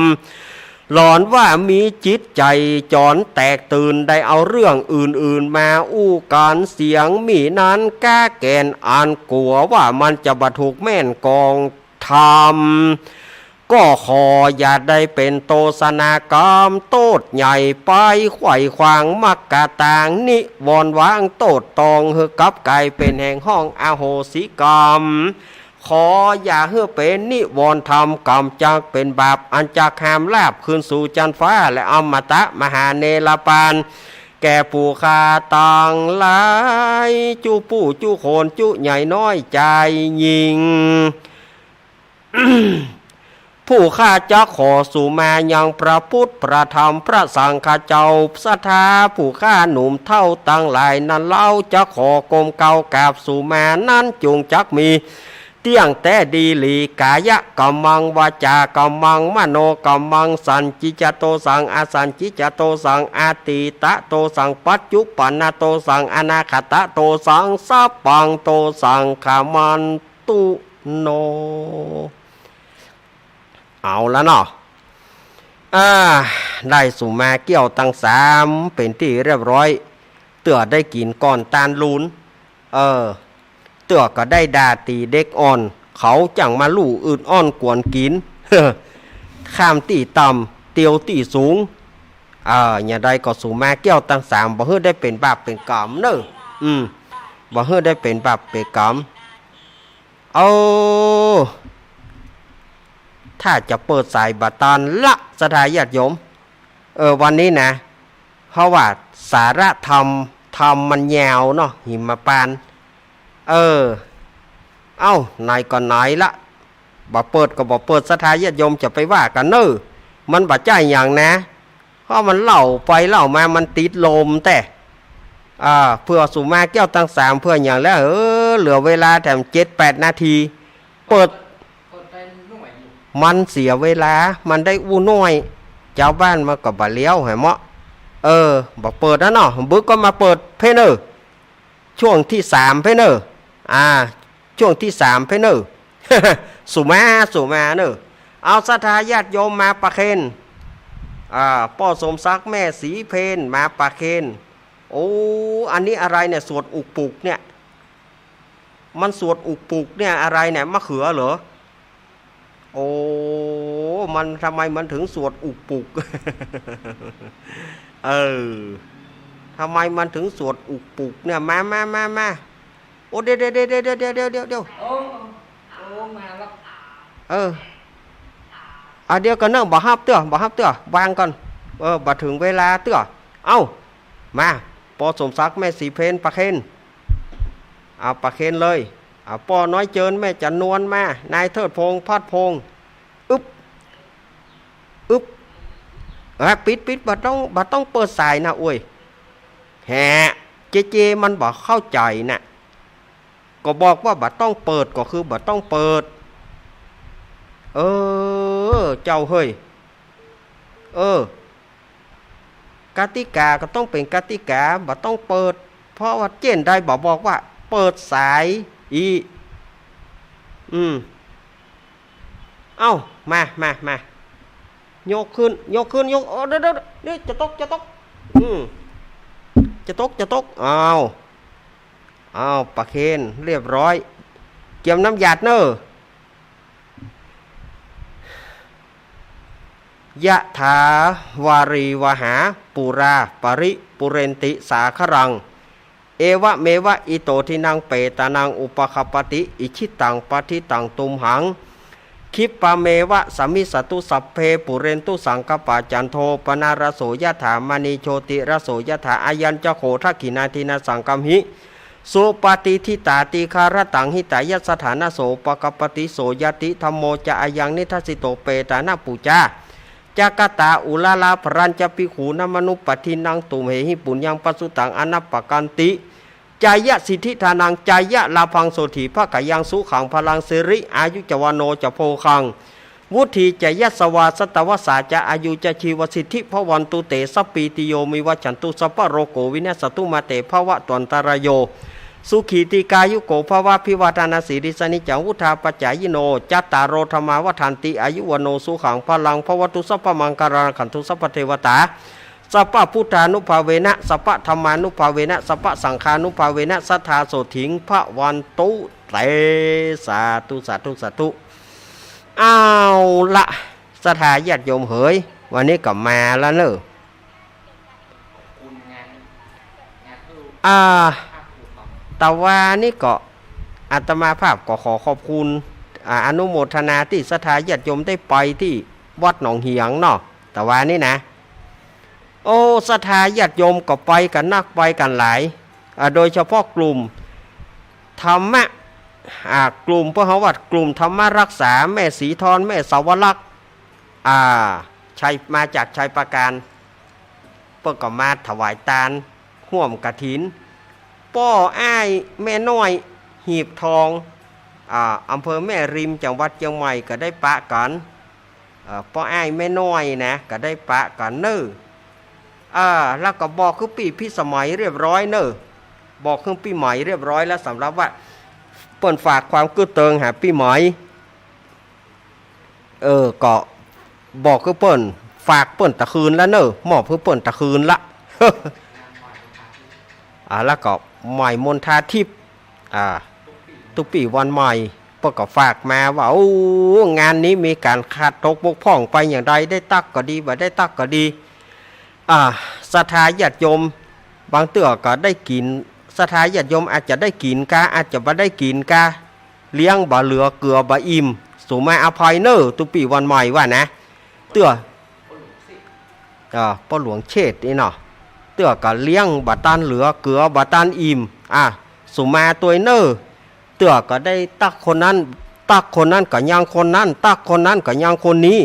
หลอนว่ามีจิตใจ๋จ๋อนแตกตื่น ได้เอาเรื่องอื่นๆ มาอู้กั๋นเสียง มินั้นก้าแก่นอันกั๋วว่ามันจะบ่ถูกแม่นกองธรรม ก็ขออย่าได้เป๋นโตษณากรรมโต้ษใหญ่ไป ไขว่ขวางมรรคตาง นิวรณ์วางโต้ษตอง หื้อกลับก๋ายเป๋นแห่งห้องอโหสิกรรม ขออย่าหื้อเป๋นนิวรณ์ธรรมกรรม จักเป๋นบาปอันจักห้ามลาภคืนสู่จั๊นฟ้า และอมตะมหาเนรปาน แก่ผู้ข้าตังหลาย จุผู้จุคน จุใหญ่น้อยจายญิง ผู้ข้าจักขอสูมายังพระพุทธ พระธรรม พระสังฆเจ้า ศรัทธาผู้ข้าหนุ่มเฒ่าตังหลายนั้นเล่า จักขอกรมเกล้ากราบสูมานั้น จุ่งจักมีเตี้ยงแต๊ดีหลี ก๋ายกรรมัง วาจากรรมัง มโนกรรมัง สัญญิจโตสัง อสัญญิจโตสัง อตีตโตสัง ปัจจุปันนโตสัง อนาคตโตสัง สัพพังโตสัง ขมัน ตุโน เอาละเนาะ อ่า ได้สูมาแก้วตังสามเป๋นตี้เรียบร้อย เตื้อได้กิ๋นก่อนตานลูน เออ เตื้อก็ได้ด่าตี๋เด็กอ่อน เขาจั้งมาลู่อืดอ้อนกวนกิ๋น ข้ามตี้ต่ำ เตียวตี้สูง เออ อย่างใดก็สูมาแก้วตังสาม บ่หื้อได้เป๋นบาปเป๋นกรรมเน่อ อืม บ่หื้อได้เป๋นบาปเป๋นกรรม เอา ถ้าจะเปิดสายบ่ตันละ ศรัทธาญาติโยม เออ วันนี้นะ เพราะว่าสาระธรรม ธรรมมันยาวเนาะ หิมพานต์ เออ เอ้า ไหนก็ไหนละ บ่เปิดก็บ่เปิด ศรัทธาญาติโยมจะไปว่ากั๋นเน่อ มันบ่ใจ้หยังนะ เพราะมันเล่าไปเล่ามามันติดลมแต๊ อ่า เปื้อสูมาแก้วตังสาม เปื้อหยังแล้ว เออ เหลือเวลาแถมเจ็ดแปดนาที เปิด มันเสียเวลา มันได้อู้น้อย จาวบ้านมันก็บ่เลี้ยว หันเมาะ เออ บ่เปิดนะเนาะ บึกก็มาเปิดเพ่นเน่อ ช่วงตี้สามเพ่นเน่อ อ่า ช่วงตี้สามเพ่นเน่อ สูมา สูมาเน่อ เอาศรัทธาญาติโยมมาประเคน อ่า ป้อสมศักดิ์แม่ศรีเพนมาประเคน โอ้ อันนี้อะไรเนี่ย สวดอุกปุกเนี่ย มันสวดอุกปุกเนี่ย อะไรเนี่ย มะเขือเหรอ โอ้ มัน ทำไมมันถึงสวดอุกปุก เออ ทำไมมันถึงสวดอุกปุกเนี่ย มา มา มา มา โอ้ เดี๋ยว เดี๋ยว เดี๋ยว โอ้ โอ้ มาแล้ว เออ อ่ะ เดี๋ยวก่อนเน่อ บ่ฮับเตื้อ บ่ฮับเตื้อ วางก่อน เออ บ่เถิงเวลาเตื้อ เอ้า มา ป้อสมศักดิ์แม่ศรีเพนประเคน เอาประเคนเลย เอาป้อน้อยเจิญแม่จันนวลมา นายเทิดพงษ์ พัดพงษ์ อึ๊บ อึ๊บ อ่ะ ปิด ปิด บ่ต้อง บ่ต้องเปิดสายนะ โอ้ย แหะ เจเจ มันบ่เข้าใจ๋น่ะ ก็บอกว่าบ่ต้องเปิด ก็คือบ่ต้องเปิด เออ เจ้าเฮ้ย เออ กติกาก็ต้องเป๋นกติกา บ่ต้องเปิด เพราะว่าเจ้นใดบ่บอกว่าเปิดสายอี้ อืม เอ้า มา มา มา ยกขึ้น ยกขึ้น ยก โอ้ เดี๋ยว เดี๋ยว เดี๋ยว จะตก จะตก อืม จะตก จะตก อ้าว อ้าว ประเคน เรียบร้อย เกียมน้ำหยาดเน่อ ยะถา วาริวหา ปูรา ปะริ ปูเรนติ สาคะรัง เอวะเมวะ อิโต ทินนัง เปตานัง อุปะคัปปะติ อิจฉิตัง ปัตถิตัง ตุมหัง คิปปะเมวะ สะมิชฌะตุ สัพเพ ปูเรนตุ สังกัปปะ จันโท ปะนะระโส ยะถา มะณี โชติระโส ยะถา อะยังจะโข ทักขินาทีนะ สังกัมหิ สุปะติฏฐิตา ตีฆะระตัง หิตายัสสะ ถานะโส ปะคัปปะติ โสยะติ ธัมโม จะ อะยัง นิทัสสิโต เปตานะปูจา จะกะตา อุระระ พะรัญจะ ภิกขูนะ มะนุปปัฏฐินัง ตุมเหหิ ปุญญัง ปะสุตัง อะนัปปะกันติ จายะสิทธิทานัง จายะลาภัง โสฏฐีภะกะยัง สุขัง พะลัง สิริอายุจะ วัณโณจะ โภคัง วุฒีจะ ยะสะวา สะตะวัสสาจะ อายุจะ ชีวสิทธิ ภะวันตุเต สัพปีติโย วิวัชชันตุ สัพพะโรโก วินัสสะตุ มาเต ภะวะตวันตะรายโย สุขี ตีฆายุโก ภะวะ อภิวาทะนะสีลิสสะ นิจจัง วุฑฒาปะจายิโน จัตตาโร ธัมมา วัฑฒันติ อายุ วัณโณ สุขัง พะลัง ภะวะตุ สัพพะมังคารัง คันตุ สัพพะเทวะตา สัพพะพุทธานุภาเวนะ สัพพะธัมมานุภาเวนะ สัพพะสังฆานุภาเวนะ สัตถาโสฏฐิง ภะวันตุเต สาธุ สาธุ สาธุ เอาละ ศรัทธาญาติโยมเหย วันนี้ก็มาแล้วเน่อ อ่า ตะวานี้ก็อาตมาภาพก็ขอขอบคุณ อ่า อนุโมทนาตี้ศรัทธาญาติโยมได้ไปตี้วัดหนองเหียงเนาะ ตะวานี้นะ โอ้ ศรัทธาญาติโยมก็ไปกั๋นนัก ไปกั๋นหลาย อ่า โดยเฉพาะกลุ่มธรรมะ อ่า กลุ่มเปิ้นเฮาว่ากลุ่มธรรมรักษา แม่ศรีทอน แม่สาวรักษ์ อ่า ชัย มาจากชัยปราการ เปิ้นก็มาถวายตานฮ่วมกฐิน ป้ออ้ายแม่น้อย หีบทอง อ่า อำเภอแม่ริม จังหวัดเจียงใหม่ ก็ได้ปะกั๋น เอ่อ ป้ออ้ายแม่น้อยนะ ก็ได้ปะกั๋นเน่อ อ่า แล้วก็บอกคือปี้พิสมัยเรียบร้อยเน่อ บอกคือปี้ไหมเรียบร้อยแล้ว สำหรับว่าเปิ้นฝากความกึ๊ดเติงหาปี้ไหม เออ ก็บอกคือเปิ้น ฝากเปิ้นตะคืนแล้วเน่อ มอบคือเปิ้นตะคืนละ อ่า แล้วก็ไหมมณฑาทิพย์ อ่า ตุ๊ปี้วันใหม่ เปิ้นก็ฝากมาว่า โอ้ งานนี้มีก๋านขาดตกบกพร่องไปอย่างใด ได้ตั๊กก็ดี บ่ได้ตั๊กก็ดี อ่า ศรัทธาญาติโยม บางเตื้อก็ได้กิ๋น ศรัทธาญาติโยมอาจจะได้กิ๋นกา อาจจะบ่ได้กิ๋นกา เลี้ยงบ่เหลือ เกือบ่อิ่ม สุมาอภัยเน่อ ตุ๊ปี้วันใหม่ว่านะ เตื้อ อ่า ป้อหลวงเชษฐ์นี่เนาะ เตื้อก็เลี้ยงบ่ตันเหลือ เกือบ่ตันอิ่ม อ่า สุมาตวยเน่อ เตื้อก็ได้ตั๊กคนนั้น ตั๊กคนนั้นก็ยังคนนั้น ตั๊กคนนั้นก็ยังคนนี้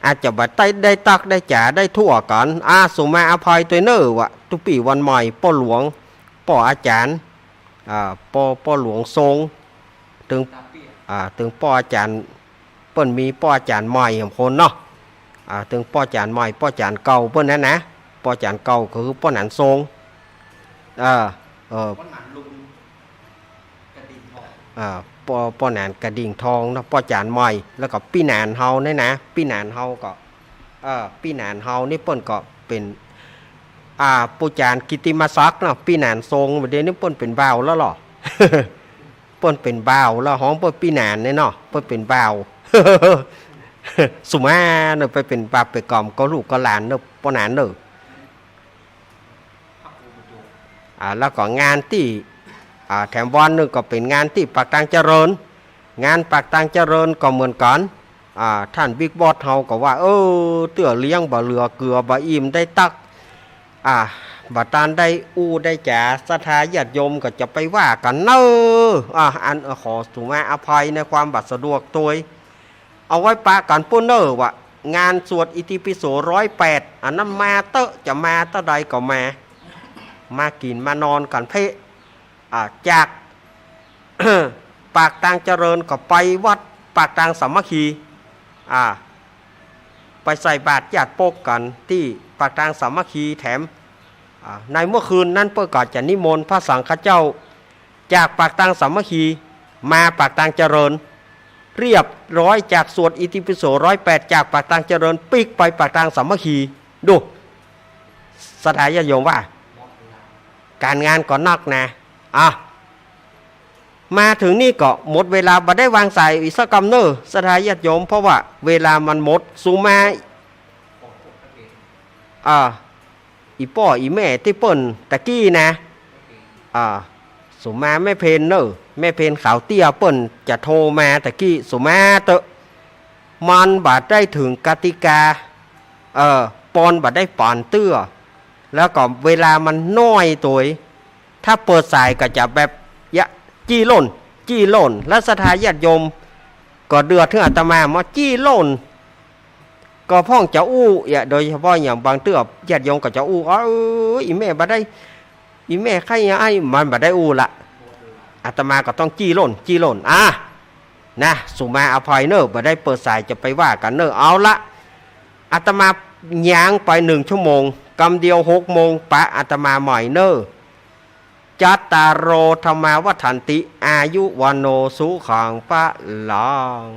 อาจจะบ่ได้ ได้ตั๊กได้จ๋าได้ทั่วกั๋น อ่า สุมาอภัยตวยเน่อ ว่าตุ๊ปี้วันใหม่ ป้อหลวง ป้ออาจ๋ารย์ อ่า ป้อ ป้อหลวงทรง ตึง อ่า ตึงป้ออาจ๋ารย์ เปิ้นมีป้ออาจ๋ารย์ใหม่สองคนเนาะ อ่า ตึงป้ออาจ๋ารย์ใหม่ ป้ออาจ๋ารย์เก่าเปิ้นนั้นนะ ป้ออาจ๋ารย์เก่าก็คือป้อหนานทรง เออ เออ ป้อหนานลุงกระดิ่งทอง อ่า ป้อ ป้อหนานกระดิ่งทองเนาะ ป้ออาจ๋ารย์ใหม่ แล้วก็ปี้หนานเฮาเนี่ยนะ ปี้หนานเฮาก็ เออ ปี้หนานเฮานี่เปิ้นก็เป๋น อ่า ปู่อาจ๋ารย์กิตติมศักดิ์เนาะ ปี้หนานทรง บ่าเดี่ยวนี้เปิ้นเป๋นบ่าวแล้วเหรอ เปิ้นเป๋นบ่าวแล้ว ฮ้องเปิ้นปี้หนานเนี่ยเนาะ เปิ้นเป๋นบ่าว สุมาเน่อ ไปเป๋นบ่าวเป๋นก๋อมกับลูกกับหลานเน่อ ป้อหนานเน่อ อ่า แล้วก็งานตี้ อ่า แถมวันนึ่งก็เป๋นงานตี้ปากตางเจริญ งานปากตางเจริญก็เหมือนกั๋น อ่า ต้านบิ๊กบอสเฮาก็ว่า เออ เตื้อเลี้ยงบ่เหลือ เกือบ่อิ่ม ได้ตั๊ก อ่า บ่ตันได้อู้ได้จ๋า ศรัทธาญาติโยมก็จะไปว่ากั๋นเน่อ อ่า อัน เอ่อ ขอสุมาอภัยในความบ่สะดวกตวย เอาไว้ปะกั๋นปู้นเน่อ ว่างานสวดอิติปิโสร้อยแปด อันนั้นมาเต๊อะ จะมาเต้าใดก็มา มากิ๋นมานอนกั๋นเพะ อ่า จาก ปากตางเจริญก็ไปวัดปากตางสามัคคี อ่า ไป ไปใส่บาตรญาติโป๊กกั๋นตี้ปากตางสามัคคีแถม อ่า ในเมื่อคืนนั้นเปิ้นก็จะนิมนต์พระสังฆเจ้าจากปากตางสามัคคีมาปากตางเจริญ เรียบร้อย จากสวดอิติปิโสร้อยแปดจากปากตางเจริญปิ๊กไปปากตางสามัคคี ดู ศรัทธาญาติโยมว่า ก๋านงานก็นักนะ อ่ะ มาเถิงนี่ก็หมดเวลา บ่ได้วางสายอีกสักกำเน่อ ศรัทธาญาติโยม เพราะว่าเวลามันหมด สุมา อ่า อี่ป้ออี่แม่ตี้เปิ้นตะกี้นะ อ่า สุมาแม่เพนเน่อ แม่เพนขาวเตี้ยเปิ้นจะโทรมาตะกี้ สุมาเต๊อะ มันบ่ได้เถิงกติกา เออ ปอนบ่ได้ป๋านเตื้อ แล้วก็เวลามันน้อยตวย ถ้าเปิดสายก็จะแบบ ยะ จี้ล่น จี้ล่น แล้วศรัทธาญาติโยมก็เดือดเถิงอาตมา มาจี้ล่น ก็พ่องจะอู้ ยะ โดยเฉพาะอย่างบางเตื้อญาติโยมก็จะอู้ เอ้ย อี่แม่บ่ได้ อี่แม่ใค่ไอ้ มันบ่ได้อู้ละ อาตมาก็ต้องจี้ล่น จี้ล่น อ่ะ นะ สุมาอภัยเน่อ บ่ได้เปิดสายจะไปว่ากั๋นเน่อ เอาละ อาตมาย้างไปหนึ่งชั่วโมง กำเดียวหกโมงปะอาตมาใหม่เน่อ จัตตาโร ธัมมา วัฑฒันติ อายุ วัณโณ สุขัง พะลัง